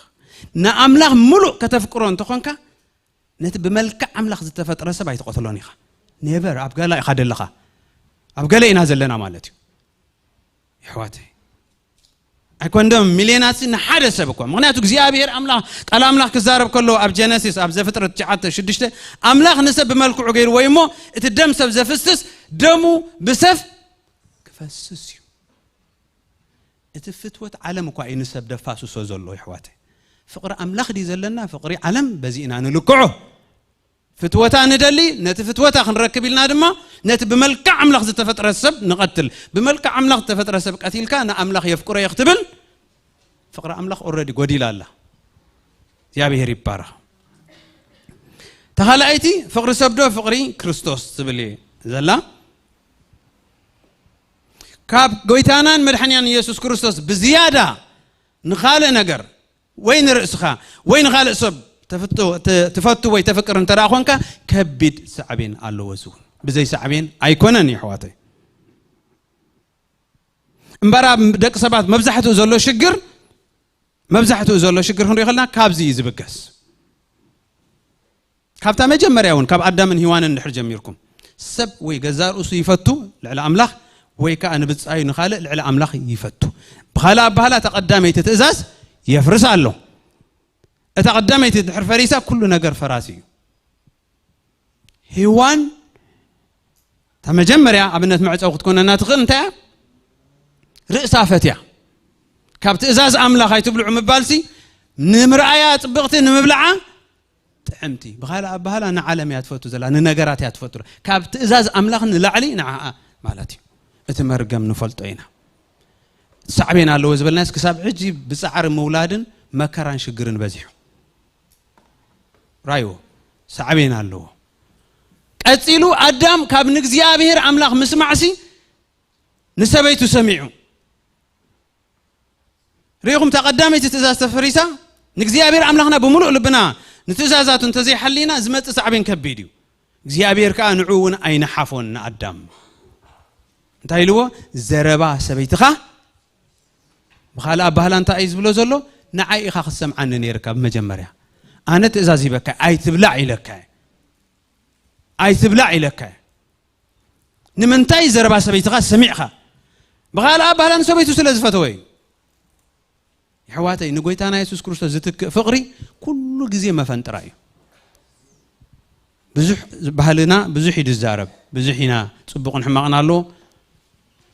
ንኣምላኽ ምሉእ ከተፍቅሮ እንተኾንካ፣ ነቲ ብመልክዕ ኣምላኽ ዝተፈጥረ ሰብ ኣይትቐትሎን ኢኻ። ኔቨር። ኣብ ገላ ኢኻ ደለኻ። ኣብ ገለ ኢና ዘለና ማለት እዩ። ይሕዋተይ፣ ኣይኮንዶም ሚልዮናት ንሓደ ሰብ እኮ። ምኽንያቱ እግዚኣብሔር ኣምላኽ፣ ቃል ኣምላኽ ክዛረብ ከሎ ኣብ ጀነሲስ፣ ኣብ ዘፍጥረት ትሽዓተ ሽዱሽተ፣ ኣምላኽ ንሰብ ብመልክዑ ገይርዎ እዩ እሞ፣ እቲ ደም ሰብ ዘፍስስ፣ ደሙ ብሰብ ክፈስስ እዩ። እቲ ፍትወት ዓለም እኳ እዩ ንሰብ ደፋስሶ ዘሎ። ይሕዋተይ፣ ፍቕሪ ኣምላኽ ድዩ ዘለና? ፍቕሪ ዓለም በዚ ኢና ንልክዖ። ፍትወታ ንደሊ፣ ነቲ ፍትወታ ክንረክብ ኢልና ድማ ነቲ ብመልክዕ ኣምላኽ ዝተፈጥረ ሰብ ንቐትል። ብመልክዕ ኣምላኽ ዝተፈጥረ ሰብ ቀቲልካ ንኣምላኽ የፍቅሮ እየ ክትብል፣ ፍቕሪ ኣምላኽ ኦረዲ ጎዲላ ኣላ። እግዚኣብሔር ይባረኽ። ተኻልኣይቲ ፍቕሪ ሰብ ዶ ፍቕሪ ክርስቶስ ትብል እየ ዘላ። ካብ ጎይታናን መድሓንያን ኢየሱስ ክርስቶስ ብዝያዳ ንኻልእ ነገር ወይ ንርእስኻ ወይ ንኻልእ ሰብ ተፍቶ- ተ- ትፈቱ ወይ ተፍቅር እንተ ደኣ ኾንካ፣ ከቢድ ሳዕቤን ኣለዎ። እዚ እውን ብዘይ ሳዕቤን ኣይኮነን፣ ይሕዋተይ። እምበኣር ኣብ ደቂ ሰባት መብዛሕትኡ ዘሎ ሽግር፣ መብዛሕትኡ ዘሎ ሽግር ክንሪኦ ከለና ካብዚ እዩ ዝብገስ። ካብታ መጀመርያ እውን ካብ ኣዳምን ሂዋንን እንድሕር ጀሚርኩም፣ ሰብ ወይ ገዛ ርእሱ ይፈቱ ልዕሊ ኣምላኽ፣ ወይ ከኣ ንብጻዩ ንኻልእ ልዕሊ ኣምላኽ ይፈቱ። ብኻልእ ኣባህላ፣ እታ ቀዳመይቲ ትእዛዝ የፍርስ ኣሎ። እታ ቀዳመይቲ ድሕር ፈሪሳ፣ ኩሉ ነገር ፈራሲ እዩ። ሂዋን እታ መጀመርያ ኣብነት መዕጸዊ ክትኮነና ትኽእል እንታይ እያ? ርእሳ ፈትያ። ካብ ትእዛዝ ኣምላኽ ኣይትብልዑ ምባልሲ፣ ንምርኣያ ጽብቕቲ፣ ንምብልዓ ጥዕምቲ። ብኻልእ ኣባህላ ንዓለም እያ ትፈቱ ዘላ፣ ንነገራት እያ ትፈቱ። ካብ ትእዛዝ ኣምላኽ ንላዕሊ ንዓኣ ማለት እዩ። እቲ መርገም ንፈልጦ ኢና። ሳዕቤን ኣለዎ ዝበልናስ ክሳብ ሕጂ ብጻዕሪ ምውላድን መከራን ሽግርን በዚሑ። ራይዎ ሳዕቤን ኣለዎ። ቀጺሉ ኣዳም ካብ ንእግዚኣብሔር ኣምላኽ ምስማዕሲ ንሰበይቱ ሰሚዑ። ርኢኹም፣ እታ ቀዳመይቲ ትእዛዝ ተፈሪሳ፣ ንእግዚኣብሔር ኣምላኽና ብምሉእ ልብና ንትእዛዛቱ እንተዘይሓሊና ዝመጽእ ሳዕቤን ከቢድ እዩ። እግዚኣብሔር ከኣ ንዕኡ እውን ኣይነሓፎን ንኣዳም። እንታይ ኢልዎ? ዘረባ ሰበይትኻ ብኻልእ ኣባህላ እንታይ እዩ ዝብሎ ዘሎ? ንዓይ ኢኻ ክትሰምዓኒ ነይርካ ብመጀመርያ። ኣነ ትእዛዝ ሂበካ፣ ኣይትብላዕ ኢለካ። ኣይትብላዕ ኢለካ። ንምንታይ ዘረባ ሰበይትኻ ሰሚዕኻ? ብኻልእ ኣባህላ ንሰበይቱ ስለ ዝፈተወ እዩ። የሕዋተይ፣ ንጎይታና የሱስ ክርስቶስ ዝትክእ ፍቕሪ ኩሉ ግዜ መፈንጥራ እዩ። ብዙሕ ባህልና ብዙሕ እዩ ዝዛረብ፣ ብዙሕ ኢና፣ ጽቡቕን ሕማቕን ኣለዎ።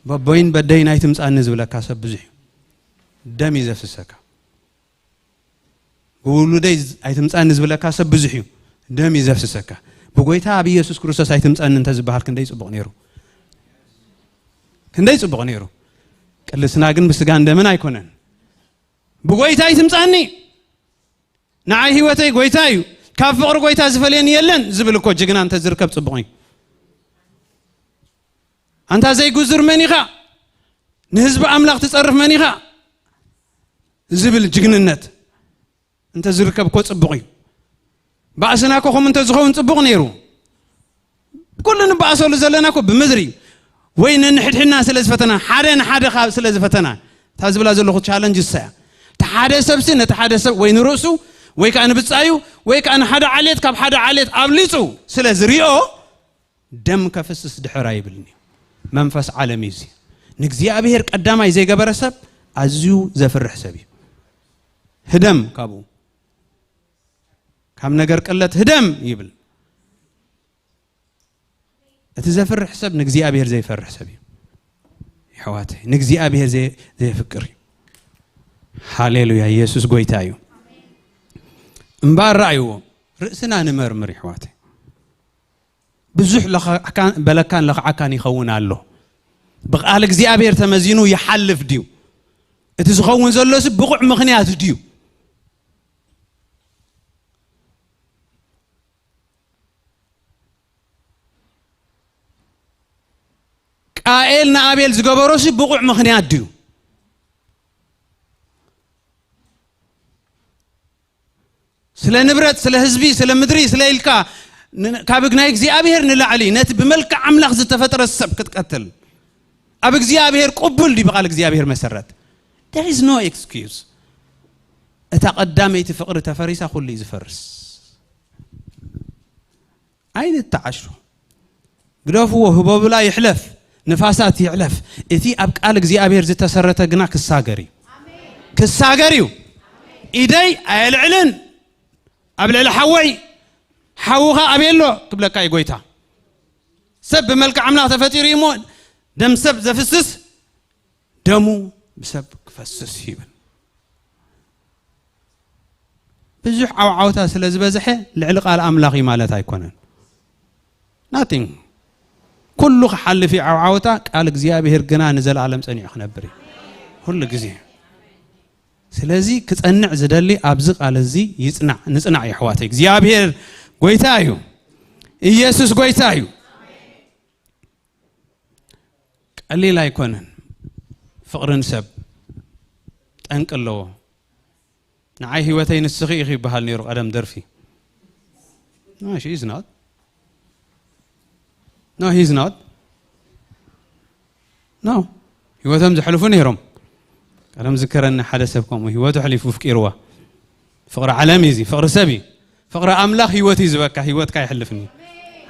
በቦይን በደይን ኣይትምጻኒ ዝብለካ ሰብ ብዙሕ እዩ። ደም እዩ ዘፍስሰካ። ብውሉደይ ኣይትምጻኒ ዝብለካ ሰብ ብዙሕ እዩ። ደም እዩ ዘፍስሰካ። ብጎይታ ኣብ ኢየሱስ ክርስቶስ ኣይትምጻኒ እንተ ዝበሃል ክንደይ ጽቡቕ ነይሩ። ክንደይ ጽቡቕ ነይሩ። ቅልስና ግን ብስጋን ደምን ኣይኮነን። ብጎይታ ኣይትምጻኒ፣ ንዓይ ህይወተይ ጎይታ እዩ፣ ካብ ፍቕሪ ጎይታ ዝፈልየኒ የለን ዝብል እኮ ጅግና እንተ ዝርከብ ጽቡቕ እዩ። ኣንታ ዘይጉዙር መን ኢኻ? ንህዝቢ ኣምላኽ ትጸርፍ መን ኢኻ? ዝብል ጅግንነት እንተ ዝርከብ እኮ ጽቡቕ እዩ። ባእስና እኮ ከምኡ እንተ ዝኸውን ጽቡቕ ነይሩ። ኩሉ ንባእሰሉ ዘለና እኮ ብምድሪ ወይ ነንሕድሕድና ስለ ዝፈተና፣ ሓደ ንሓደ ካብ ስለ ዝፈተና፣ እታ ዝብላ ዘለኹ ቻለንጅ እሳ እያ። እቲ ሓደ ሰብሲ ነቲ ሓደ ሰብ ወይ ንርእሱ ወይ ከዓ ንብጻዩ ወይ ከዓ ንሓደ ዓሌት ካብ ሓደ ዓሌት ኣብሊጹ ስለ ዝሪኦ፣ ደም ከፍስስ ድሕር ኣይብልን እዩ። መንፈስ ዓለም እዩ እዚ። ንእግዚኣብሔር ቀዳማይ ዘይገበረ ሰብ ኣዝዩ ዘፍርሕ ሰብ እዩ። ህደም ካብኡ፣ ካብ ነገር ቅለት ህደም ይብል። እቲ ዘፍርሕ ሰብ ንእግዚኣብሔር ዘይፈርሕ ሰብ እዩ። የሕዋተይ፣ ንእግዚኣብሔር ዘይ-፣ ዘየፍቅር እዩ። ሃሌሉያ፣ ኢየሱስ ጎይታ እዩ። እምበኣር ረኣይዎ፣ ርእስና ንመርምር የሕዋተይ። ብዙሕ ለኻዕካን-፣ በለካን ለኽዓካን ይኸውን ኣሎ። ብቓል እግዚኣብሔር ተመዚኑ ይሓልፍ ድዩ? እቲ ዝኸውን ዘሎሲ ብቑዕ ምኽንያት ድዩ? ቃኤል ንኣቤል ዝገበሮሲ ብቑዕ ምኽንያት ድዩ? ስለ ንብረት፣ ስለ ህዝቢ፣ ስለ ምድሪ፣ ስለ ኢልካ ን-፣ ካብ ናይ እግዚኣብሔር ንላዕሊ ነቲ ብመልክዕ ኣምላኽ ዝተፈጥረ ሰብ ክትቀትል ኣብ እግዚኣብሔር ቅቡል ድዩ? ብቓል እግዚኣብሔር መሰረት? There is no excuse። እታ ቀዳመይቲ ፍቕሪ ተፈሪሳ ኩሉ እዩ ዝፈርስ። ኣይንተዓሹ። ግደፍዎ፣ ህቦብላ ይሕለፍ፣ ንፋሳት ይሕለፍ። እቲ ኣብ ቃል እግዚኣብሔር ዝተሰረተ ግና ክሳገር እዩ። ክሳገር እዩ። ኢደይ ኣየልዕልን ኣብ ልዕሊ ሓወይ፣ ሓውኻ ኣበይ ኣሎ ክብለካ እዩ ጎይታ። ሰብ ብመልክዕ ኣምላኽ ተፈጢሩ እዩ እሞ፣ ደም ሰብ ዘፍስስ ደሙ ብሰብ ክፈስስ ይብል። ብዙሕ ዓውዓውታ ስለ ዝበዝሐ ልዕሊ ቃል ኣምላኽ እዩ ማለት ኣይኮነን። Nothing። ኩሉ ክሓልፍ እዩ ዓውዓውታ፣ ቃል እግዚኣብሔር ግና ንዘለኣለም ጸኒዑ ክነብር እዩ። ኩሉ ግዜ። ስለዚ ክጸንዕ ዝደሊ ኣብዚ ቃል እዚ ይጽናዕ፣ ንጽናዕ የሕዋተይ። እግዚኣብሔር ጎይታ እዩ። ኢየሱስ ጎይታ እዩ። ቀሊል ኣይኮነን። ፍቕርን ሰብ ጠንቂ ኣለዎ። ንዓይ ህይወተይ ንስኺ ኢኺ ይበሃል ነይሩ ቀደም ደርፊ። No, she is not. No, he is not. No. ህይወቶም ዘሕልፉ ነይሮም። ቀደም ዝከረኒ ሓደ ሰብ ከምኡ ህይወቱ ኣሕሊፉ ፍቂርዋ። ፍቕሪ ዓለም እዩ እዚ፣ ፍቕሪ ሰብ እዩ። ፍቕሪ ኣምላኽ ህይወት እዩ ዝበካ፣ ህይወትካ ይሕልፍኒ።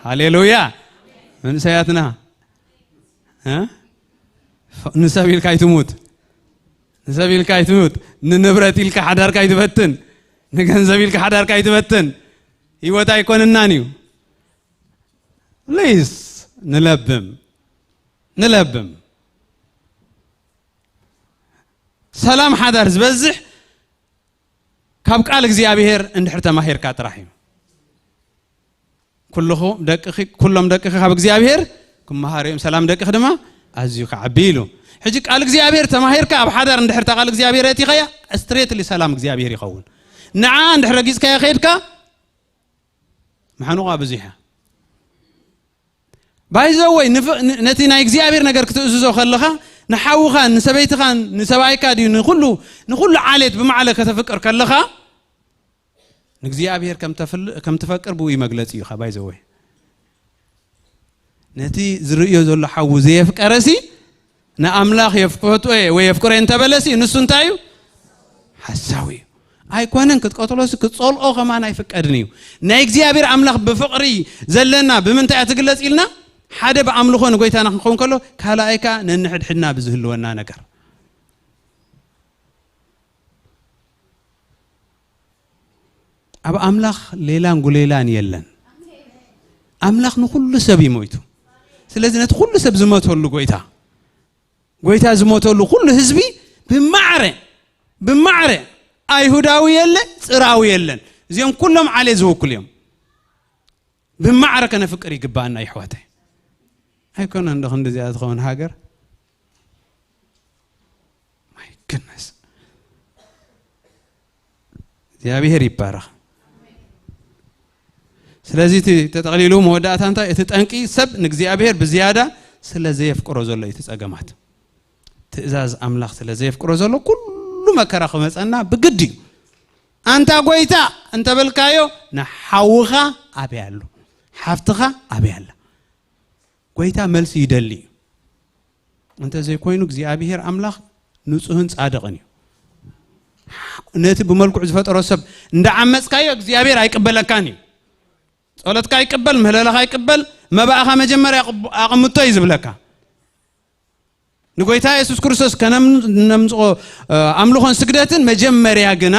ሃሌሉያ። መንእሰያትና፣ እ? ንሰብ ኢልካ ኣይትሙት። ንሰብ ኢልካ ኣይትሙት። ንንብረት ኢልካ ሓዳርካ ኣይትበትን። ንገንዘብ ኢልካ ሓዳርካ ኣይትበትን። ህይወት ኣይኮንናን እዩ። ፕሊዝ፣ ንለብም። ንለብም። ሰላም ሓዳር ዝበዝሕ ካብ ቃል እግዚኣብሔር እንድሕር ተማሂርካ ጥራሕ እዩ። ኩልኹም ደቅኺ፣ ኩሎም ደቅኺ ካብ እግዚኣብሔር ክመሃሩ እዮም፣ ሰላም ደቅኺ ድማ ኣዝዩ ክዓቢ ኢሉ። ሕጂ ቃል እግዚኣብሔር ተማሂርካ ኣብ ሓዳር እንድሕር እታ ቃል እግዚኣብሔር ኣእቲኻያ፣ ስትሬትሊ ሰላም እግዚኣብሔር ይኸውን። ንዓ እንድሕር ረጊጽካያ ከይድካ፣ ምሓኑቓ ብዙሕ እያ። ባይዘወይ፣ ንፍ-፣ ን-፣ ነቲ ናይ እግዚኣብሔር ነገር ክትእዝዞ ከለኻ፣ ንሓውኻን ንሰበይትኻን ንሰብኣይካ ድዩ ንኹሉ፣ ንኹሉ ዓሌት ብማዕለ ከተፍቅር ከለኻ፣ ንእግዚኣብሔር ከም ተፍል-፣ ከም ትፈቅር ብኡ መግለጺ እዩ። ባይዘወይ፣ ነቲ ዝርእዮ ዘሎ ሓዉ ዘየፍቀረሲ ንኣምላኽ የፍቅሮ ወይ የፍቅሮ እንተበለሲ ንሱ እንታይ እዩ? ሓሳዊ እዩ። ኣይኮነን ክትቀትሎሲ ክትጸልኦ ከማን ኣይፍቀድን እዩ። ናይ እግዚኣብሔር ኣምላኽ ብፍቕሪ ዘለና ብምንታይ እያ ትግለጽ ኢልና፣ ሓደ ብኣምልኾ ንጎይታና ክንከውን ከሎ፣ ካልኣይ ከኣ ነንሕድሕድና ብዝህልወና ነገር። ኣብ ኣምላኽ ሌላን ጉሌላን የለን። ኣምላኽ ንኹሉ ሰብ እዩ ሞይቱ። ስለዚ ነቲ ኩሉ ሰብ ዝሞተሉ ጎይታ፣ ጎይታ ዝሞተሉ ኩሉ ህዝቢ ብማዕረ፣ ብማዕረ ኣይሁዳዊ የለ፣ ጽራዊ የለን። እዚኦም ኩሎም ዓሌት ዝውክሉ እዮም። ብማዕረ ከነፍቅር ይግባኣና ይሕዋተይ። ኣይኮነን ዶ ክንዲ እዚኣ ትኸውን ሃገር? My goodness። እግዚኣብሔር ይባረኽ። ስለዚ እቲ ተጠቕሊሉ መወዳእታ እንታይ? እቲ ጠንቂ ሰብ ንእግዚኣብሔር ብዝያዳ ስለ ዘየፍቅሮ ዘሎ እዩ እቲ ጸገማት። ትእዛዝ ኣምላኽ ስለ ዘየፍቅሮ ዘሎ ኩሉ መከራ ክመጸና ብግዲ እዩ። ኣንታ ጎይታ እንተበልካዮ ንሓውኻ ኣበይ ኣሎ? ሓፍትኻ ኣበይ ኣላ? ጎይታ መልሲ ይደሊ እዩ። እንተዘይኮይኑ እግዚኣብሔር ኣምላኽ ንጹህን ጻድቕን እዩ። ነቲ ብመልክዑ ዝፈጠሮ ሰብ እንዳዓመጽካዮ እግዚኣብሔር ኣይቅበለካን እዩ። ጸሎትካ ይቅበል፣ ምህለላኻ ይቅበል፣ መባእኻ መጀመርያ ኣቕብ-፣ ኣቕምጦ እዩ ዝብለካ። ንጎይታ የሱስ ክርስቶስ ከነም-፣ ነምጽኦ፣ እ፣ ኣምልኾን ስግደትን መጀመርያ ግና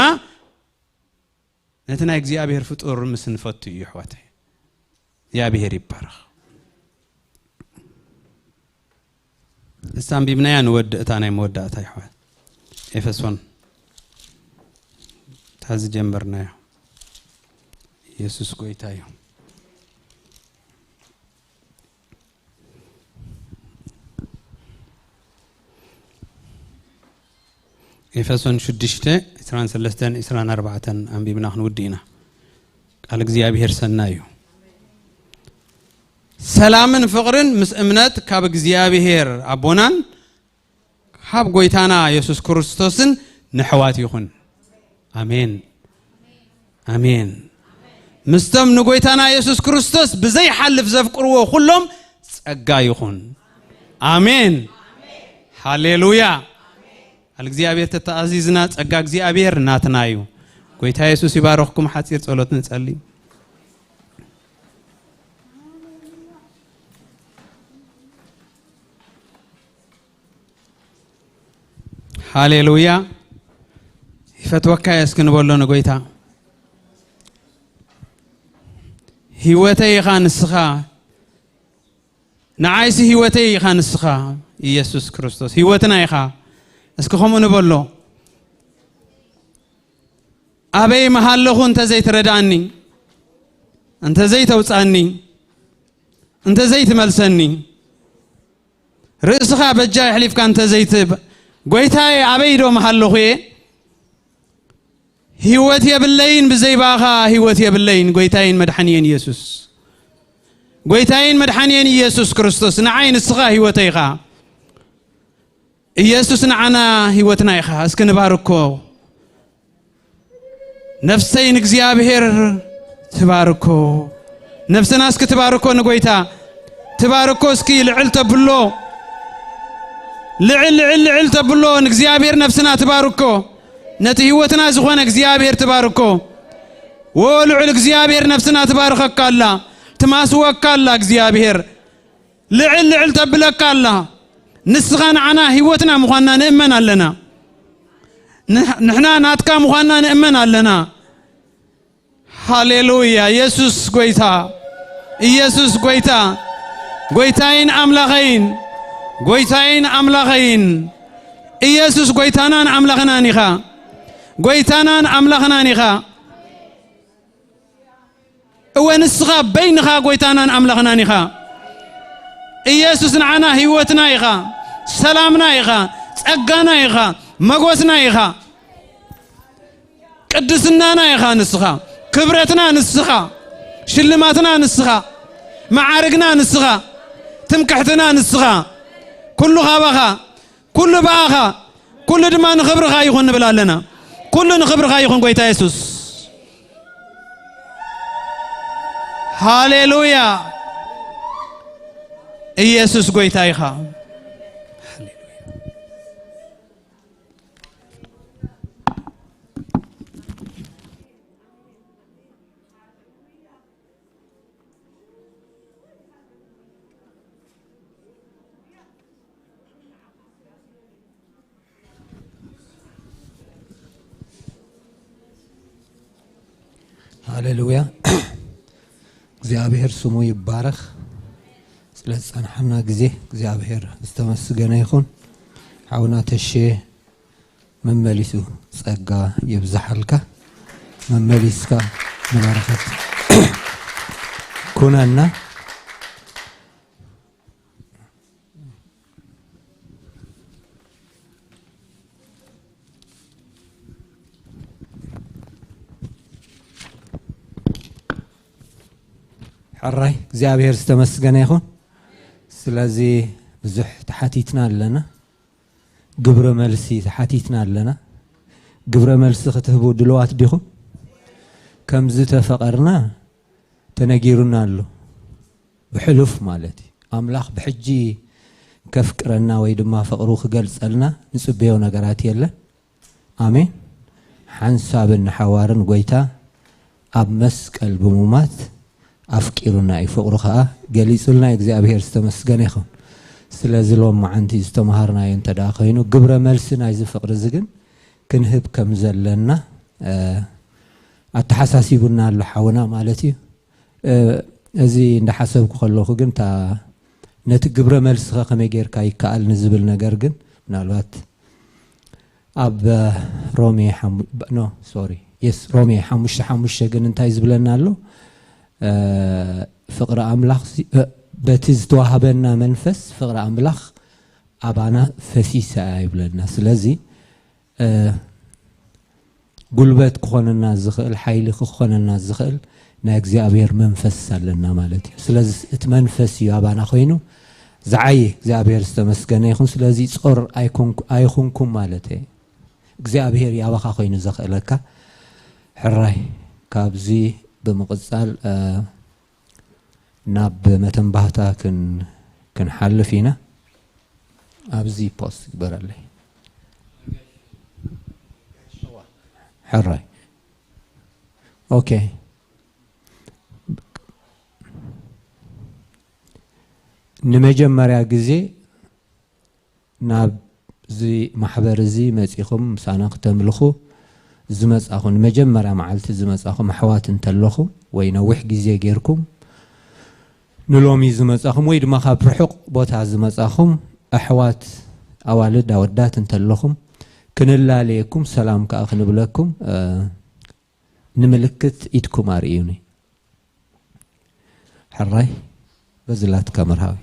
ነቲ ናይ እግዚኣብሔር ፍጡር ምስ ንፈቱ እዩ፣ ኣሕዋተይ። እግዚኣብሔር ይባረኽ። እሳ ኣንቢብናያ ንወድእ፣ እታ ናይ መወዳእታ ይሕዋት። ኤፌሶን። እታ ዝጀመርናዮ። ኢየሱስ ጎይታ እዩ። ኤፌሶን ሽዱሽተ፣ ዕስራን ሰለስተን፣ ዕስራን ኣርባዕተን ኣንቢብና ክንውድእ ኢና። ቃል እግዚኣብሔር ሰናይ እዩ። ሰላምን ፍቕርን ምስ እምነት ካብ እግዚኣብሔር ኣቦናን ካብ ጎይታና የሱስ ክርስቶስን ንሕዋት ይኹን። ኣሜን። ኣሜን። ምስቶም ንጎይታና የሱስ ክርስቶስ ብዘይሓልፍ ዘፍቅርዎ ኩሎም ጸጋ ይኹን። ኣሜን። ሃሌሉያ። ቃል እግዚኣብሔር ተተኣዚዝና ጸጋ እግዚኣብሔር ናትና እዩ። ጎይታ የሱስ ይባረኽኩም። ሓጺር ጸሎት ንጸሊ። ሃሌሉያ። ይፈትወካ እየ እስኪ ንበሎ ንጎይታ። ህይወተይ ኢኻ ንስኻ። ንዓይሲ ህይወተይ ኢኻ ንስኻ። ኢየሱስ ክርስቶስ ህይወትና ኢኻ። እስኪ ከምኡ ንበሎ። ኣበይ መሃለኹ እንተ ዘይትረድኣኒ፣ እንተ ዘይተውጻኒ፣ እንተ ዘይትመልሰኒ፣ ርእስኻ በጃ የሕሊፍካ እንተ ዘይትህብ፣ ጎይታዬ ኣበይ ዶ መሃለኹ እየ? ህይወት የብለይን፣ ብዘይ ብኣኻ ህይወት የብለይን። ጎይታዬን መድሓንየን ኢየሱስ፣ ጎይታዬን መድሓንየን ኢየሱስ ክርስቶስ፣ ንዓይ ንስኻ ህይወተይ ኢኻ። ኢየሱስ ንዓና ህይወትና ኢኻ። እስኪ ንባርኮ። ነፍሰይ ንእግዚኣብሔር ትባርኮ። ነፍስና እስኪ ትባርኮ ንጎይታ። ትባርኮ እስኪ ልዕል ተብሎ። ልዕል፣ ልዕል፣ ልዕል ተብሎ ንእግዚኣብሔር ነፍስና ትባርኮ። ነቲ ህይወትና ዝኾነ እግዚኣብሔር ትባርኮ። ዎ ልዑል እግዚኣብሔር ነፍስና ትባርኸካ ኣላ። ትማስወካ ኣላ እግዚኣብሔር። ልዕል ልዕል ተብለካ ኣላ። ንስኻ ንዓና ህይወትና ምዃንና ንእመን ኣለና። ንሕ-፣ ንሕና ናትካ ምዃንና ንእመን ኣለና። ሃሌሉያ። ኢየሱስ ጎይታ፣ ኢየሱስ ጎይታ፣ ጎይታይን ኣምላኸይን፣ ጎይታይን ኣምላኸይን። ኢየሱስ ጎይታናን ኣምላኽናን ኢኻ። ጎይታናን ኣምላኽናን ኢኻ። እወ፣ ንስኻ በይንኻ ጎይታናን ኣምላኽናን ኢኻ። ኢየሱስ ንዓና ህይወትና ኢኻ፣ ሰላምና ኢኻ፣ ጸጋና ኢኻ፣ መጎስና ኢኻ። ቅድስናና ኢኻ ንስኻ፣ ክብረትና ንስኻ፣ ሽልማትና ንስኻ፣ መዓርግና ንስኻ፣ ትምክሕትና ንስኻ። ኩሉ ካባኻ፣ ኩሉ ብኣኻ፣ ኩሉ ድማ ንኽብርኻ ይኹን ንብል ኣለና። ኩሉ ንኽብርኻ ይኹን ጎይታ የሱስ። ሃሌሉያ። ኢየሱስ ጎይታ ኢኻ። ሃሌሉያ። እግዚኣብሔር ስሙ ይባረኽ። ስለ ዝጸንሓና ግዜ እግዚኣብሔር ዝተመስገነ ይኹን። ሓውና ተሼ መመሊሱ ጸጋ የብዝሓልካ። መመሊስካ ንበረኸት ኩነና። ሕራይ እግዚኣብሔር ዝተመስገነ ይኹን። ስለዚ ብዙሕ ተሓቲትና ኣለና፣ ግብረ መልሲ ተሓቲትና ኣለና። ግብረ መልሲ ክትህቡ ድልዋት ዲኹም? ከም ዝተፈቐርና ተነጊሩና ኣሎ። ብሕሉፍ ማለት እዩ። ኣምላኽ ብሕጂ ከፍቅረና ወይ ድማ ፍቕሩ ክገልጸልና ንጽበዮ ነገራት የለን። ኣሜን። ሓንሳብን ንሓዋርን ጎይታ ኣብ መስቀል ብሙማት ኣፍቂሩና እዩ። ፍቕሩ ኸኣ ገሊጹልና እግዚኣብሔር ዝተመስገነ ይኹን። ስለዚ ሎም መዓንቲ ዝተምሃርናዮ እንተ ደኣ ኮይኑ፣ ግብረ መልሲ ናይዚ ፍቕሪ እዚ ግን ክንህብ ከም ዘለና፣ እ፣ ኣተሓሳሲቡና ኣሎ ሓውና ማለት እዩ። እ፣ እዚ እንዳሓሰብኩ ከለኹ ግን፣ እታ ነቲ ግብረ መልስኸ ከመይ ጌርካ ይከኣል ንዝብል ነገር ግን፣ ምናልባት ኣብ ሮሜ ሓሙ-፣ ኖ፣ ሶሪ፣ የስ፣ ሮሜ ሓሙሽተ ሓሙሽተ ግን እንታይ ዝብለና ኣሎ? እ፣ ፍቕሪ ኣምላኽ ሲ-፣ እ፣ በቲ ዝተዋህበና መንፈስ ፍቕሪ ኣምላኽ ኣባና ፈሲሰ ይብለና። ስለዚ፣ እ፣ ጉልበት ክኾነና ዝኽእል፣ ሓይሊ ክኾነና ዝኽእል ናይ እግዚኣብሔር መንፈስ ኣለና ማለት እዩ። ስለዚ እቲ መንፈስ እዩ ኣባና ኮይኑ ዝዓየ። እግዚኣብሔር ዝተመስገነ ይኹን። ስለዚ ጾር ኣይኮንኩ-፣ ኣይኹንኩም ማለት እዩ። እግዚኣብሔር ያባኻ ኮይኑ ዘኽእለካ። ሕራይ፣ ካብዚ ብምቕጻል፣ እ፣ ናብ መተንባህታ ክን-፣ ክንሓልፍ ኢና። ኣብዚ ፖስት ግበረለይ። ሕራይ። ኦኬ። ንመጀመርያ ግዜ ናብዚ ማሕበር እዚ መጺኹም ምሳና ክተምልኹ ዝመጻኹም፣ ንመጀመርያ መዓልቲ ዝመጻኹም ኣሕዋት እንተለኹም፣ ወይ ነዊሕ ግዜ ጌርኩም ንሎሚ ዝመጻኹም፣ ወይ ድማ ካብ ርሑቕ ቦታ ዝመጻኹም ኣሕዋት ኣዋልድ ኣወዳት እንተለኹም፣ ክንላለየኩም ሰላም ከኣ ክንብለኩም፣ እ፣ ንምልክት ኢድኩም ኣርእዩኒ። ሕራይ፣ በዚ ላትካ መርሃዊ።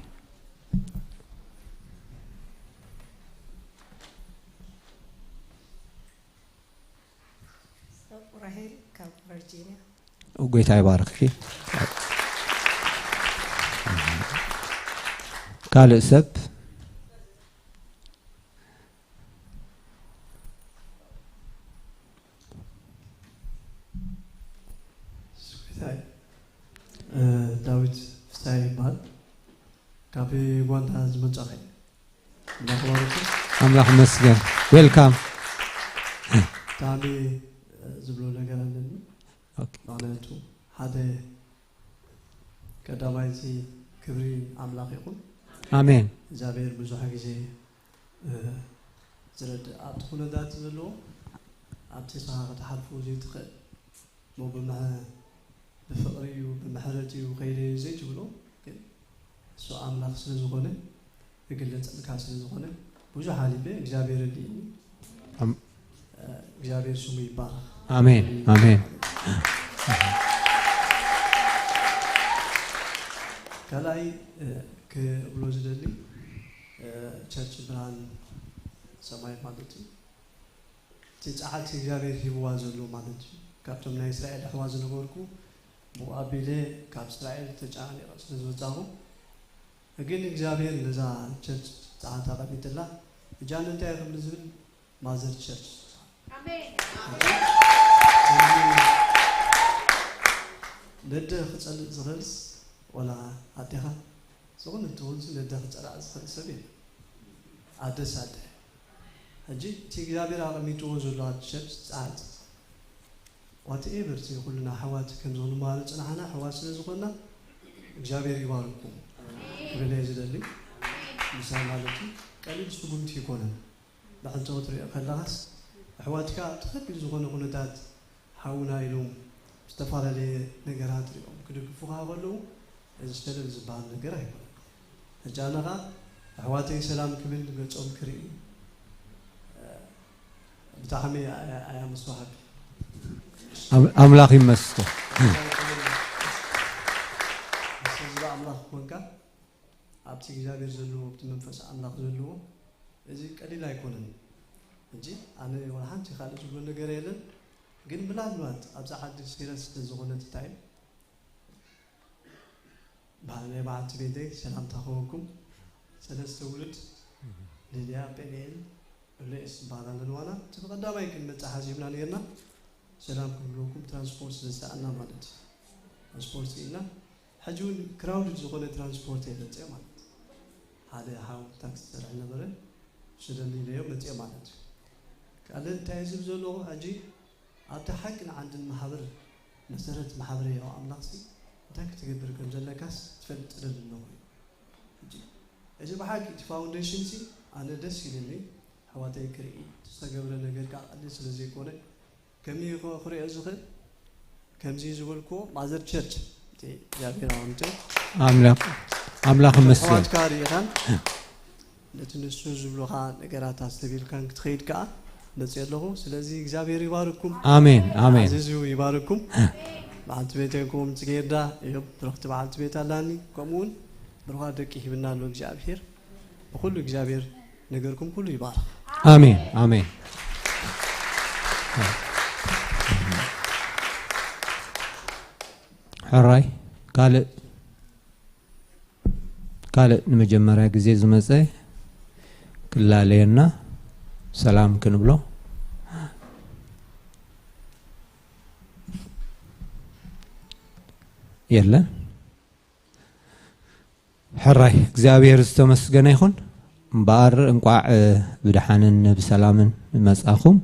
ራሄል ካብ ቨርጂኒያ። ጎይታ ይባርኽኪ። ካልእ ሰብ? ስኩታይ፣ እ፣ ዳዊት ፍስሃየ ይበሃል። ካብ ዩጋንዳ ዝመጻኹ እየ። እንዳኽባረቱ ኣምላኽ መስገን። ዌልካም። ብጣዕሚ፣ እ፣ ዝብሎ ነገር ኣለኒ። ኦኬ። ምኽንያቱ ሓደ ቀዳማይ እቲ ክብሪ ኣምላኽ ይኹን። ኣሜን። እግዚኣብሔር ብዙሕ ግዜ፣ እ፣ ዝረድእ ኣብቲ ኩነታት ዘለዎ ኣብቲ ንስኻ ክትሓልፎ ዘይትኽእል እሞ ብምሕ-፣ ብፍቕሪ እዩ፣ ብምሕረት እዩ ከይደ ዘይትብሎ፣ ግን እሱ ኣምላኽ ስለ ዝኾነ፣ ክግለጸልካ ስለ ዝኾነ፣ ብዙሕ ሓሊፈ እግዚኣብሔር ረዲእኒ። ኣም-፣ እ፣ እግዚኣብሔር ስሙ ይባረኽ። ኣሜን፣ ኣሜን። ካልኣይ፣ እ፣ ክብሎ ዝደሊ፣ እ፣ ቸርች ብርሃን ሰማይ ማለት እዩ። እቲ ጸዓት እግዚኣብሔር ሂብዋ ዘሎ ማለት እዩ። ካብቶም ናይ እስራኤል ኣሕዋት ዝነበርኩ፣ ብኡ ኣቢለ ካብ እስራኤል ተጨናኒቐ ስለ ዝመጻኹ፣ ግን እግዚኣብሔር ነዛ ቸርች ጸዓት ኣቐሚጥላ። ሕጂ ኣነ እንታይ እየ ክብል ዝብል ማዘር ቸርች። ኣሜን። ሕጂ ነደ ክጸልእ ዝኽእልስ፣ ወላ ኣዴኻ፣ ዝኾነ ትኹንሲ ነደ ክጸላእ ዝኽእል ሰብ የለን። ኣደስ ኣደ። ሕጂ እቲ እግዚኣብሔር ኣቐሚጥዎ ዘሎ ኣብ ቸርች ጸዓት፣ ዋትኤቨር እቲ ኩልና ኣሕዋት ከም ንመሃር ዝጸናሕና ኣሕዋት ስለ ዝኾንና፣ እግዚኣብሔር ይባርኩም ክብል እየ ዝደሊ። ምሳይ ማለት እዩ፣ ቀሊል ስጉምቲ ኣይኮነን። ብሕልቶ ክትሪኦ ከለኻስ፣ ኣሕዋትካ ኣብቲ ከቢድ ዝኾነ ኩነታት ሓውና ኢሎም ዝተፈላለየ ነገራት ሪኦም ክድግፉኻ ከለዉ፣ እዚ ሸለል ዝበሃል ነገር ኣይኮነን። ሕጂ ኣነ ኸኣ ኣሕዋተይ ሰላም ክብል ገጾም ክርኢ፣ እ፣ ብጣዕሚ ኣያ-፣ ኣያ መስዋዕቲ። ኣም-፣ ኣምላኽ ይመስገን። ምስ ህዝቢ ኣምላኽ ኮንካ ኣብቲ እግዚኣብሔር ዘለዎ፣ ኣብቲ መንፈስ ኣምላኽ ዘለዎ፣ እዚ ቀሊል ኣይኮነን። ሕጂ ኣነ ዋላ ሓንቲ ካልእ ዝብሎ ነገር የለን፣ ግን ምናልባት ኣብዛ ዓዲ ሲረስ ስለ ዝኾነት እንታይ፣ በዓል ናይ በዓልቲ ቤተይ ሰላምታ ክህበኩም። ሰለስተ ውሉድ፣ ሊድያ፣ ጴንኤል፣ ሉኤስ ዝበሃላ ኣለዋና። እቲ ብቐዳማይ ክንመጽእ ሓሲብና ነይርና፣ ሰላም ክንብለኩም ትራንስፖርት ስለ ዝሰኣና ማለት እዩ። ትራንስፖርት ስኢና፣ ሕጂ እውን ክራውድድ ዝኾነ ትራንስፖርት እየ መጽአ ማለት እዩ። ሓደ ሓው ታክሲ ዝሰርሕ ነበረ፣ ሽደኒ ኢለዮ መጽአ ማለት እዩ። ካልእ እንታይ ዝብል ዘለኹ፣ ሕጂ ኣብቲ ሓቂ ንዓንድን ማሕበር መሰረት ማሕበረ ያው ኣምላኽሲ እንታይ ክትገብር ከም ዘለካስ ትፈልጥ ደሊ ኣለኹ እዩ። ሕጂ እዚ ብሓቂ እቲ ፋውንዴሽን ሲ ኣነ ደስ ኢልኒ። ኣሕዋተይ ክርኢ ዝተገብረ ነገር ከዓ ቀሊል ስለ ዘይኮነ ከመይ ክሪኦ ዝኽእል ከምዚ ዝበልክዎ ማዘር ቸርች እቲ እግዚኣብሔር ኣምተ ኣምላኽ ኣምላኽ መስገን ኣሕዋትካ ርኢኻን ነቲ ንሱ ዝብሉኻ ነገራት ኣስተቢልካን ክትኸይድ ከዓ መፅእ ኣለኹ። ስለዚ እግዚኣብሔር ይባርኩም። ኣሜን ኣሜን ኣዚዙ ይባርኩም። በዓልቲ ቤተይ ከምኡ ትገይርዳ እዮም ብርኽቲ በዓልቲ ቤት ኣላኒ። ከምኡ እውን ብሩኻት ደቂ ሂብና ኣሎ እግዚኣብሔር። ብኩሉ እግዚኣብሔር ነገርኩም ኩሉ ይባርኽ። ኣሜን ኣሜን። ሕራይ ካልእ ካልእ ንመጀመርያ ግዜ ዝመፀ ክላለየና ሰላም ክንብሎ የለን። ሕራይ እግዚኣብሔር ዝተመስገነ ይኹን። እምበኣር እንቋዕ ብድሓንን ብሰላምን መጻኹም።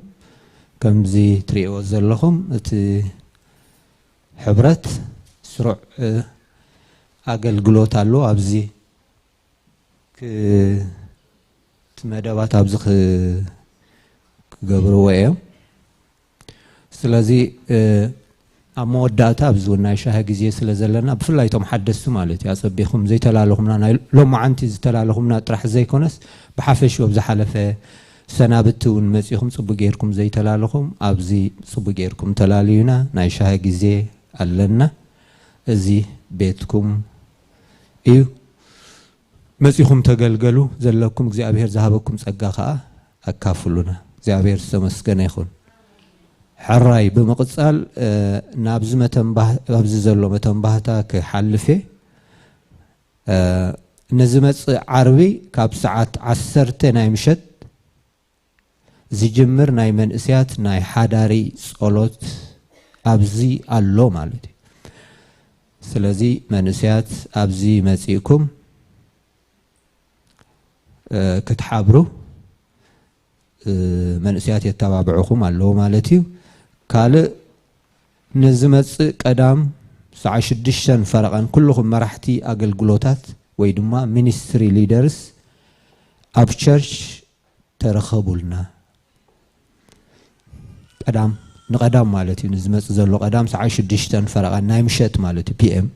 ከምዚ ትርእይዎ ዘለኹም እቲ ሕብረት ስሩዕ ኣገልግሎት ኣሎ። ኣብዚ እቲ መደባት ኣብዚ ክገብርዎ እዮም። ስለዚ ኣብ መወዳእታ ኣብዚ እውን ናይ ሻሂ ግዜ ስለ ዘለና ብፍላይ እቶም ሓደስቲ ማለት እዩ ኣፀቢኹም ዘይተላለኹምና ናይ ሎማዓንቲ ዝተላለኹምና ጥራሕ ዘይኮነስ ብሓፈሽኡ ኣብ ዝሓለፈ ሰናብቲ እውን መፂኹም ፅቡቅ ጌርኩም ዘይተላለኹም ኣብዚ ፅቡቅ ጌርኩም ተላልዩና ናይ ሻሂ ግዜ ኣለና። እዚ ቤትኩም እዩ። መፂኹም ተገልገሉ ዘለኩም እግዚኣብሔር ዝሃበኩም ፀጋ ከዓ ኣካፍሉና። እግዚኣብሔር ዝተመስገነ ይኹን። ሕራይ ብምቕፃል ናብዚ መተንባህ ኣብዚ ዘሎ መተንባህታ ክሓልፍ እየ። ንዝመፅእ ዓርቢ ካብ ሰዓት ዓሰርተ ናይ ምሸት ዝጅምር ናይ መንእስያት ናይ ሓዳሪ ፀሎት ኣብዚ ኣሎ ማለት እዩ። ስለዚ መንእስያት ኣብዚ መፂእኩም ክትሓብሩ መንእስያት የተባብዕኹም ኣለዉ ማለት እዩ። ካልእ ንዝመፅእ ቀዳም ሰዓ ሽዱሽተን ፈረቐን ኩልኹም መራሕቲ ኣገልግሎታት ወይ ድማ ሚኒስትሪ ሊደርስ ኣብ ቸርች ተረኸቡልና። ቀዳም ንቐዳም ማለት እዩ ንዝመፅእ ዘሎ ቀዳም ሰዓ ሽዱሽተን ፈረቓ ናይ ምሸት ማለት እዩ ፒኤም።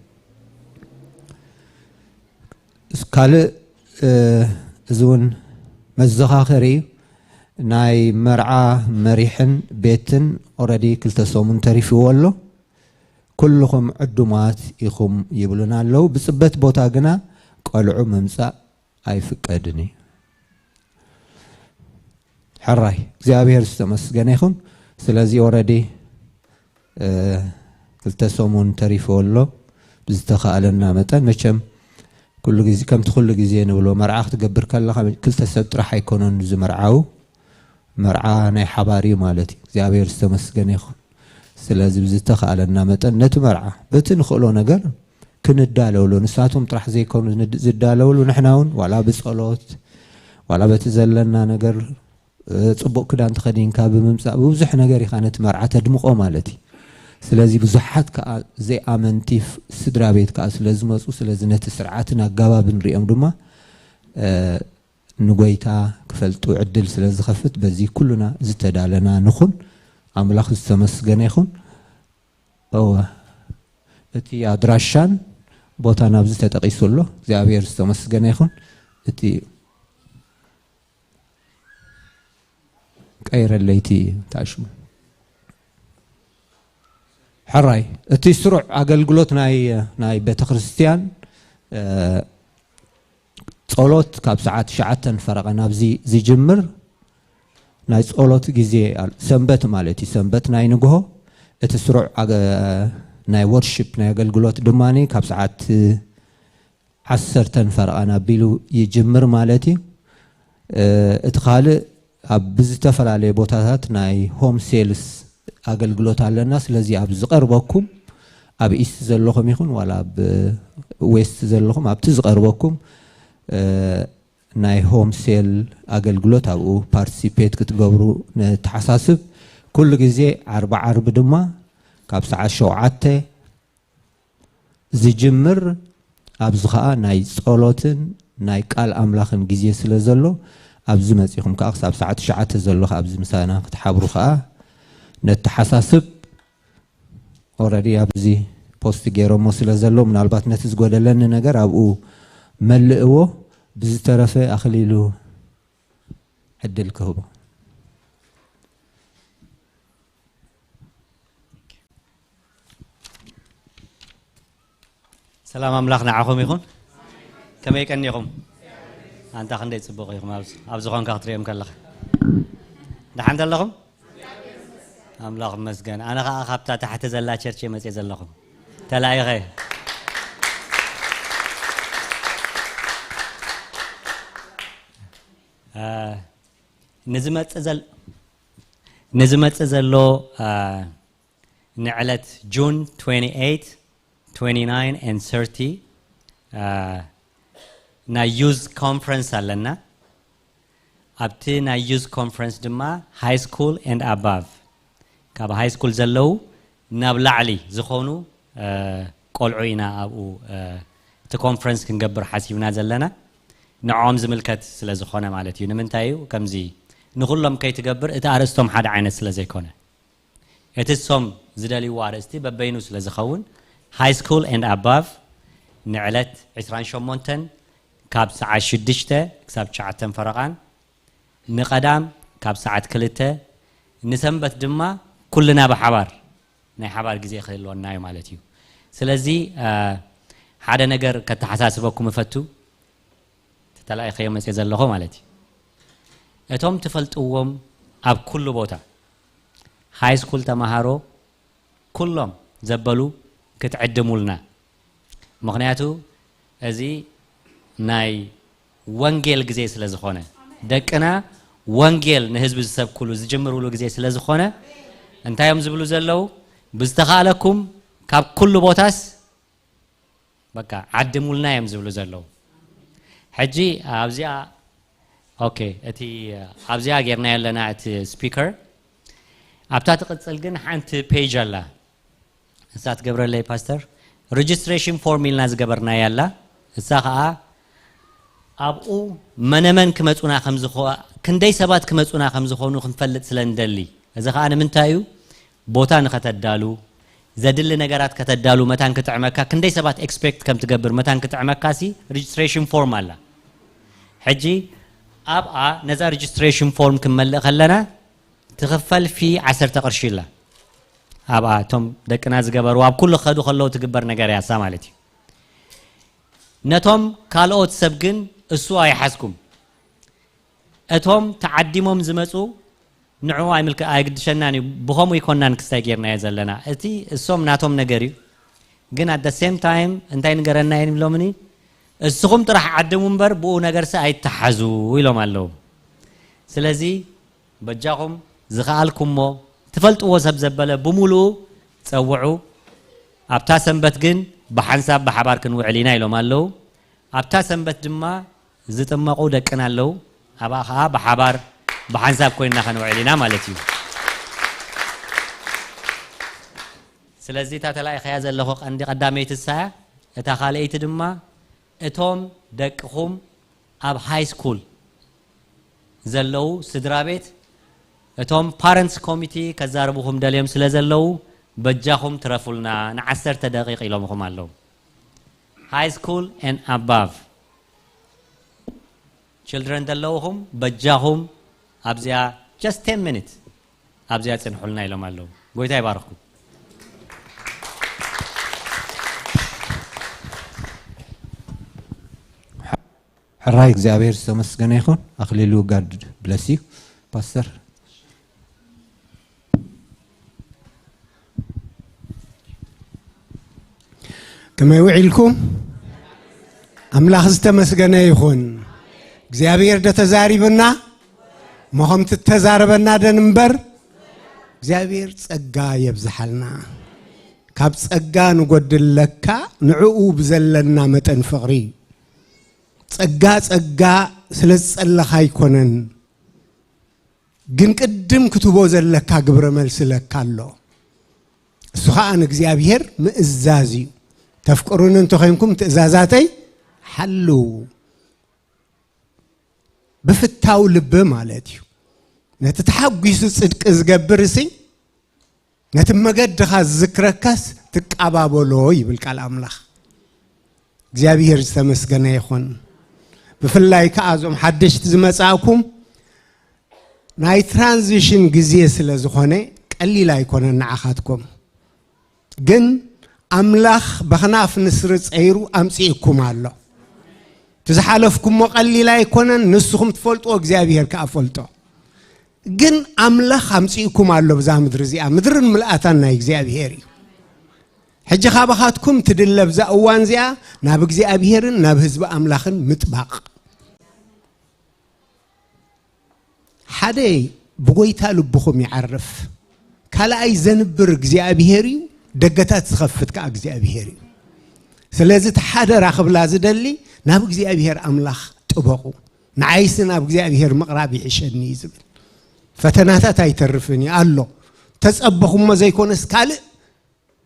ካልእ እዚ እውን መዘኻኸሪ እዩ። ናይ መርዓ መሪሕን ቤትን ኦረዲ ክልተ ሰሙን ተሪፍዎ ኣሎ። ኩልኹም ዕዱማት ኢኹም ይብሉና ኣለዉ። ብፅበት ቦታ ግና ቆልዑ ምምፃእ ኣይፍቀድን እዩ። ሕራይ እግዚኣብሔር ዝተመስገነ ይኹን። ስለዚ ኦረዲ ክልተ ሰሙን ተሪፎ ኣሎ። ብዝተኻእለና መጠን መቸም ኩሉ ግዜ ከምቲ ኩሉ ግዜ ንብሎ መርዓ ክትገብር ከለኻ ክልተ ሰብ ጥራሕ ኣይኮነን ዝምርዓው። መርዓ ናይ ሓባር እዩ ማለት እዩ። እግዚኣብሔር ዝተመስገነ ይኹን። ስለዚ ብዝተኻእለና መጠን ነቲ መርዓ በቲ ንኽእሎ ነገር ክንዳለውሉ ንሳቶም ጥራሕ ዘይኮኑ ዝዳለውሉ ንሕና እውን ዋላ ብፀሎት ዋላ በቲ ዘለና ነገር ፅቡቅ ክዳን ተኸዲንካ ብምምፃእ ብብዙሕ ነገር ኢኻ ነቲ መርዓ ተድምቆ ማለት እዩ። ስለዚ ብዙሓት ከዓ ዘይኣመንቲ ስድራ ቤት ከዓ ስለዝመፁ ስለዚ ነቲ ስርዓትን ኣጋባብን ሪኦም ድማ ንጎይታ ክፈልጡ ዕድል ስለ ዝኸፍት በዚ ኩሉና ዝተዳለና ንኹን። ኣምላኽ ዝተመስገነ ይኹን። እወ እቲ ኣድራሻን ቦታን ኣብዚ ተጠቒሱ ኣሎ። እግዚኣብሔር ዝተመስገነ ይኹን። እቲ ቀይረለይቲ ታሽሙ ሕራይ እቲ ስሩዕ ኣገልግሎት ናይ ናይ ቤተክርስትያን ጸሎት ካብ ሰዓት ትሽዓተ ፈረቓ ናብዚ ዝጅምር ናይ ጸሎት ግዜ ሰንበት ማለት እዩ። ሰንበት ናይ ንግሆ እቲ ስሩዕ ናይ ወርሺፕ ናይ ኣገልግሎት ድማ ካብ ሰዓት ዓሰርተ ፈረቓ ናቢሉ ይጅምር ማለት እዩ። እቲ ካልእ ኣብ ብዝተፈላለየ ቦታታት ናይ ሆም ሴልስ ኣገልግሎት ኣለና። ስለዚ ኣብ ዝቐርበኩም ኣብ ኢስት ዘለኹም ይኹን ዋላ ኣብ ዌስት ዘለኹም ኣብቲ ዝቐርበኩም ናይ ሆም ሴል ኣገልግሎት ኣብኡ ፓርቲሲፔት ክትገብሩ ንተሓሳስብ። ኩሉ ግዜ ዓርቢ ዓርቢ ድማ ካብ ሰዓት ሸውዓተ ዝጅምር፣ ኣብዚ ኸኣ ናይ ጸሎትን ናይ ቃል ኣምላኽን ግዜ ስለ ዘሎ፣ ኣብዚ መጺኹም ከኣ ክሳብ ሰዓት ትሽዓተ ዘሎ ከኣ ኣብዚ ምሳና ክትሓብሩ ከኣ ነተሓሳስብ። ኦረዲ ኣብዚ ፖስት ገይሮሞ ስለ ዘሎ፣ ምናልባት ነቲ ዝጎደለኒ ነገር ኣብኡ መልእዎ። ብዝተረፈ ኣኽሊሉ ዕድል ክህቦ። ሰላም ኣምላኽ ንዓኹም ይኹን። ከመይ ቀኒኹም? ኣንታ ክንደይ ጽቡቕ ኢኹም፣ ኣብዚ፣ ኣብዚ ኾንካ ክትሪኦም ከለኻ። ደሓን ዘለኹም? ኣምላኽ ይመስገን። ኣነ ኸኣ ካብታ ታሕቲ ዘላ ቸርች እየ መጽየ ዘለኹ። ተላኢኸ። አ፣ ንዝመጽእ ዘል-፣ ንዝመጽእ ዘሎ፣ አ፣ ንዕለት ጁን ትዌንቲ ኤይት፣ ትዌንቲ ናይን and ሰርቲን፣ አ፣ ናይ ዩዝ ኮንፈረንስ ኣለና። ኣብቲ ናይ ዩዝ ኮንፈረንስ ድማ ሃይ ስኩል and ኣባቭ፣ ካብ ሃይ ስኩል ዘለዉ ናብ ላዕሊ ዝኾኑ፣ አ፣ ቆልዑ ኢና ኣብኡ፣ አ፣ እቲ ኮንፈረንስ ክንገብር ሓሲብና ዘለና። ንዕኦም ዝምልከት ስለ ዝኾነ ማለት እዩ። ንምንታይ እዩ ከምዚ ንኹሎም ከይትገብር? እቲ ኣርእስቶም ሓደ ዓይነት ስለ ዘይኮነ። እቲ እሶም ዝደልይዎ ኣርእስቲ በበይኑ ስለ ዝኸውን፣ ሃይ ስኩል and ኣባቭ ንዕለት ዕስራን ሸሞንተን ካብ ሰዓት ሽዱሽተ ክሳብ ትሽዓተ ፈረቓን፣ ንቐዳም ካብ ሰዓት ክልተ፣ ንሰንበት ድማ ኩልና ብሓባር ናይ ሓባር ግዜ ክህልወና እዩ ማለት እዩ። ስለዚ፣ አ፣ ሓደ ነገር ከተሓሳስበኩም እፈቱ። ተተላኢኸዮ መጽየ ዘለኹ ማለት እዩ። እቶም ትፈልጥዎም ኣብ ኩሉ ቦታ ሃይ ስኩል ተማሃሮ ኩሎም ዘበሉ ክትዕድሙልና። ምኽንያቱ እዚ ናይ ወንጌል ግዜ ስለ ዝኾነ፣ ደቅና ወንጌል ንህዝቢ ዝሰብኩሉ ዝጅምሩሉ ግዜ ስለ ዝኾነ፣ እንታይ እዮም ዝብሉ ዘለዉ? ብዝተኻእለኩም ካብ ኩሉ ቦታስ በቃ ዓድሙልና እዮም ዝብሉ ዘለዉ። ሕጂ ኣብዚኣ፣ ኦኬ፣ እቲ ኣብዚኣ ጌርና ኣለና እቲ ስፒከር። ኣብታ ትቕጽል ግን ሓንቲ ፔጅ ኣላ። እሳ ትገብረለይ ፓስተር፣ ሬጅስትሬሽን ፎርም ኢልና ዝገበርናያ ኣላ። እሳ ኸኣ ኣብኡ መነመን ክመጹና ከም ዝኾ-፣ ክንደይ ሰባት ክመጹና ከም ዝኾኑ ክንፈልጥ ስለ እንደሊ። እዚ ኸኣ ንምንታይ እዩ? ቦታ ንኸተዳሉ፣ ዘድሊ ነገራት ከተዳሉ፣ መታን ክጥዕመካ፣ ክንደይ ሰባት ኤክስፔክት ከም ትገብር መታን ክጥዕመካ ሲ ሬጅስትሬሽን ፎርም ኣላ። ሕጂ ኣብኣ ነዛ ሬጅስትሬሽን ፎርም ክንመልእ ከለና ትኽፈል ፊ ዓሰርተ ቅርሺ ኣላ። ኣብኣ እቶም ደቅና ዝገበሩ ኣብ ኩሉ ክኸዱ ከለዉ ትግበር ነገር እያ እሳ ማለት እዩ። ነቶም ካልኦት ሰብ ግን እሱ ኣይሓዝኩም። እቶም ተዓዲሞም ዝመጹ ንዕኡ ኣይምልከ-፣ ኣይግድሸናን እዩ። ብኸምኡ ይኮናን ክስታይ ጌርናዮ ዘለና። እቲ እሶም ናቶም ነገር እዩ። ግን at the same time እንታይ ንገረና እዮም ኢሎምኒ? እስኹም ጥራሕ ዓድሙ እምበር ብኡ ነገርሲ ኣይተሓዙ ኢሎም ኣለዉ። ስለዚ በጃኹም ዝኸኣልኩሞ ትፈልጥዎ ሰብ ዘበለ ብምሉኡ ጸውዑ። ኣብታ ሰንበት ግን ብሓንሳብ ብሓባር ክንውዕል ኢና ኢሎም ኣለዉ። ኣብታ ሰንበት ድማ ዝጥመቑ ደቅና ኣለዉ። ኣብኣ ኸኣ ብሓባር ብሓንሳብ ኮይንና ከንውዕል ኢና ማለት እዩ። ስለዚ እታ ተላኢኸያ ዘለኹ ቀንዲ ቀዳመይቲ እሳ እያ። እታ ካልኣይቲ ድማ እቶም ደቅኹም ኣብ ሃይ ስኩል ዘለዉ ስድራ ቤት፣ እቶም ፓረንትስ ኮሚቲ ከዛርብኹም ደልዮም ስለ ዘለዉ በጃኹም ትረፉልና፣ ንዓሰርተ ደቂቕ ኢሎምኹም ኣለዉ። ሃይ ስኩል and ኣባቭ ችልድረን ዘለውኹም በጃኹም ኣብዚኣ just ten minutes ኣብዚኣ ጽንሑልና ኢሎም ኣለዉ። ጎይታ ይባርኽኩም። ሕራይ እግዚኣብሔር ዝተመስገነ ይኹን። ኣኽሊሉ፣ God bless you ፓስተር። ከመይ ውዒልኩም? ኣምላኽ ዝተመስገነ ይኹን። እግዚኣብሔር ዶ ተዛሪብና? እሞ ከምቲ እተዛረበና ደን እምበር እግዚኣብሔር ጸጋ የብዝሓልና። ካብ ጸጋ ንጎድል ለካ ንዕኡ ብዘለና መጠን ፍቕሪ። ጸጋ ጸጋ ስለ ዝጸለኻ ኣይኮነን። ግን ቅድም ክትቦ ዘለካ ግብረ መልሲ ለካ ኣሎ። እሱ ኸኣ ንእግዚኣብሔር ምእዛዝ እዩ። ተፍቅሩኒ እንተኾይንኩም ትእዛዛተይ ሓልዉ። ብፍታው ልቢ ማለት እዩ። ነቲ ተሓጒሱ ጽድቂ ዝገብር እሲ ነቲ መገድኻ ዝዝክረካስ ትቃባበሎ ይብል ቃል ኣምላኽ። እግዚኣብሔር ዝተመስገነ ይኹን። ብፍላይ ከኣ እዞም ሓደሽቲ ዝመጻእኩም ናይ ትራንዚሽን ግዜ ስለ ዝኾነ ቀሊል ኣይኮነን ንዓኻትኩም። ግን ኣምላኽ በኽናፍ ንስሪ ጸይሩ ኣምጺእኩም ኣሎ። እቲ ዝሓለፍኩሞ ቀሊል ኣይኮነን፣ ንስኹም ትፈልጥዎ እግዚኣብሔር ከኣ ፈልጦ። ግን ኣምላኽ ኣምጺእኩም ኣሎ ብዛ ምድሪ እዚኣ። ምድርን ምልኣታን ናይ እግዚኣብሔር እዩ። ሕጂ ካባኻትኩም ትድለ ብዛ እዋን እዚኣ ናብ እግዚኣብሔርን ናብ ህዝቢ ኣምላኽን ምጥባቕ። ሓደ ብጎይታ ልብኹም ይዓርፍ፣ ካልኣይ ዘንብር እግዚኣብሔር እዩ፣ ደገታት ዝኸፍት ከኣ እግዚኣብሔር እዩ። ስለዚ እቲ ሓደራ ክብላ ዝደሊ ናብ እግዚኣብሔር ኣምላኽ ጥበቑ። ንዓይሲ ናብ እግዚኣብሔር ምቕራብ ይሕሸኒ እዩ ዝብል። ፈተናታት ኣይተርፍን እዩ ኣሎ። ተጸበኹሞ ዘይኮነስ ካልእ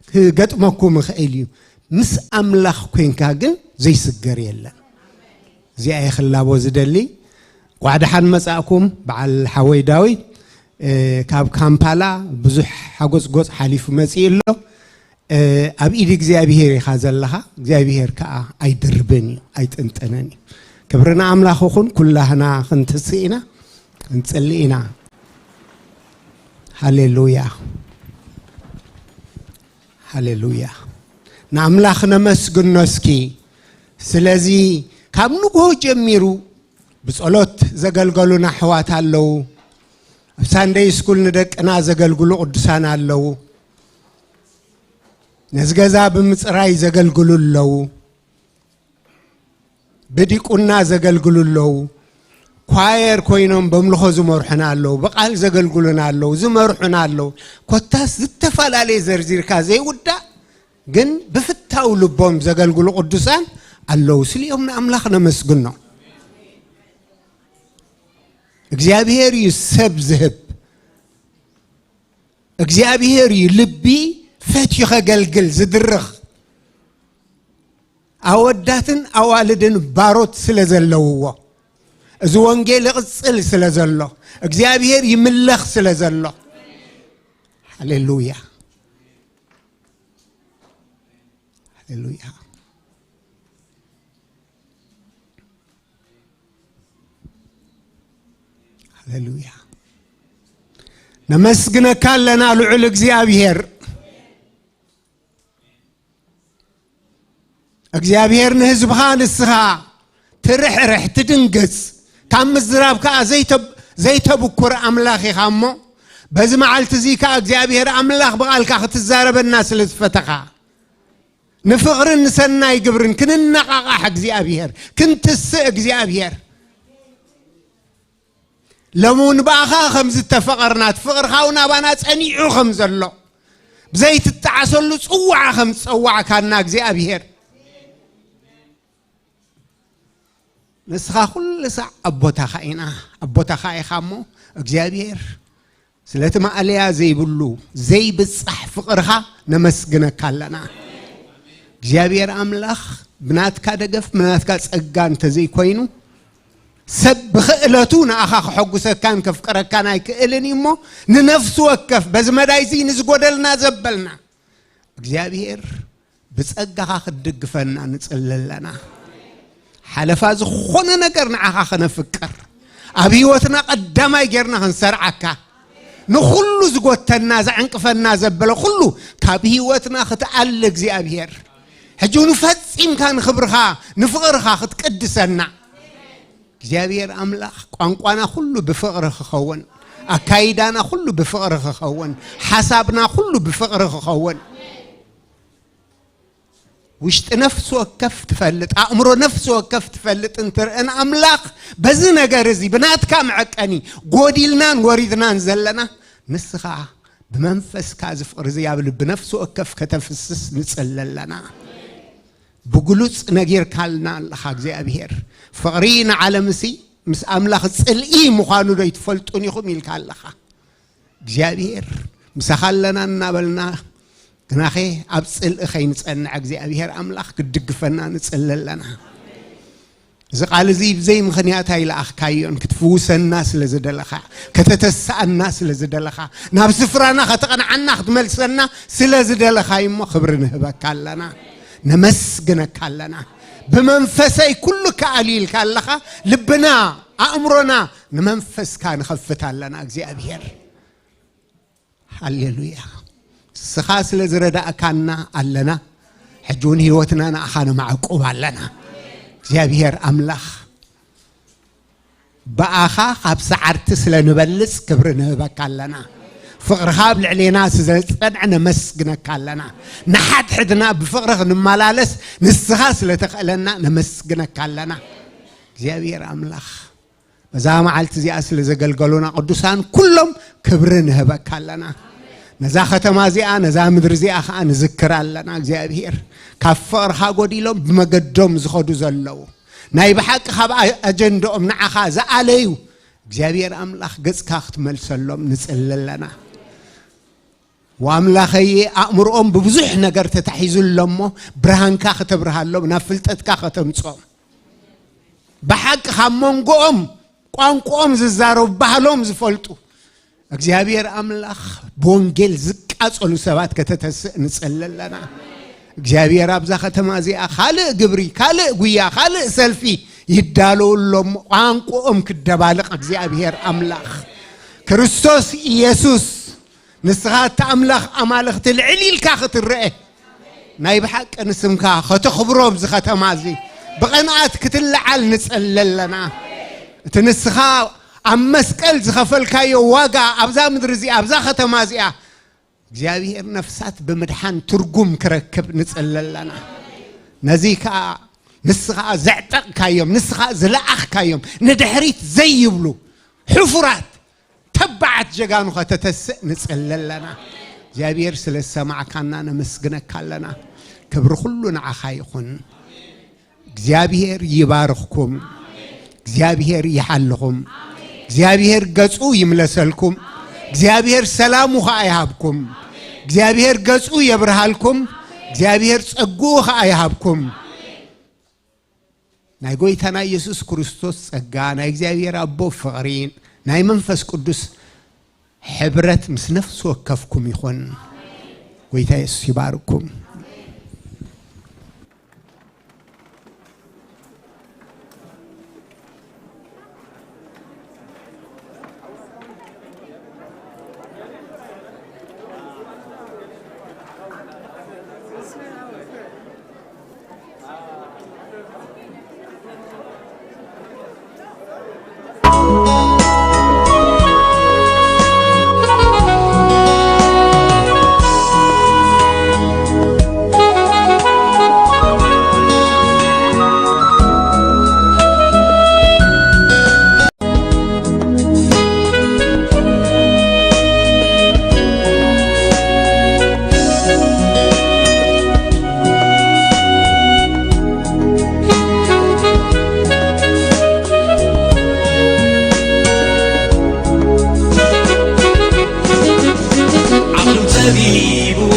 ክገጥመኩም ይኽእል እዩ። ምስ ኣምላኽ ኮንካ ግን ዘይስገር የለን። እዚኣ እየ ክላቦ ዝደሊ። ጓዕ ደሓን መጻእኩም በዓል ሓወይ ዳዊት፣ እ፣ ካብ ካምፓላ ብዙሕ ሓጎጽጎጽ ሓሊፉ መጺኡ ኣሎ። እ፣ ኣብ ኢድ እግዚኣብሔር ኢኻ ዘለኻ፣ እግዚኣብሔር ከኣ ኣይድርብን እዩ፣ ኣይጥንጥንን እዩ። ክብሪ ንኣምላኽ ይኹን። ኩላህና ክንትስእ ኢና፣ ክንጽሊ ኢና። ሃሌሉያ። ሃሌሉያ። ንኣምላኽ ነመስግኖ እስኪ። ስለዚ ካብ ንግሆ ጀሚሩ ብጸሎት ዘገልገሉና ኣሕዋት ኣለዉ። ኣብ ሳንደይ ስኩል ንደቅና ዘገልግሉ ቅዱሳን ኣለዉ። ነዚ ገዛ ብምጽራይ ዘገልግሉ ኣለዉ። ብዲቁና ዘገልግሉ ኣለዉ። ኳየር ኮይኖም በምልኾ ዝመርሑና ኣለዉ። ብቓል ዘገልግሉና ኣለዉ። ዝመርሑና ኣለዉ። ኮታስ ዝተፈላለየ ዘርዚርካ ዘይውዳእ ግን ብፍታው ልቦም ዘገልግሉ ቅዱሳን ኣለዉ። ስሊኦም ንኣምላኽ ነመስግኖ። እግዚኣብሔር እዩ ሰብ ዝህብ። እግዚኣብሔር እዩ ልቢ ፈትዩ ከገልግል ዝድርኽ። ኣወዳትን ኣዋልድን ባሮት ስለ ዘለውዎ፣ እዚ ወንጌል ይቕጽል ስለ ዘሎ፣ እግዚኣብሔር ይምለኽ ስለ ዘሎ። ሃሌሉያ። ሃሌሉያ። ሃሌሉያ። ነመስግነካ ኣለና ልዑል እግዚኣብሔር። እግዚኣብሔር ንህዝብኻ ንስኻ ትርሕርሕ፣ ትድንግጽ፣ ካብ ምዝራብ ከኣ ዘይተ-፣ ዘይተብኩር ኣምላኽ ኢኻ እሞ፣ በዚ መዓልቲ እዚ ከኣ እግዚኣብሔር ኣምላኽ ብቓልካ ክትዛረበና ስለ ዝፈተኻ፣ ንፍቕርን ንሰናይ ግብርን ክንነቓቓሕ እግዚኣብሔር፣ ክንትስእ እግዚኣብሔር። ሎሚ እውን ብኣኻ ከም ዝተፈቐርና፣ እቲ ፍቕርኻ እውን ኣባና ጸኒዑ ከም ዘሎ፣ ብዘይትጠዓሰሉ ጽዋዓ ከም ዝጸዋዕካና እግዚኣብሔር፣ ንስኻ ኩሉ ሳዕ ኣቦታኻ ኢና፣ ኣቦታኻ ኢኻ እሞ እግዚኣብሔር፣ ስለቲ ማእለያ ዘይብሉ ዘይብጻሕ ፍቕርኻ ነመስግነካ ኣለና። እግዚኣብሔር ኣምላኽ፣ ብናትካ ደገፍ፣ ብናትካ ጸጋ እንተዘይኮይኑ፣ ሰብ ብኽእለቱ ንኣኻ ከሐጉሰካን ከፍቅረካን ኣይክእልን እዩ እሞ፣ ንነፍሲ ወከፍ በዚ መዳይ እዚ ንዝጎደልና ዘበልና እግዚኣብሔር ብጸጋኻ ክትድግፈና ንጽሊ ኣለና። ሓለፋ ዝኾነ ነገር ንዓኻ ከነፍቅር፣ ኣብ ህይወትና ቀዳማይ ጌርና ክንሰርዓካ፣ ንኹሉ ዝጎተና፣ ዘዕንቅፈና ዘበለ ኩሉ ካብ ህይወትና ክትኣሊ እግዚኣብሔር፣ ሕጂ እውን ፈጺምካ ንኽብርኻ ንፍቕርኻ ክትቅድሰና እግዚኣብሔር ኣምላኽ፣ ቋንቋና ኩሉ ብፍቕሪ ክኸውን፣ ኣካይዳና ኩሉ ብፍቕሪ ክኸውን፣ ሓሳብና ኩሉ ብፍቕሪ ክኸውን። ውሽጢ ነፍሲ ወከፍ ትፈልጥ፣ ኣእምሮ ነፍሲ ወከፍ ትፈልጥ እንትርእን ኣምላኽ፣ በዚ ነገር እዚ ብናትካ መዐቀኒ ጎዲልናን ወሪድናን ዘለና፣ ንስኻ ብመንፈስካ እዚ ፍቕሪ እዚ ኣብ ልቢ ነፍሲ ወከፍ ከተፍስስ ንጽሊ ኣለና። ብግሉጽ ነጊርካልና ኣለኻ እግዚኣብሔር። ፍቕሪ ንዓለምሲ ምስ ኣምላኽ ጽልኢ ምዃኑ ዶ ኣይትፈልጡን ኢኹም ኢልካ ኣለኻ። እግዚኣብሔር ምሳኻ ኣለና እናበልና ግናኸ ኣብ ጽልኢ ከይንጸንዕ እግዚኣብሔር ኣምላኽ ክትድግፈና ንጽሊ ኣለና። እዚ ቃል እዚ ብዘይ ምኽንያት ኣይለኣኽካዮን። ክትፍውሰና ስለ ዝደለኻ፣ ከተተስኣና ስለ ዝደለኻ፣ ናብ ስፍራና ከተቕንዓና ክትመልሰና ስለ ዝደለኻ እሞ ክብሪ ንህበካ ኣለና፣ ነመስግነካ ኣለና። ብመንፈሰይ ኩሉ ከኣል ኢልካ ኣለኻ። ልብና ኣእምሮና ንመንፈስካ ንኸፍት ኣለና እግዚኣብሔር። ሃሌሉያ። ንስኻ ስለ ዝረዳእካና ኣለና። ሕጂ እውን ህይወትና ንኣኻ ነማዕቁብ ኣለና እግዚኣብሔር ኣምላኽ። ብኣኻ ካብ ሰዓርቲ ስለ ንበልጽ ክብሪ ንህበካ ኣለና። ፍቕርኻ ኣብ ልዕሌና ስለ ዝጸንዐ ነመስግነካ ኣለና። ንሓድሕድና ብፍቕሪ ክንመላለስ ንስኻ ስለ ተኽእለና ነመስግነካ ኣለና እግዚኣብሔር ኣምላኽ። በዛ መዓልቲ እዚኣ ስለ ዘገልገሉና ቅዱሳን ኩሎም ክብሪ ንህበካ ኣለና። ነዛ ከተማ እዚኣ፣ ነዛ ምድሪ እዚኣ ኸዓ ንዝክር ኣለና እግዚኣብሔር። ካብ ፍቕርኻ ጎዲሎም ብመገዶም ዝኸዱ ዘለዉ፣ ናይ ብሓቂ ካብ ኣ- ኣጀንድኦም ንዓኻ ዝኣለዩ እግዚኣብሔር ኣምላኽ ገጽካ ክትመልሰሎም ንጽሊ ኣለና። ወኣምላኸየ ኣእምሮኦም ብብዙሕ ነገር ተታሒዙ ኣሎ እሞ ብርሃንካ ከተብርሃሎም ናብ ፍልጠትካ ከተምጾም ብሓቂ ካብ መንጎኦም ቋንቋኦም ዝዛረቡ ባህሎም ዝፈልጡ እግዚኣብሔር ኣምላኽ ብወንጌል ዝቃጸሉ ሰባት ከተተስእ ንጸሊ ኣለና። እግዚኣብሔር ኣብዛ ከተማ እዚኣ ካልእ ግብሪ፣ ካልእ ጉያ፣ ካልእ ሰልፊ ይዳለዉ ኣሎ እሞ ቋንቋኦም ክደባልቕ እግዚኣብሔር ኣምላኽ ክርስቶስ ኢየሱስ ንስኻ እቲ ኣምላኽ ኣማልኽቲ ልዕል ኢልካ ክትረአ ናይ ብሓቂ ንስምካ ከተኽብሮ ኣብዚ ከተማ እዚ ብቕንኣት ክትለዓል ንጸሊ ኣለና። እቲ ንስኻ ኣብ መስቀል ዝኸፈልካዮ ዋጋ ኣብዛ ምድሪ እዚኣ ኣብዛ ከተማ እዚኣ እግዚኣብሔር ነፍሳት ብምድሓን ትርጉም ክረክብ ንጸሊ ኣለና። ነዚ ከኣ ንስኻ ዘዕጠቕካዮም ንስኻ ዝለኣኽካዮም ንድሕሪት ዘይብሉ ሕፉራት ተባዓት ጀጋኑ ከተተስእ ንጽሊ ኣለና። እግዚኣብሔር ስለ ዝሰማዕካና ነመስግነካ ኣለና። ክብሪ ኩሉ ንዓኻ ይኹን። እግዚኣብሔር ይባርኽኩም። እግዚኣብሔር ይሓልኹም። እግዚኣብሔር ገጹ ይምለሰልኩም። እግዚኣብሔር ሰላሙ ኸዓ ይሃብኩም። እግዚኣብሔር ገጹ የብርሃልኩም። እግዚኣብሔር ጸግኡ ኸዓ ይሃብኩም። ናይ ጎይታና ኢየሱስ ክርስቶስ ጸጋ ናይ እግዚኣብሔር ኣቦ ፍቕሪ ናይ መንፈስ ቅዱስ ሕብረት ምስ ነፍሲ ወከፍኩም ይኹን። ጎይታ የሱስ ይባርኩም።